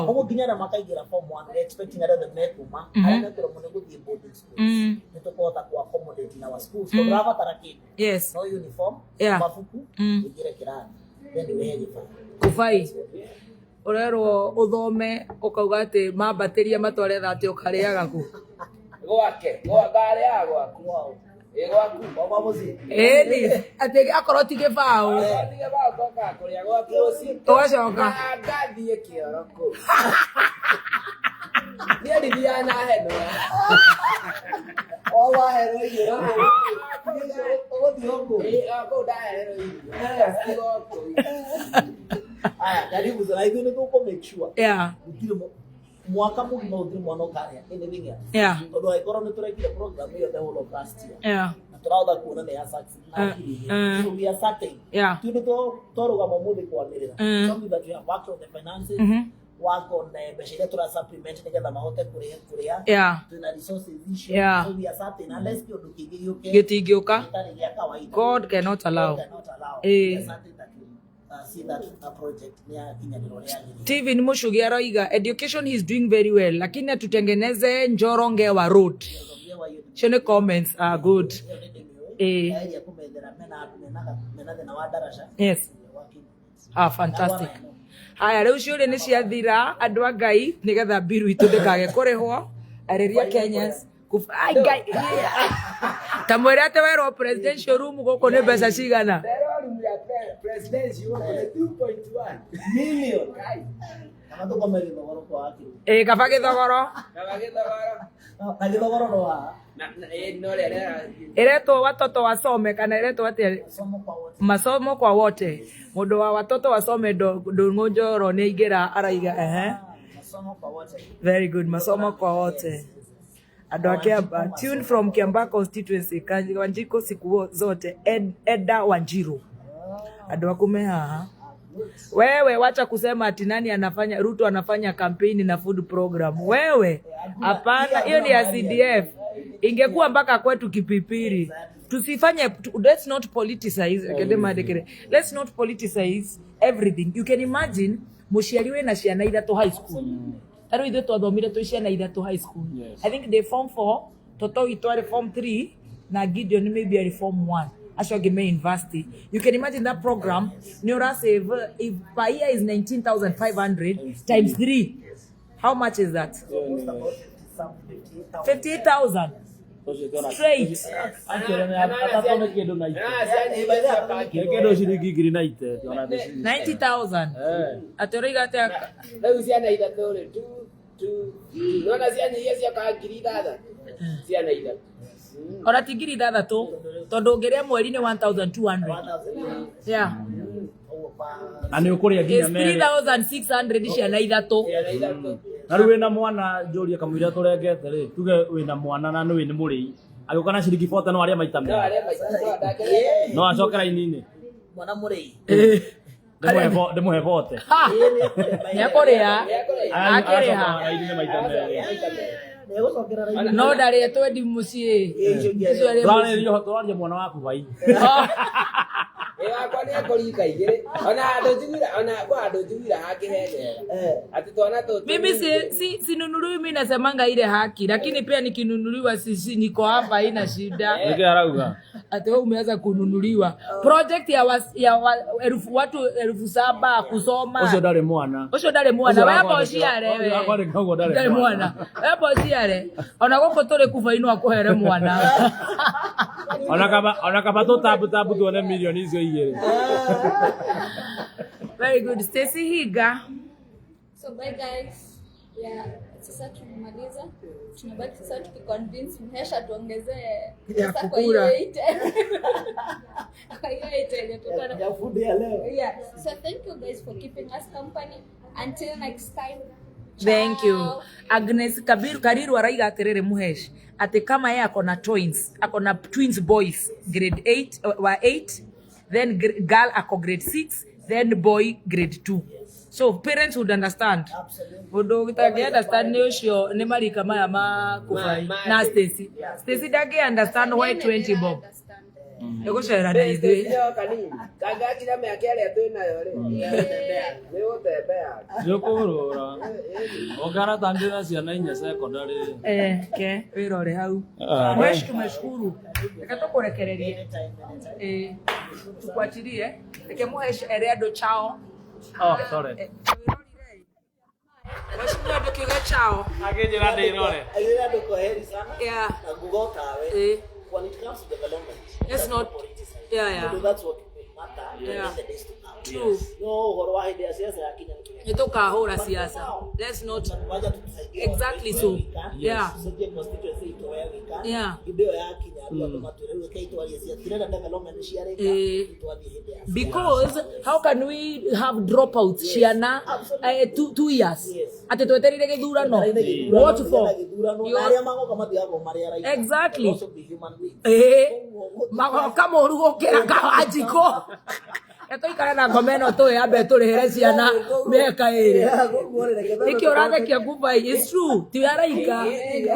Koguo nginya arĩa makaingĩra form 1, we expecting arĩa othe mekuma, arĩa mekũremwo nĩ gũthiĩ boarding schools. Nĩ tũkũhota kũ accommodate in our schools. Tondũ ũrabatara kĩndũ. No uniform, mabuku, ũingĩre kĩrathi. Then ũrĩhe gĩbaũ. Kũbai. Ũrerwo ũthome ũkauga atĩ mambatĩria matware thate ũkarĩaga kũ? Gwake, ngarĩaga gwaku. Ĩ gwaku. Gwakwa mũciĩ. Ĩni, atĩ akorwo ti gĩbaũ. Ti gĩbaũ tũkaga kũrĩa gwaku mũciĩ. Ũgacoka. Na ngathiĩ kĩoro kũu. Niĩ ndithiaga na henũra. O waherwo irio. Ũgũthiĩ o kũu. Ĩ, o kũu ndaherwo irio. Ngatigwo kũu. Aya, karibu sana. Ithuĩ nĩ tũkũ make sure. Gũtirĩ mwaka mũgima gũtirĩ mwana ũkarĩa anything else. Tondũ angĩkorwo nĩ tũrekire program ĩyo the whole of last year. Na tũrahota kuona nĩ ya succeed na ngiri igĩrĩ. So we are certain. Ithuĩ nĩ twarũgama ũmũthĩ kwanĩrĩra. Something that we have worked on the finances, work on mbeca iria tũra supplement nĩgetha mahote kũrĩa. Twĩna resources icio. So we are certain unless kĩũndũ kĩngĩ gĩũke Gĩtingĩũka. gĩtarĩ gĩa kawaida. God cannot allow. God cannot allow. We are certain that we see that a project ni yakinyanĩra ũrĩa yagĩrĩire. Steven Mushugi aroiga education he's doing very well lakini atutengeneze Njorongewa Road. Cio nĩ comments are good. Area kũmethera mena mena thĩna wa ndaraca. Yes. Ah, fantastic. Haya rĩu ciũria nĩ ciathira andũ a Ngai nĩgetha mbiru itũ ndĩkage kũrĩhwo arĩria Kenyans. Ai Ngai. Ta mwĩre atĩ werwo presidential room gũkũ nĩ mbeca cigana? Nderwo room ya presidential gũkũ nĩ 2.1 million. Kaba tũkome gĩthogoro kwa wakiri. Ĩ kaba gĩthogoro. Kaba gĩthogoro. Na gĩthogoro no haha. Na no rĩrĩa Ĩretwo watoto wasome kana ĩretwo atĩa? Masomo kwa wote. Masomo kwa wote. Mũndũ wa watoto wasome Ndung'u Njoro nĩ aingĩra araiga ehe. Masomo kwa wote. Very good. Masomo kwa wote. Andũ a Kiambaa, tune from Kiambaa constituency, Wanjiko siku zote, Eda Wanjiru. Andũ aku me haha. Wewe wacha kusema ati nani anafanya, Ruto anafanya kampeni na food program. Wewe hapana, hiyo ni ya CDF. Ingekuwa mpaka kwetu Kipipiri. Tusifanye, let's not politicize. Let's not politicize everything. You can imagine mũciari wĩna ciana ithatũ high school. Ta rĩu ithuĩ twathomire twĩ ciana ithatũ high school. I think they form 4, Toto witũ arĩ form 3 na Gideon maybe arĩ form 1. Acio angĩ me university. You can imagine that program nĩ ũra save if per year is 19,500 times 3. How much is that? Almost about 58,000. 58,000. Straight. Atatũ nĩ kĩndũ na ite. Nĩ kĩndũ ciringi ngiri na ite. 90,000. Atĩ ũroiga atĩa? Rĩu ciana ithatũ rĩ, two, two, two. Nĩwona ciana iria ciokaga 6,000? Ciana ithatũ. Ona ti 6,000 tondũ ũngĩrĩa mweri nĩ 1,200. Yeah. Na nĩ ũkũrĩa nginya It's merĩ. 3,600 ciana ithatũ. Na rĩu wĩna mwana njũrie kamũira tũrengete rĩ, tuge wĩna mwana na nĩ nĩ mũrĩi. Agĩũka na ciringi 40 no arĩe maita No merĩ. arĩe maita No acoke raini-inĩ. Mwana mũrĩi. Ndĩmũhe bote. Nĩekũrĩa. Akĩrĩha. Raini-inĩ maita merĩ. No ndarĩe twendi mũciĩ. Icio arĩe mũciĩ. Tũraria mwana waku vai. Ĩ wakwa nĩ ekũrika igĩrĩ. Ona handũ njiguire, ona kwa handũ njiguire hakĩhenera. Atĩ twana tũtũ. Mimi sinunuliwi, mimi nasemanga ile haki, lakini pia nikinunuliwa sisi niko hapa haina shida. Nĩkĩ arauga? Ati wewe umeanza kununuliwa project ya watu 7,000 kusoma. Ucio ndarĩ mwana. Ucio ndarĩ mwana. Ũcio We amba akwandĩkĩra- ũciare we. ũcio akwandĩkĩra ũguo ndarĩ Ndarĩ mwana. We amba ũciare. Ona gũkũ tũrĩ kuba-inĩ akũhere mwana. Ona kaba tũtambutambu tuone milioni icio igĩrĩ. Very good. Stacy Higa. So bye guys. Yeah, sasa tumemaliza. Tunabaki sasa tukiconvince Mhesha tuongezee Ya pesa kwa hiyo kukula. 8. Kwa hiyo 8 yenye tulikuwa na Ya food ya leo. Yeah. So thank you guys for keeping us company. Until next time. Thank you. Ciao. Agnes Kabiru Kariru araiga atiriri Muhesh ati kama yeye akona twins, akona twins boys grade 8 wa 8, then girl ako grade 6, then boy grade 2. So parents would understand. Absolutely. Mundu ũtangĩ understand nĩ ũcio nĩ marika maya ma kũbai na Stacy. Stacy ndangĩ understand why 20 bob. Ĩgũcera na ithuĩ. Kanini kangakira mĩaka ĩrĩa twĩ nayo rĩ, nĩ gũtembea. Nĩũkũrũra. Ũngara ta ndĩ na ciana inya secondary. Eh, ke wĩrore hau. Ah. Mwesh, tumeshukuru. Reke tũkũrekererie. Eh, tukuachilie. Reke Muhesh ere andũ chao. Oh, sorry. Mheshimiwa ndũkiuge chao. Akĩnjĩra ndĩrore. Agĩra andũ kwaheri sana. Yeah. Na nguga otawe. Eh. When it comes to development, Let's not politicize. Yeah. Tondũ that's what will matter Yeah. in the days to come. True. No ũhoro wa hĩndĩ ya siasa yakinya nĩ Nĩ tũkahũra siasa. Let's not waja tutusaidie Exactly where so. we can. Yeah. Tusaidie constituency itũ where we can. Yeah. Hĩndĩ ĩyo yakinya andũ andũ matwĩre rĩu rekei twarie siasa. Tirenda development ciarĩka, Eh. twathiĩ hĩndĩ ya siasa. Because how can we have dropouts ciana 2 years Yes. atĩ twetereire gĩthurano? Twetereire gĩthurano, What for? nĩgetha gĩthurano, na arĩa magoka matigagwo marĩ araika. Exactly. They'll also be human beings. Eh, Koguo, magoka mũru gũkĩra kawanjikũ. Tũikare na ngoma ĩno tũĩ ambe tũrĩhĩre ciana mĩaka ĩrĩ. Yeah, koguo rĩ, reke Nĩkĩ ũrathekia Kubai? It's true. Ti araika. Ti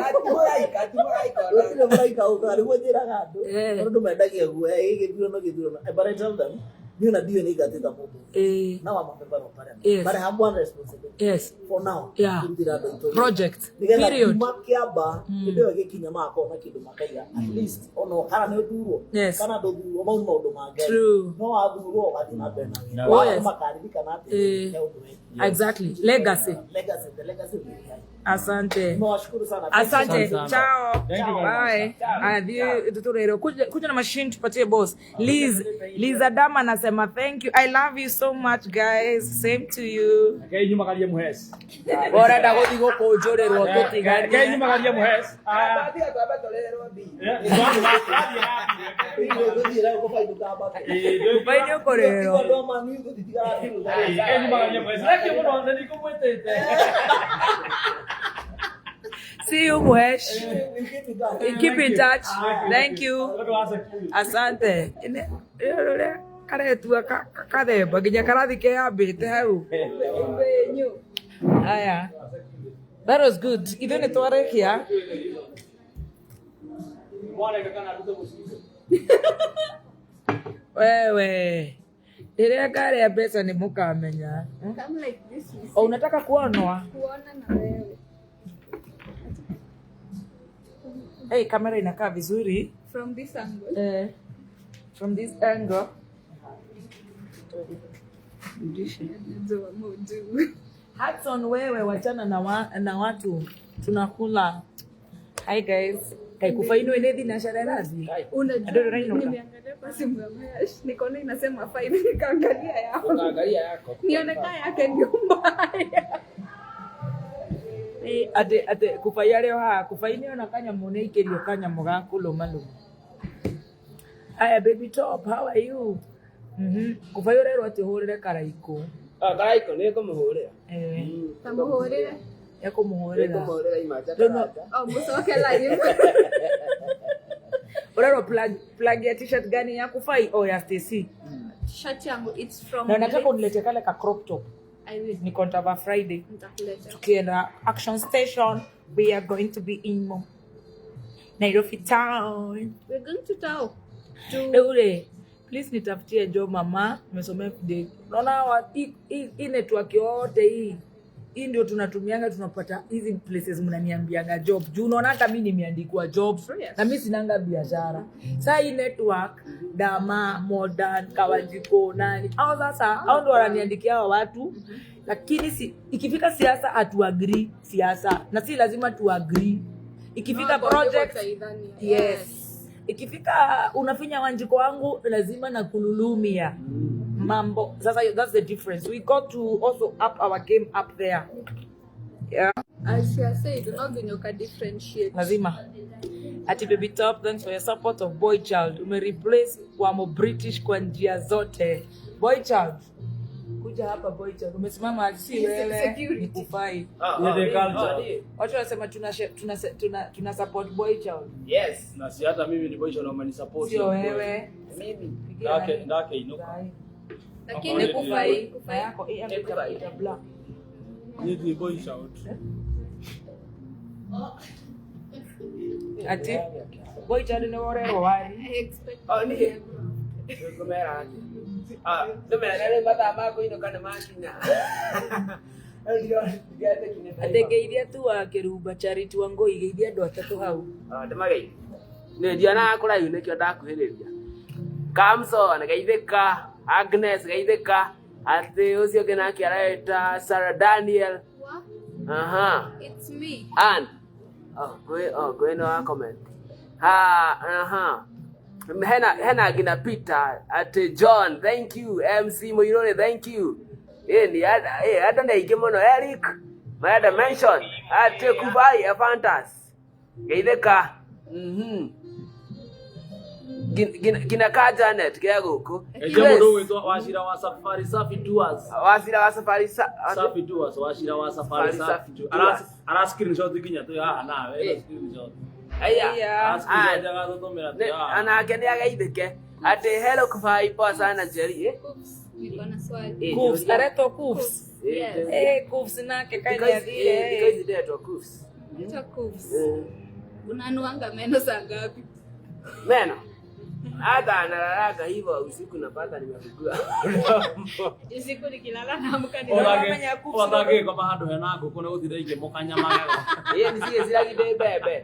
mũraika ona. Gũtirĩ mũraika ũkaga, nĩguo njĩraga andũ. Eh. Tondũ andũ mendagia guoya, ĩ gĩthurano gĩthurano. But I tell them, niĩ ona ndiũĩ nĩ ingatuĩka mũndũ. Eh, Now I'm a member of parliament. Yes. But I have one responsibility. yes. For now, Yeah. kũrutĩra andũ aitũ wĩra. Project. Nĩgetha Period. kuma kĩamba hĩndĩ ĩyo ĩgĩkinya magakorwo na kĩndũ makaiga at least ona kana nĩ ũthurwo Yes. kana ndũthurwo mau nĩ maũndũ ma Ngai. True. No wathurwo ũgathiĩ na mbere na wĩra. Oh, Wa- yes. makaririkana atĩ Eh. he ũndũ wekire. Exactly. Legacy. Legacy, the legacy will be behind. Asante. Nimewashukuru sana. Asante. Asante. Ciao. Thank you very much. Bye. Aya, tuturero. Kuja na machine tupatie boss. Liz, Liz Adama anasema thank you. I love you so much guys. Same to you. Rekei nyumagarie Muhesh. Ũrenda gũthiĩ gũkũnjũrĩrwo Rekei tũtiganie. nyumagarie Muhesh. Ah. Tiga twambe tũrĩhĩrwo mbia. Eh, twathiĩ na mbere. Gũthiĩ na gũkũ ndũkambate. Ĩĩ, Kubai nĩ ũkũrĩrwo. Andũ a Man U gũtitigara biũ. Rekei nyumagarie Muhesh. Thank you mũno, nĩ ndikũmwĩtĩte. See you Muhesh. We keep in touch. Keep in touch. Thank you. Ũndũ wa security. Asante. Ũrĩa karetua kathemba nginya karathi keyambĩte hau. Aya. That was good. Ithuĩ nĩ twarĩkia. Mwana kana arute mũcigo. Wewe. Rĩrĩa ngarĩa mbeca nĩ mũkamenya. Come like this. we O unataka kuonwa? Kuona na wewe. Hey, kamera inakaa vizuri. From this angle. Eh, from this angle. Hudson, wewe wachana na watu tunakula. Hi guys. Kai kufa ino ene thinacara ĩrathiĩ. Unajua Andũ rĩrainũka. nimeangalia kwa simu ya Mayash nikaona inasema 5 nikaangalia yao. Ukaangalia yako. Nione kaa yake ndio mbaya. Atĩ atĩ kubai arĩ o haha kubai nĩ ona kanyamũ nĩ aikĩrio kanyamũ ga kũlũmalũma. Aya baby top, how are you? Kubai ũrerwo atĩ ũhũrĩre karaikũ. Ah, karaiko nĩ ngũmũhũrĩra. Eh, Tamuhurire. ekũmũhũrĩra. Nĩngũmũhũrĩra imanja Rĩu no- karanja. Oh, musoke live. Ũrerwo plug ya t-shirt gani ya kufai? Oh, ya Stacy. Shirt yangu it's from Na nataka Blitz. unilete kale ka crop top. I will. Niko nitavaa Friday. Nitakuleta. Tukienda Action Station, we are going to be in Nairobi town. We're going to town. To Rĩu rĩ, please nitafutie jo mama, nimesomea video. Unaona hii network yote hii. Hii ndio tunatumianga, tunapata hizi places mnaniambianga job. Juu unaona hata mi nimeandikwa job Yes. na mi sinanga biashara. Saa hii network Dama, Modern, Kawanjiko, nani au sasa au ndo wananiandikia hao watu, lakini si, ikifika siasa hatu agree siasa na si lazima tu agree. Ikifika No, project wataidhani. yes. Ikifika unafinya Wanjiko wangu lazima na kululumia mambo. Sasa that's the difference. We got to also up our game up there. Yeah. As you said, no nginya ũka differentiate. Lazima. Ati Baby Top, thanks for your support of Boy Child. Umereplace wa British kwa njia zote. Boy Child. Kuja hapa Boy Child. Umesimama si wewe. Security. Nikufai. Yeah, the culture. Watu wanasema tuna support Boy Child. Yes. Na si hata mimi ni boy child wamenisupport. Sio wewe. Mimi. Pigia Ndake nani? ndake inuka. Zai. Lakini Ni kufai, Na kufai. yako eh, Nikufai. ita black. Ni boy child. Ati Boy Child nĩ worerwo wari. I expect Oh, niĩ. Ngũmera atĩa? Ah, ndũmere rĩu mathaa ma kũinũka nĩ makinya. Rĩu ndiretĩkia nĩ Atĩ ngeithia tu wa Kĩrumba Charity Wangũi, geithia andũ atatũ hau. Ah, ndĩmageithie. Nĩ ndionaga kũraihu nĩkĩo ndakuhĩrĩria. Kamson geithĩka, Agnes geithĩka, atĩ ũcio ũngĩ nake areta Sarah Daniel. What? Aha. It's me. Ann. Oh, gwĩ oh, gwĩ no wa comment. Ha, aha. Hena ngina Peter atĩ John, thank you. MC Mũirũrĩ, thank you. Ĩ ni andũ nĩ aingĩ mũno. Eric, marenda mention atĩ Kubai Afantas. Geithĩka. Gina ka Janet ge gũkũ. Eje mũndũ ũgwĩtwo Wachira wa Safari Safi Tours. Wacira wa Safari Safi Tours, Wachira wa Safari Safari Safi Safi Tours. Tours. Ara screenshot nginya twĩ haha nawe, ĩno screenshot. Aya. Ara screenshot agatũtũmĩra twĩ haha. Anake nĩ ageithĩke. Atĩ hello Kubai, poa sana Njeri. Eh? Oops, niko na swali. Eh, Kufs, aretwo Kufs. Yes. Eh, Kufs nake kaĩ Thikũ ici nĩathire. ndetwo Kufs. Acha Kufs. Unanuanga meno saa ngapi? Meno. Hata analalaka hivyo usiku napata nimefungua. Usiku nikilala naamka ni Ũramenya Kufs Othangĩkoma handũ hena ngũkũ nĩ gũtinda ikĩmũkanya magego. Ĩĩ nĩ ciragi ndĩ mbembe.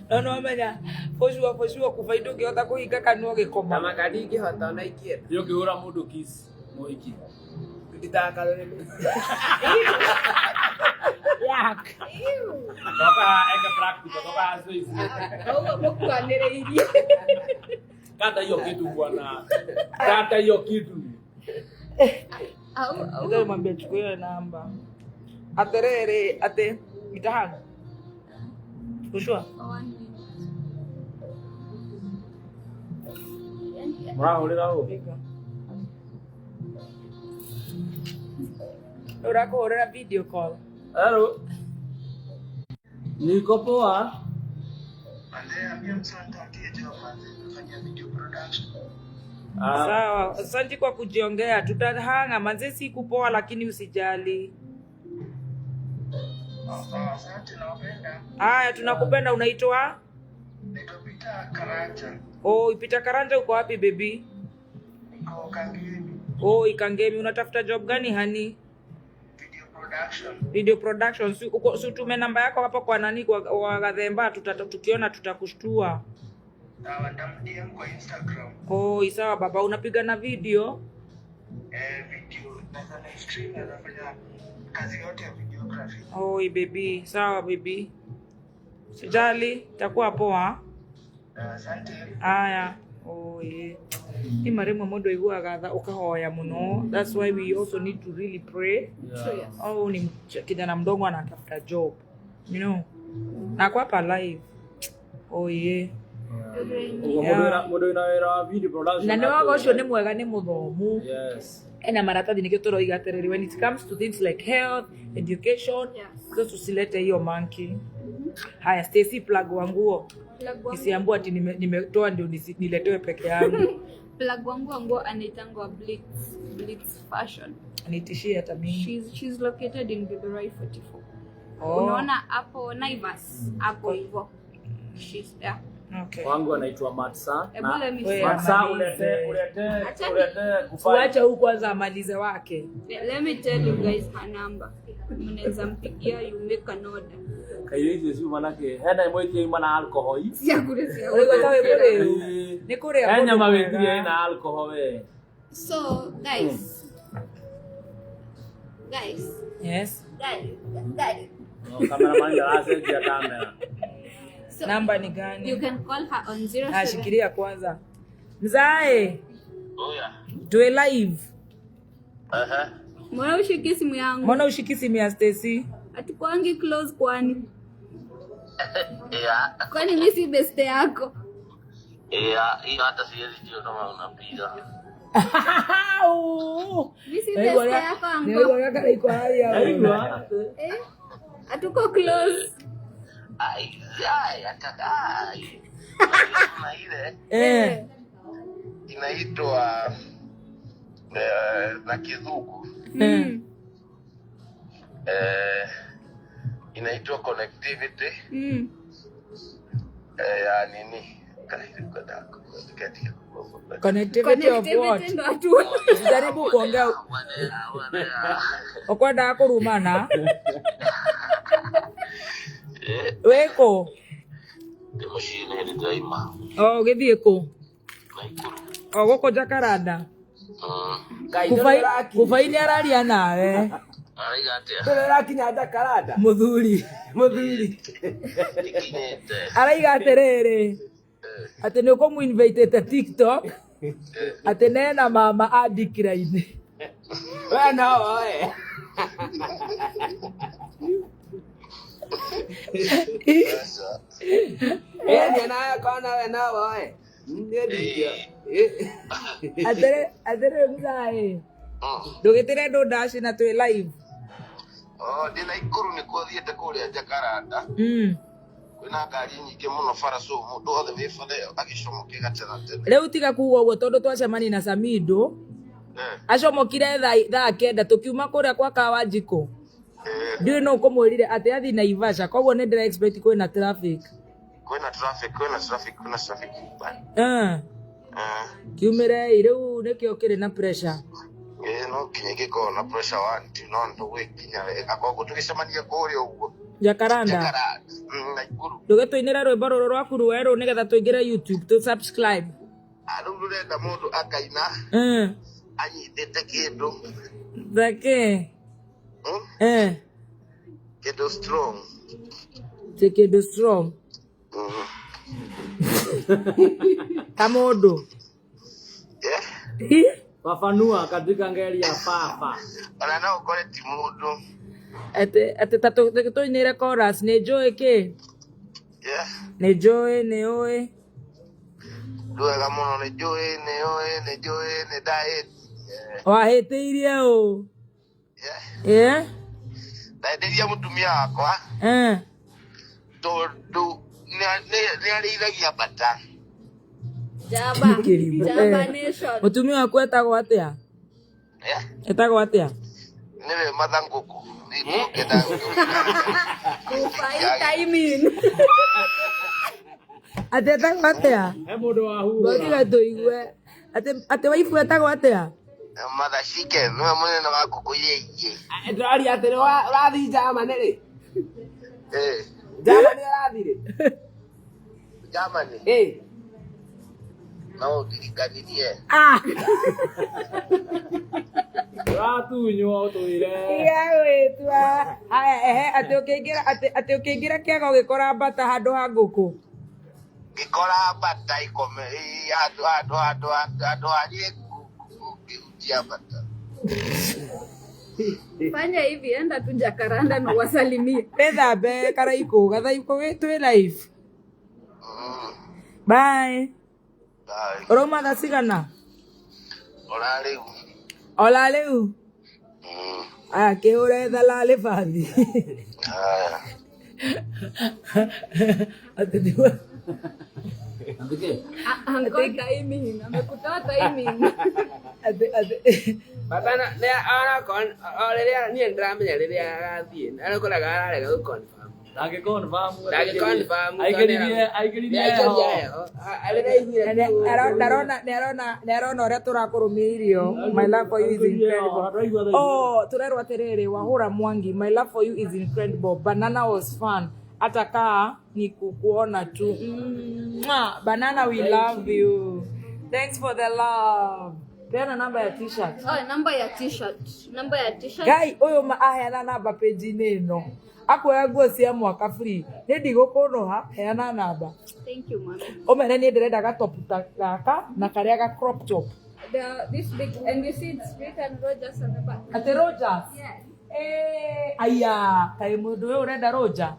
No nĩwamenya for sure for sure kuba ndũngĩhota kũhinga kanua Na ũgĩkoma. maka ndingĩhota ona ingĩenda. Nĩ ũngĩhũra mũndũ kiss mũhiki. Nditaga rũrĩmĩ. Yak. Toka haha eke practical, toka haha zoezi. Ũguo mũkuanĩrĩirie. Kata hiyo kitu bwana. Kata hiyo kitu. Au au Ndio mwambie chukua hiyo namba. Atĩrĩrĩ atĩ itahanga. Kushua. One minute. Yaani, Mũrahũrĩra ũ? Ũrakũhũrĩra video call. Hello. Niko poa. Ah, Sawa, asante kwa kujiongea. Tutahanga manze, si kupoa lakini usijali. Haya, tunakupenda. Unaitwa? Oh, Peter Karanja, uko wapi baby? Oh, Ikangemi. Unatafuta job gani hani? Video production. Si uko si utume namba yako hapo kwa nani kwa Wagathemba, tukiona tutakushtua. Oh, sawa baba, unapiga na video? Oh, baby, sawa baby. Sijali, itakuwa poa. Aya. Oh, yeah. Ni maremwe mundu aiguaga tha ukahoya muno. That's why we also need to really pray. yeah. Oh, ni kijana mdogo anatafuta job. You know. Na kwa hapa live. Oh, yeah. Ũguo mũndũ wĩna wĩra wa video production. Na nĩ waga ũcio nĩ mwega nĩ mũthomu. Yes. Ena maratathi nikio tũroiga atĩrĩrĩ, when it comes to things like health, education, Yes. so tusilete hiyo monkey. Haya, Stacy, plug wa nguo. Plug wangu. Nisiambue ati nimetoa ndio niletewe peke yangu. Plug wangu wa nguo anaitangwa Blitz, Blitz Fashion. Nitishie hata mimi. She's located in Githurai 44. Oh. Unaona hapo Naivas hapo hivyo. She's there. Okay. Wangu anaitwa Matsa. Hebu Na let me Wewe see. Matsa amalize. ulete ulete Achani. ulete kufai. Tuache huyu kwanza amalize wake. Let me tell you guys her number. Mnaweza mpigia, you make an order. Kaire icio ciuma nake hena imwe itia ima na alcohol. Cia kure cia Ũraigua ta wĩ mũrĩu. Ĩĩ. Nĩ kũrĩa He nyama kũndũ wĩtirie kwega. ĩna alcohol we. So, guys. Guys. Yes. Guys. Guys. No, cameraman ndaracenjia kamera. So, Namba ni you gani? can call her on 07. Ah, shikilia kwanza. Mzae, Oya. tuwe live. Aha. Mbona ushiki simu yangu? Mbona ushiki simu ya Stacy? Hatukuangi close kwani? Yeah. Kwani mimi si best yako? Yeah, hiyo hata siwezi jua kama unapiga. Mimi si best yako anko. Nĩwaigua karaiko haya. Naigua. Eh? Hatuko close. Ai, ai, hata ai. Kuna ile Eh. inaitwa na Kizungu Eh. inaitwa connectivity Mm. ya nini Connectivity of what? Connectivity ndo hatu. Usijaribu kuongea ukwendaga kũrumana wĩkũ ndĩ mũciĩ nĩ hĩndĩ ndĩraima o ũgĩthiĩ kũ Naikuru. o gũkũ Jakaranda. Ngai Kubai nĩ araria nawe Araiga atĩa? ndũrakinya Jakaranda. mũthuri Mũthuri. Ndikinyĩte. araiga atĩrĩrĩ atĩ nĩ ũkũmũinvitĩte TikTok atĩ nena mama andikira-inĩ. We no woe. Ĩĩ nawe kona we no woe. Nĩ ndingĩo. Atĩrĩ mzaĩ ndũgĩtĩre andũ ndaci na twĩ live. Oh, ndĩ Naikuru nĩkuo thiĩte kũrĩa Jakaranda. Kwĩna ngari nyingĩ mũno bara so mũndũ wothe wĩ bara ĩyo agĩcomoke gatene tene. Rĩu tiga kuga ũguo tondũ twacemania na Samido acomokire thaa kenda tũkiuma kũrĩa kwa Kawanjikũ. Ndiũĩ nũ ũkũmwĩrire atĩ athiĩ Naivasha koguo nĩ ndĩra expect kwĩna traffic. Kwĩna traffic, kwĩna traffic, kwĩna traffic. Eh. Kiumĩrei rĩu nĩkĩo kĩrĩ na pressure. Ĩĩ no nginya ingĩkorwo na pressure one two no ndũgwĩkinya wega koguo tũgĩcemania kũrĩa ũguo Jakaranda. Jakaranda Naikuru. Ndũgĩtũinĩre rwĩmbo rũrũ rwaku rwerũ nĩgetha tũingĩre YouTube tũ subscribe. Rĩu rũrenda mũndũ akaina anyitĩte kĩndũ. Thake. Kĩndũ strong. Ti kĩndũ strong. Ta mũndũ. Fafanua katika ngeli ya fafa. Ona no ũkore ti mũndũ. Atĩ ta tũinĩre chorus nĩ njũĩ kĩ? Nĩ njũĩ nĩ ũĩ. Ndwega mũno nĩ njũĩ nĩ ũĩ nĩ njũĩ nĩ ndahĩtirie. Wahĩtĩirie ũ? Yeah. Ndahĩtĩirie mũtumia wakwa tondũ nĩ arĩithagia mbata. Jaba. Jaba nation. Mũtumia waku etagwo atĩa? Etagwo atĩa? Nĩwe Matha Ngũkũ. Kubai timing. Atĩ etagwo atĩa? He mũndũ wahuhũra. Ngotiga tũigue. Atĩ waifu etagwo atĩa? Mother Chicken nĩwe mũnene wa ngũkũ iria ingĩ. Ndĩraria atĩrĩ ũrathiĩ Germany rĩ? Ĩĩ. Germany ũrathiĩ rĩ? Germany? Ĩĩ. No ũndirikanirie. Ũratunywo ũtwĩre. Tiga gwĩtua. Haya, ehe, atĩ ũkĩingĩra atĩ ũkĩingĩra kĩaga ũgĩkora mbata handũ ha ngũkũ. Ngĩkora mbata ikome handũ handũ handũ handũ hariĩ ngĩhutia mbata. Fanya hivi, enda tu Jacaranda na wasalimie. Wĩthambe Karaikũ, Gathaikũ twĩ live. Bye. Bye. Ũrauma thaa cigana? Ora rĩu. Ola rĩu? Aya, kĩhũre thalalĩ bathi. Haya. Atĩ nĩguo. Uncle timing, amekutoa timing. Atĩ atĩ Baba na ona kon o rĩrĩa niĩ nĩndĩramenya rĩrĩa agathiĩ arĩkoraga ararega gũ confirm. Ndangĩconfirm. Aingĩririe Aingĩria heho. Arĩa Nĩarona ũrĩa tũrakũrũmĩrĩirio. My love for you is incredible. Oh, tũrerwo atĩrĩrĩ, Wahũra Mwangi, my love for you is incredible. Banana was fun. Hata kaa ni kukuona tu. Mwah. Banana, we love you. Thanks for the love. Peana namba ya t-shirt. Oh, namba ya t-shirt. Namba ya t-shirt. Guy, ũyũ aheana namba page-inĩ ĩno. Akuoya nguo cia mwaka free. Nĩ ndigũkũnũha, heana namba. Thank you, mami. Ũmere niĩ ndĩrenda gatop ta gaka na karĩa ga crop top. The this big and you see it's written Rogers on the back. Atĩ Rogers? Yes. Eh, aya, kaĩ mũndũ ũyũ ũrenda Roger?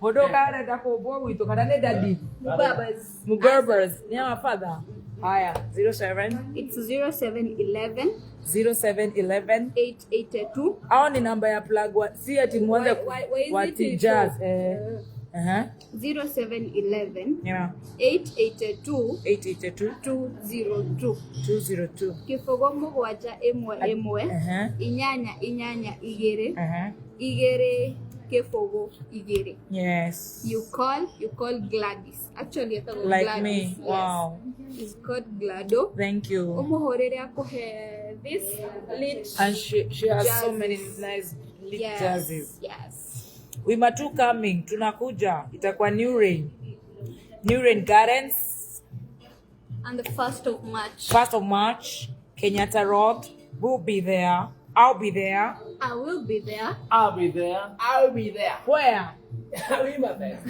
Mũndũ ũyũ arenda kũmbwo gwitũ kana nĩ daddy? Mubabas. Mubabas. Nĩ our father. Haya, 07 It's 0711 0711 882. Hao ni namba ya plug wa, si ati muanze Why is wa it tijazz hivyo? eh. Uh-huh. 0711 Yeah. 882 882 202. 202. Kĩbũgũ mũgwanja ĩmwe ĩmwe Uh-huh. inyanya inyanya igĩrĩ Uh-huh. igĩrĩ kĩbũgũ igĩrĩ. Yes. You call Gladys. Actually etagwo Like Gladys. me. Yes. Wow. It's called Glado. Thank you. Ũmũhũrĩre akũhe this lit And she has so many jerseys. nice lit Yes. jerseys. Yes. We matu coming, tunakuja. Itakuwa New Rain. New Rain Gardens, And the 1st of March. 1st of March, Kenyatta Road. We'll be there. I'll be there. I will be there. I'll be there. I'll be there. Where? Wima Fest.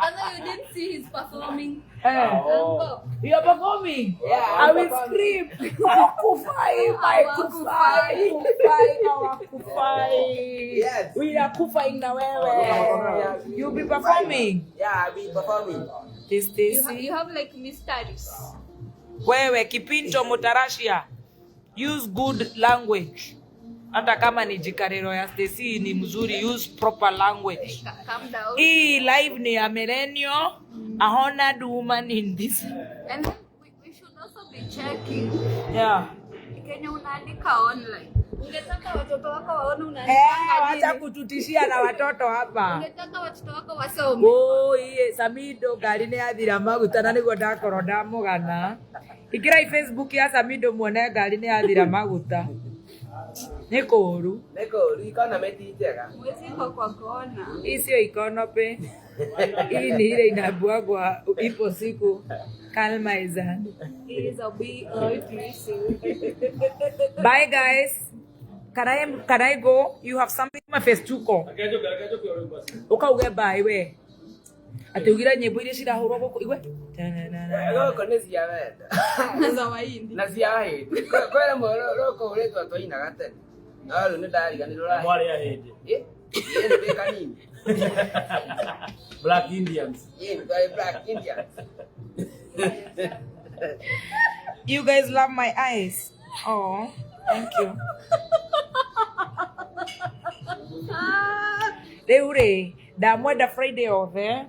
Although you didn't see his performing. Eh. Uncle. You are performing. Yeah, I I'm will performing. scream. Awakufai, my kufai, kufai, awakufai. Yes. We are kufaing na wewe. You'll be performing. Yeah, I'll be performing. This, this. You have like mysteries. Wewe kipincho mutarashia. Use good language. Hata kama ni jikarero ya Stacy ni mzuri, use proper language. Calm down. Hii live ni ya millennial, a honored woman in this. And then we should also be checking Yeah. Kenya unaandika online. Ungetaka watoto wako waone unaandika Eh, wacha nini? kututishia na watoto hapa. Ungetaka watoto wako wasome. Oh, iye Samido ngari nĩ yathira maguta na nĩguo ndakorwo ndamũgana. Ingĩrai Facebook ya Samido muone ngari nĩ yathira maguta. Nĩ kũũru. Nĩ kũũru, economy ti njega. Mwezi iko kwa kona. Hii sio economy. Hii ni ile inabuagwa ipo siku. Kalma izani. It is a B-I-T-C. Bye guys. Can I go? You have something my face tuko. Ukauge bye we. Ati ugire nyimbo iria cirahũrwo gũkũ igwe. Gũkũ nĩ cia wendo. Za Wahindi. Na cia Wahindi. Kwĩ rĩmwe rũkũhũrĩtwo twainaga tene. No rĩu nĩ ndariganĩrwo ũrahe. Mwarĩ a hĩndĩ. Ĩ, ĩ, nĩ ndĩ kanini. Black Indians. Ĩ, nĩ twarĩ Black Indians. You guys love my eyes. Oh, thank you. Rĩu rĩ, ndamwenda Friday othe.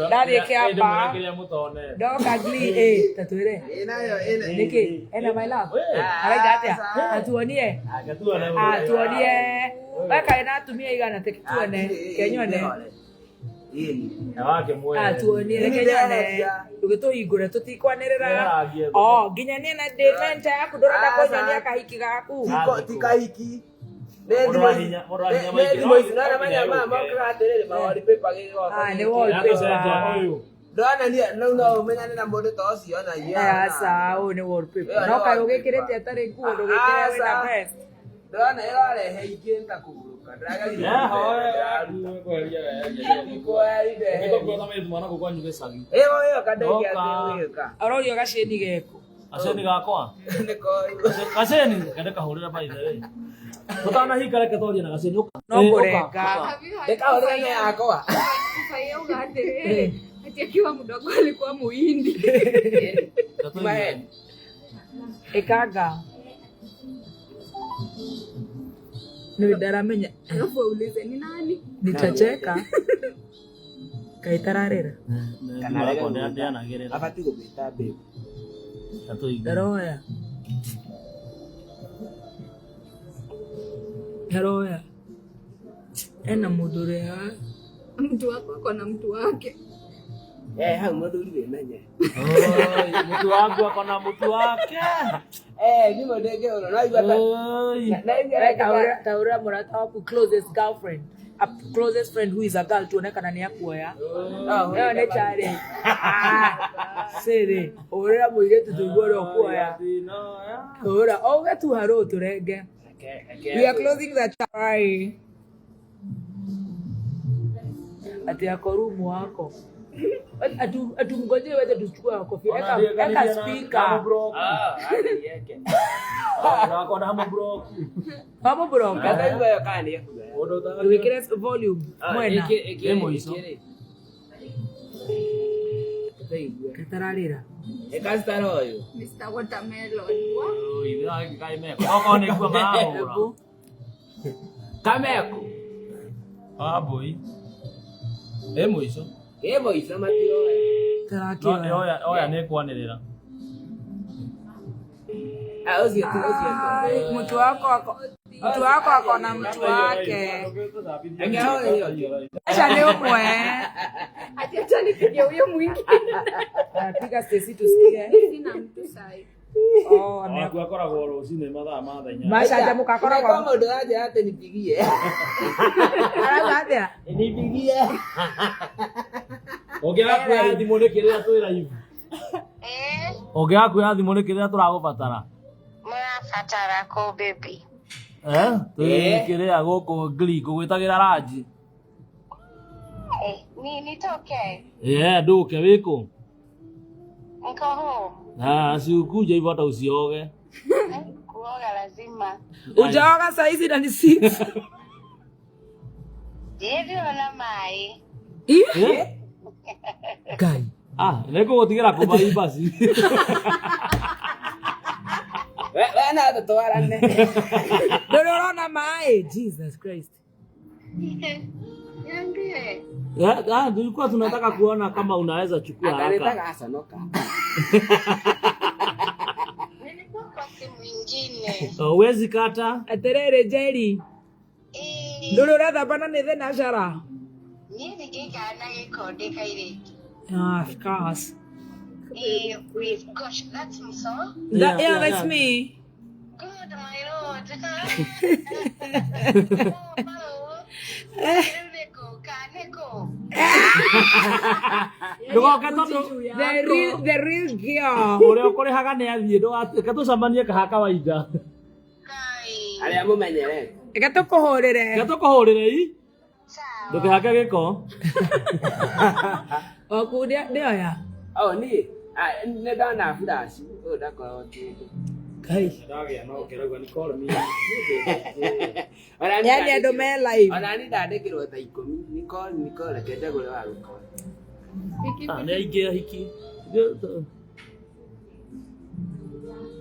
Ndathiĩ Kĩamba. Kĩrĩa mũtone. Ndoka Glee, eh, ta twĩre. Ĩ, nayo, ĩ, na- Nĩkĩ? Ena my love. Araika atĩa? Atuonie. Atuonie. We kaĩ na atumia igana teke tuone. Kenyone. Wake mwene. Atuonie reke nyone. Tũgĩtũhingũre tũtikwanĩrĩra. Oh, nginya niĩ na ndĩ mentor yaku ndũrenda kũnyonia kahiki gaku. Ti kahiki. Nĩ Mũndũ thimũ wa ici- hinya- mũndũ wa hinya nĩ maingĩ. thimũ ici, nona manya maya mokaga atĩrĩrĩ, ma wallpaper gĩgoka Ah, nĩ gĩkĩ. wallpaper. Ũyũ. Ndona niĩ no no ũmenyane na mũndũ ta ũcio ona inyuĩ Aca, ũyũ nĩ wallpaper. Ĩyo No nĩ kaĩ wallpaper. ũgĩkĩrĩte atarĩ nguo ndũgĩkĩre wĩna Aca. vest. Ndona ĩrarehe ingĩ nĩ ta kũgurũka. Ndĩrageririe Yaho, kũmĩte, ndĩraruta. Ĩyo ĩyo kandenge atĩ ũgĩka. Arorio gacĩni geku. Gaceni gakwa. Nĩ koru. Gaceni kende kahũrĩra by the way. Tũtanahinga reke twarie na gaceni ũka. No ngũrenga. Have you heard Ndĩkahũrĩra nĩ yakwa. Kufaia uga atĩrĩrĩ, ati akiwa mdogo alikuwa Muhindi. Maheni. Ĩkanga. Nĩ ndaramenya. Alafu aulize ni nani? Nitacheka. Kaĩ tararĩra. Ndĩanagĩrĩra. Abatiĩ gũgwĩta babe. Ndaroya. Ndaroya. Ena mũndũ ũrĩa Mtu wako ako na mtu wake. Eh, hau muthuri wimenye. Oi, mtu wangu ako na mtu wake. Eh, ni mũndenge ũno no igua ta Taura mũrata waku closest girlfriend. A closest friend who is a girl tuone kana nĩ akuoya. Ĩyo nĩ challenge. Sĩrĩ, hũrĩra mũirĩtu tũigue ũrĩa ũkuoya. Hũra, auge tu harũ tũrenge. We are closing the chai. Ati ako room wako. Atumngojee waje tuchukue kofia. Eka speaker. Ah, yeke. Wako na mabroku. Hapo bro. Kata igua yo kana nĩ ekuoya. Wikire volume. Mwena. Ĩ mũico. Katararĩra. Ĩkacitara ũyũ. Mr. Watermelon. What? Oi, thĩna kaĩ meko. Okorwo nĩ kuo marahũra. Kameko. Ah, boy. Ĩ mũico. Ĩ mũico matiroya. Tarakĩoya. Oya, oya nĩ kwanĩrĩra. Ah, ũcio tu, ũcio tu. Mtu wako ako mtu wako ako na mtu wake. Acha ni ũmwe. Ati acha nipige huyo mwingine. Piga Stacy tusikie. Sina mtu sahi. Oh, Waku akoragwo rũcinĩ mathaa ma thaa inya. Macanjamũka akoragwo. Kwa mũndũ aranjĩra atĩ nipigie. Arauga atĩa? Nipigie. Ũngĩaga kuoya thimũ nĩkĩ rĩrĩa twĩ live? Ũngĩaga kuoya thimũ nĩkĩ rĩrĩa tũragũbatara? Mũrabatara kũ baby? Eh, twĩ kĩrĩa gũkũ Glee ngũgwĩtagĩra ranji. Ni nitoke. Eh, ndũke wĩkũ? Niko home. Ah, si ukuje hivyo hata usioge. Kuoga lazima. Ujaoga saa hizi na ni 6. Ndivyo na mai. Eh? Ngai. Ah, nĩngũgũtigĩra kũmai basi. We na tũtwarane. Ndũrĩ ũrona maĩ? Jesus Christ. Niambie. Ah, tulikuwa tunataka kuona kama unaweza chukua haraka. Akanitaka aconoka. Nilikuwa kwa simu ingine. Huwezi kata. Atĩrĩrĩ Njeri. Ndũrĩ ũrethamba na nĩ thinacara? Niĩ ningĩikara na gĩko ndĩ kairĩtu. Ah, of course. With gosh, that's Muso. That, yeah, that's me. Good, my lord. Ndũgoke tondũ The real girl. ũrĩa ũkũrĩhaga nĩ athiĩ ndũgatuĩke tũcemanie kaha kawaida. Arĩa mũmenyerete. Reke tũkũhũrĩre. Reke tũkũhũrĩre i. Ndũkĩhake gĩko. Oku ndĩoya. Oh, niĩ nĩ ndona flash ũyũ ndakoragwo kĩndũ. Ngai. Ndagĩa no kĩrauga ni call me. Yaani andũ me live. Ona niĩ ndandĩkĩrwo thaa ikũmi. Ni call, ni call, reke njagũre wa gũcall. Ah, nĩ aingĩ ahiki.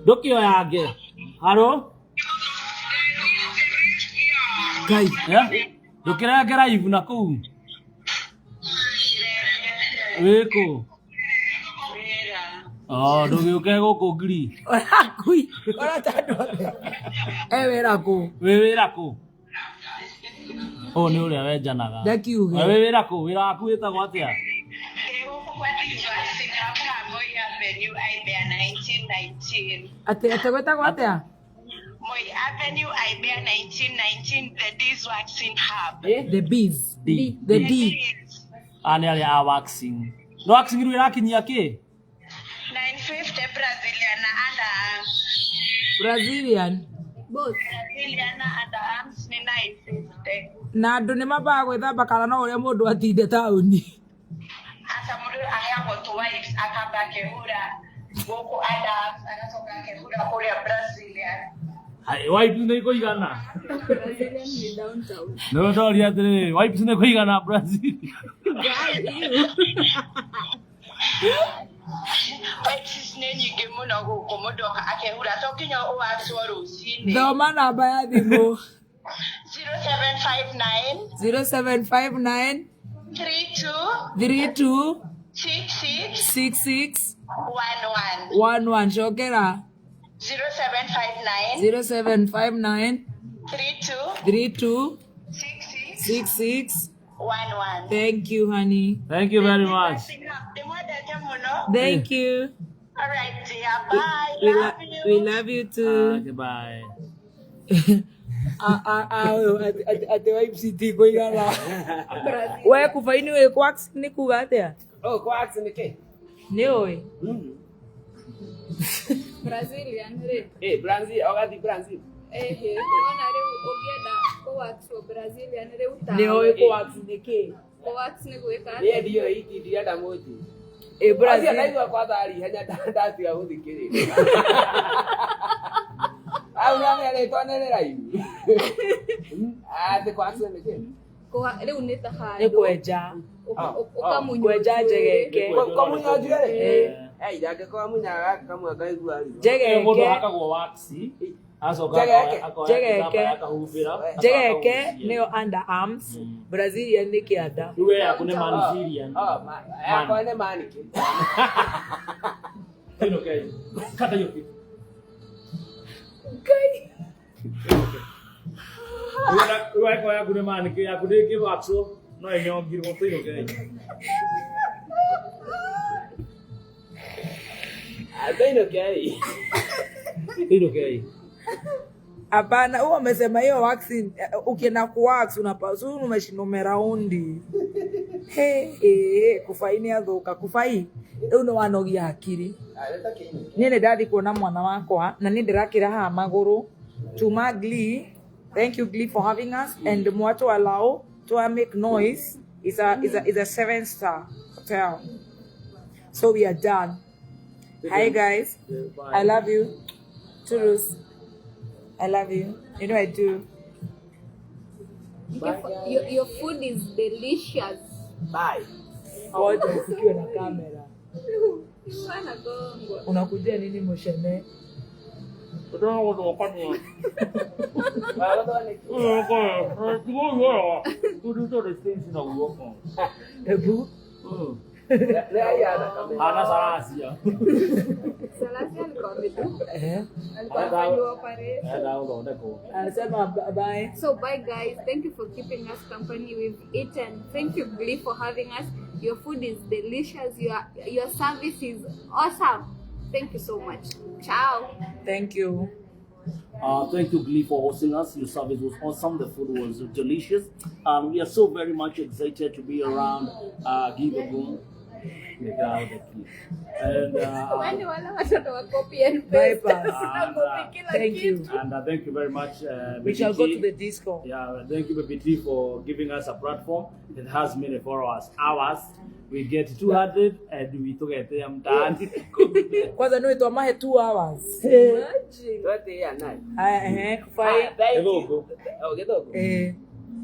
Ndũkĩoyange. Haro? Ngai. Ndũkĩrenge live na kũu. Wĩkũ? Oh, ndũgĩũke gũkũ Glee. Ũrakui. Ũrata andũ othe. E wĩra kũ? Wĩ wĩra kũ? Ũyũ nĩ ũrĩa wenjanaga. Ndakiuge. Wĩ wĩra kũ? Wĩra waku wĩtagwo atĩa? Atĩ atĩ gwĩtagwo atĩa? Moi Avenue, Ibea 1919, the D's Waxing Hub. The Bees. D. The D. Ah, nĩ arĩa a waxing. No waxing rĩu ĩrakinyia kĩ? 950 Brazilian na underarms. Brazilian. Both. Brazilian na underarms ni 950. Na andũ nĩ mambaga gwĩthamba kana no ũrĩa mũndũ atinde taũni. Asa mũndũ aheagwo tũ wipes akamba akehura gũkũ underarms agacoka akehura kũrĩa Brazilian. Hai, wipes nĩ ikũigana. Brazilian ni downtown. Nĩ ndoria atĩrĩrĩ, wipes nĩ ikũigana Brazil. Wipes nĩ nyingĩ mũno gũkũ mũndũ oka akehura to nginya ũwacwo rũcinĩ. Thoma namba ya thimũ. 0759 0759 32 32 66 66 11. 11. Cokera. 0759 0759 32 32 66 66 11. Thank you, honey. Thank you very much. Ndimwendete muno. Thank you. All right, dear. Bye. We, Love we you. love you too. Goodbye. Atĩ wipes itikũigana. We kubaini wĩ kwax nĩ kuga atĩa? Oh, kwax nĩ kĩ? Nĩ ũĩ? Brazilian rĩ. Eh, Brazil, ũgathiĩ Brazil. Ehe, nĩwona rĩu ũngĩenda kũwaxwo Brazilian rĩu Nĩ tawe. ũĩ kũwax nĩ kĩ? Kũwax nĩ gwĩka Niĩ atĩa? ndiũĩ iti ndirenda mũtu. Ĩ Acio Brazil. ndaigua kwanza ari ihenya ndatiga gũthikĩrĩria. Au nĩamerĩtwo nĩ rĩraihu. Atĩ kwax nĩ kĩ? Rĩu nĩ ta Nĩ handũ kwenja. ũkamunywo Kwenja njuĩrĩ. njegeke. Kũmunywo njuĩrĩ? Eh. Ei, ndangĩkorwo amunyaga gaka kamwe ngaigua ruo. Njegeke. Mũndũ hakagwo wax acoka Njegeke. akoya Njegeke. gĩtambaya akahumbĩra Njegeke nĩyo underarms. Brazilian nĩ kĩanda. Rĩu we yaku nĩ Manzilian. Oh, yakwa nĩ manĩkĩ. Kĩnũkei. Kata hiyo kitu. Ngai. Rĩu angĩkorwo yaku nĩ manĩkĩ yaku ndĩngĩwaxwo no ĩnyongirwo tũinũkei. Tũinũkei. Tũinũkei. Hapana, huo amesema hiyo waxing ukienda kuwax unapaswa umeshinda umeraundi. He he kufaini athuka kufai riu ni wanogia hakiri. Niĩ nĩ ndathi kuona mwana wakwa na nĩ ndĩrakĩra haha magũrũ. Tuma Glee. Thank you Glee for having us and mwatu allow to make noise is a 7-star hotel. So we are done. Hi guys. I love you. Toodles. I love you. You know I do. Your food is delicious. Bye. Wote usikiwe na kamera. Wanagongwa. Unakujia nini moshene? Ebu. Ana Salasia. Salasia alikuwa amedu. Eh. Alikuwa amefanyiwa operation. Anasema bye. So bye guys, thank you for keeping us company. We've eaten. Thank you Glee for having us. Your food is delicious. Your service is awesome. Thank you so much. Ciao. Thank you. Thank you, Glee, for hosting us. Your service was awesome. The food was delicious. We are so very much excited to be around Gigaboom. And thank you. And thank you very much. We shall go to the disco. Yeah, thank you, Baby T, for giving us a platform. It has many followers. Hours. We get 200 and we took it. I'm done. Kwanza no it was 2 hours. Imagine. Thank you. Oh,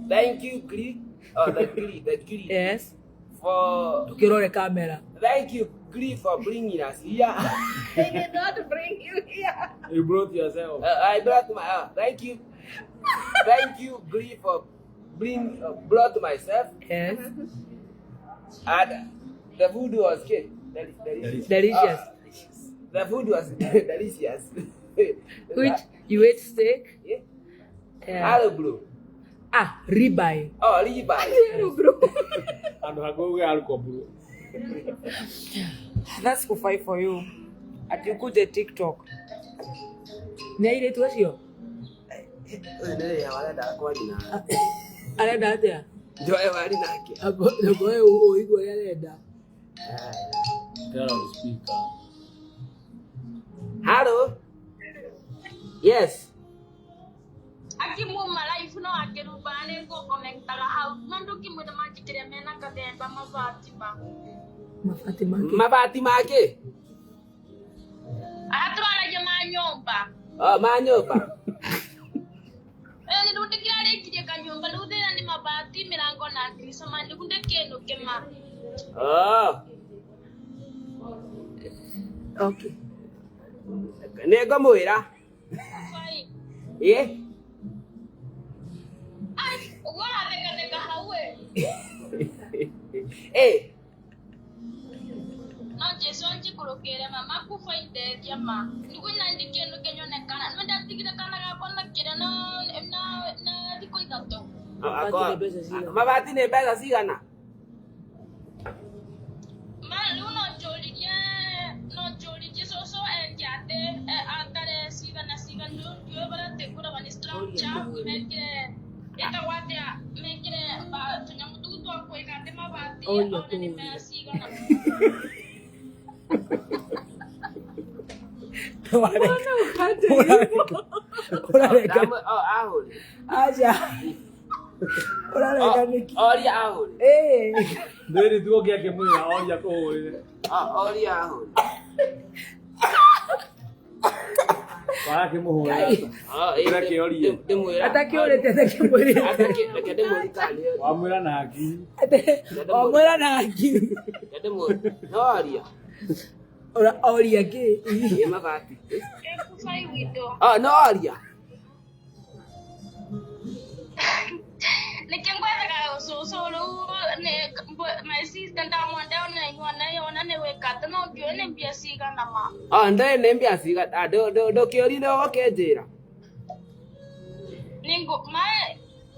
thank you, Glee. Oh, the Glee, the Glee. Yes. For Tukirore camera. Thank you, Glee, for bringing us here. They did not bring you here. You brought yourself. I brought my. Thank you. Thank you, Glee, for brought myself. Yes. And the food was good. Delicious. Delicious. The food was delicious. Which you ate steak? Yeah. Yeah. Hello, bro. Ah, ribeye. Oh, ribeye. Hello, bro. And I go bro. That's Kufai for you. At you go to TikTok. Ni ile tu acio? Arenda atia? Njoe wari nake. Njoe uigua ũrĩa arenda. Tell on speaker. Hello. Yes. Akimuma live no akiruba ne ngo connectaga hau. Nandu kimwira manjikire mena kathemba mabati ma. Mabati make. Mabati make. Aya turaragia ma nyumba. Oh, ma nyumba. Ni rundu kirarikirie kanyumba riu thina ni mabati mirango na ndirica ma nĩgunde kĩndũ kĩma. Oh. Okay. Nĩ ngũmwĩra. Ĩ. Ai, ũguo ũrathekatheka hau ĩ. Ĩ. No Jesu anjikũrũkĩre mama kufa indeithia ma. Nĩguo nandi kĩndũ kĩnyonekana. Nĩ ndatigire kana gakwa na kĩrĩa na thikũ ithatũ. Mabati nĩ mbeca cigana? Ma rĩu no njũririe cũcũ endia atĩ atare cigana cigana rĩu ndiũĩ barĩa tĩkũraga nĩ structure mekĩre ĩtagwo atĩa mekĩre tũnyamũ tũu twa kũiga atĩ mabati ona nĩ mbeca cigana. Oria kĩ? Mabati. No oria. Nĩkĩngwethaga cũcũ rĩu my sister ndamwenda ona inyua nayo ona nĩ gwĩka atĩ no ndiũĩ nĩ mbia cigana ma. Ndũĩ nĩ mbia cigana ndũkĩũrire ũgũkĩnjĩra.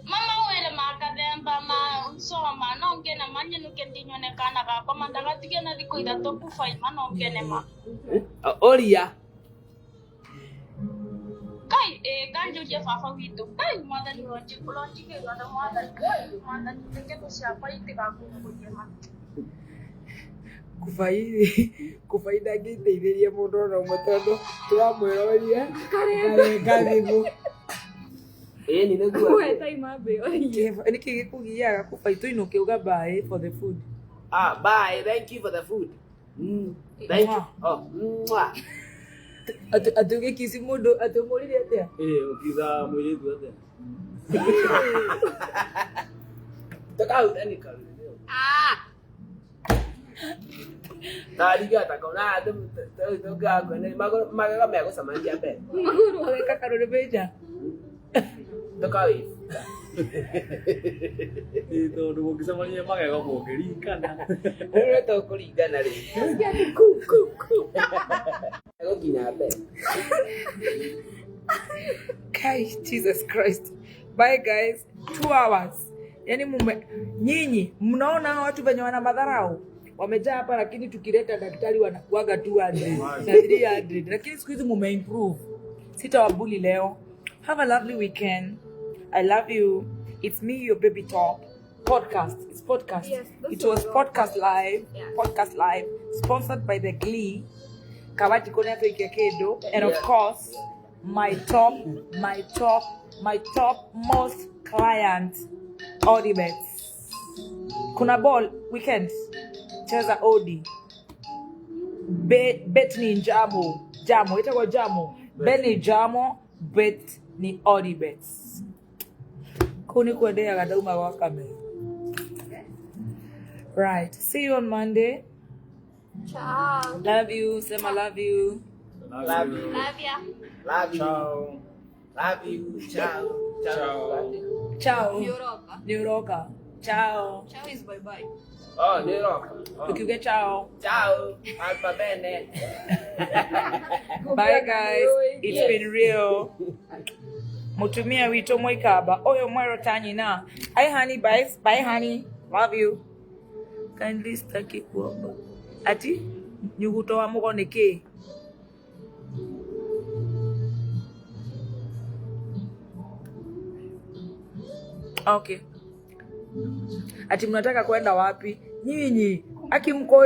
Mama wĩre makathemba ma nsoma no ngene manyinuke ndinyone kana gakwa mandagatige na thikũ ithatũ kubaima no ngene ma. Oria. Kai kanjũria baba witũ kai mwathani ũronjigĩrwo na mwathani mwathani reke thũ ciakwa itigakũngũrie ma. Kubai ndangĩteithĩria mũndũ ona ũmwe tondũ tũramwĩra orie karenga thimũ. Nĩkĩ gĩkũgiaga kubai tũinũke uga bye for the food. Bye, thank you for the food. Thank you. Oh, mwah. Atĩ ũgĩkici mũndũ atĩ ũmũririe atĩa? Ũkica mũirĩtu atĩa? Tũkahutania karũrĩmĩ. Magego megũcemania mbere. Ũgeka karũrĩmĩ nja. Tũkawĩbu. Tondũ mũngĩcemania magego mũngĩringana. Rĩu tũkũringana rĩ. Gũkinya mbere. Kai, Jesus Christ. Bye guys. 2 hours. Yaani nyinyi mnaona watu venye wana madharau. Wamejaa hapa lakini tukileta daktari wanakuaga 200 na 300. Lakini siku hizi mumeimprove. Sitawabuli leo. Have a lovely weekend. I love you. It's me, your baby top. Podcast. It's podcast. Yes, it was podcast live. Yeah. Podcast live. Sponsored by the Glee. Kabati Kone Kedo. And of course, my top most client, Odibets. Kuna ball weekend. Cheza Odi. Bet ni Jamo. Jamo. Itakuwa Jamo. Bet ni Jamo. Bet ni Odibets. Kuni kuendea gadauma wakame. Right. See you on Monday. Ciao. Love you. Sema love you. Love you. Love ya. Love you. Ciao. Love you. Ciao. Ciao. Ciao. Niuroka. Niuroka. Ciao. Ciao is bye bye. Oh, Niuroka. Tukiuge ciao. Ciao. Alba bene. Bye guys. It's been real. Mutumia wito mwikaba. Oyo mwero tanyina. Hi honey. Bye. Bye honey. Love you. Kindly staki kuomba. Ati nyuguto wa mugo ni ki? Okay. Ati mnataka kwenda wapi? Nyinyi aki mko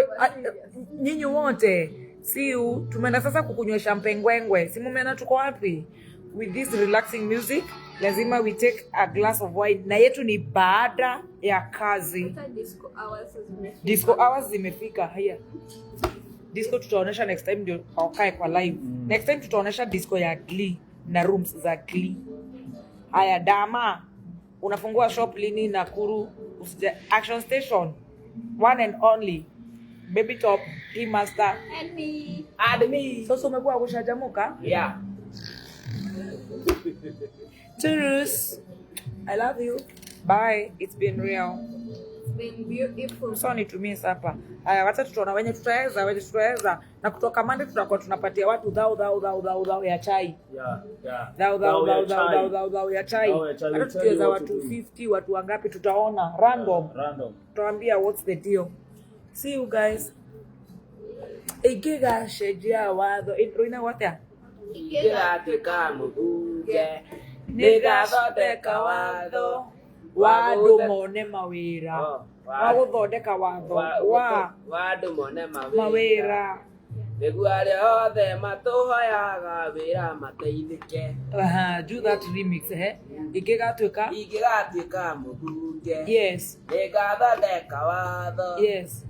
nyinyi wote. See you. Tumeenda sasa kukunywa champagne. Si mumeona tuko wapi? With this relaxing music, lazima we take a glass of wine. Na yetu ni baada ya kazi. Disco hours zimefika. Disco hours zimefika. Haya. Disco tutaonesha next time ndio wakae kwa live. Next time tutaonesha disco ya Glee na rooms za Glee. Haya dama. Unafungua shop lini Nakuru? Action Station. One and only. Baby Top, Team Master. And me. And me. Sasa umekuwa kushajamuka? Yeah. Toodles. I love you. Bye. It's been real. been beautiful. So nitumie sapa. Haya, wacha tutaona wenye tutaweza, wenye tutaweza. Na kutoka Monday tutakuwa tunapatia watu dhao dhao dhao dhao dhao ya chai. Yeah, yeah. Dhao dhao Dhao ya dhao dhao chai. dhao dhao dhao ya chai. Dhao ya chai. Hata We'll tell tukiweza you what watu to do. 50, watu wangapi tutaona random. Yeah, random. Tutawaambia what's the deal. See you guys. Ingĩgacenjia watho rũina gwatia Ingĩgatuĩka mũmbunge nĩgathondeka watho wa andũ mone mawĩra Oh, wa gũthondeka watho wa wa andũ mone mawĩra mawĩra nĩguo arĩa othe matũhoyaga wĩra mateithĩke. Aha, do that remix eh ingĩgatuĩka Ingĩgatuĩka mũmbunge yes nĩngathondeka watho yes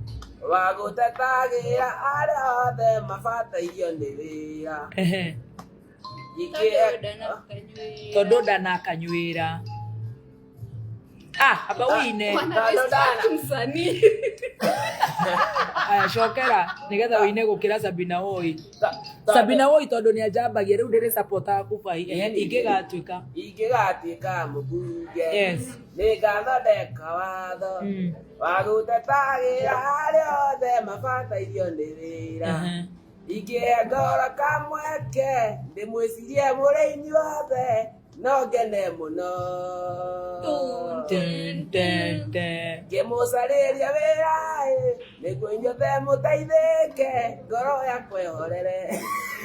wa gũtetagĩra arĩa othe mabatairio nĩ wĩra. Ehe. Ingĩ- tondũ ndanakanyuĩra ah amba wĩine Tondũ ndana- Msanii. aya cokera nĩgetha wĩine gũkĩra Sabina Woi Ta- tondũ- Sabina Woi tondũ nĩ anjambagia rĩu ndĩrĩ supportaga kubai ehe ingĩgatuĩka ingĩgatuĩka mũmbunge yes nĩngathondeka watho wa gũtetagĩra arĩa othe mabatairio nĩ wĩra. Ehe. Ingĩhe ngoro kamweke ndĩmwĩcirie mũrĩ inyuothe no ngene mũno. Dun, dun, dun. Ngĩmũcarĩria wĩra ĩ, nĩguo inyuothe mũteithĩke ngoro yakwa ĩhorere.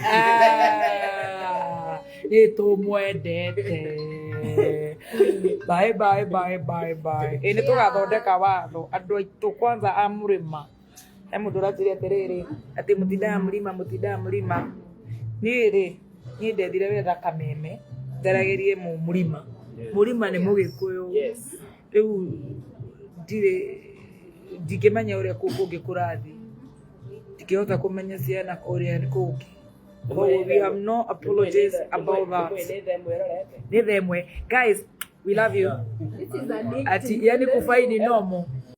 Ah, nĩ tũmwendete bye bye bye bye bye ĩ nĩ tũgathondeka watho andũ aitũ kwanza a mũrĩma he mũndũ ũranjĩra atĩrĩrĩ atĩ mũtindaga mũrima mũtindaga mũrima niĩ rĩ niĩ ndethire wetha kameme njaragĩrie mũrima mũrima nĩ mũgĩkũyũ Yes. rĩu ndirĩ ndingĩmenya ũrĩa kũu kũngĩ kũrathiĩ ndingĩhota kũmenya ciana kũrĩa kũngĩ koguo we have no apologies about that Nĩ thaa ĩmwe ĩrorete. nĩ thaa ĩmwe guys we love you This is addicting. ati yani kufaini nomo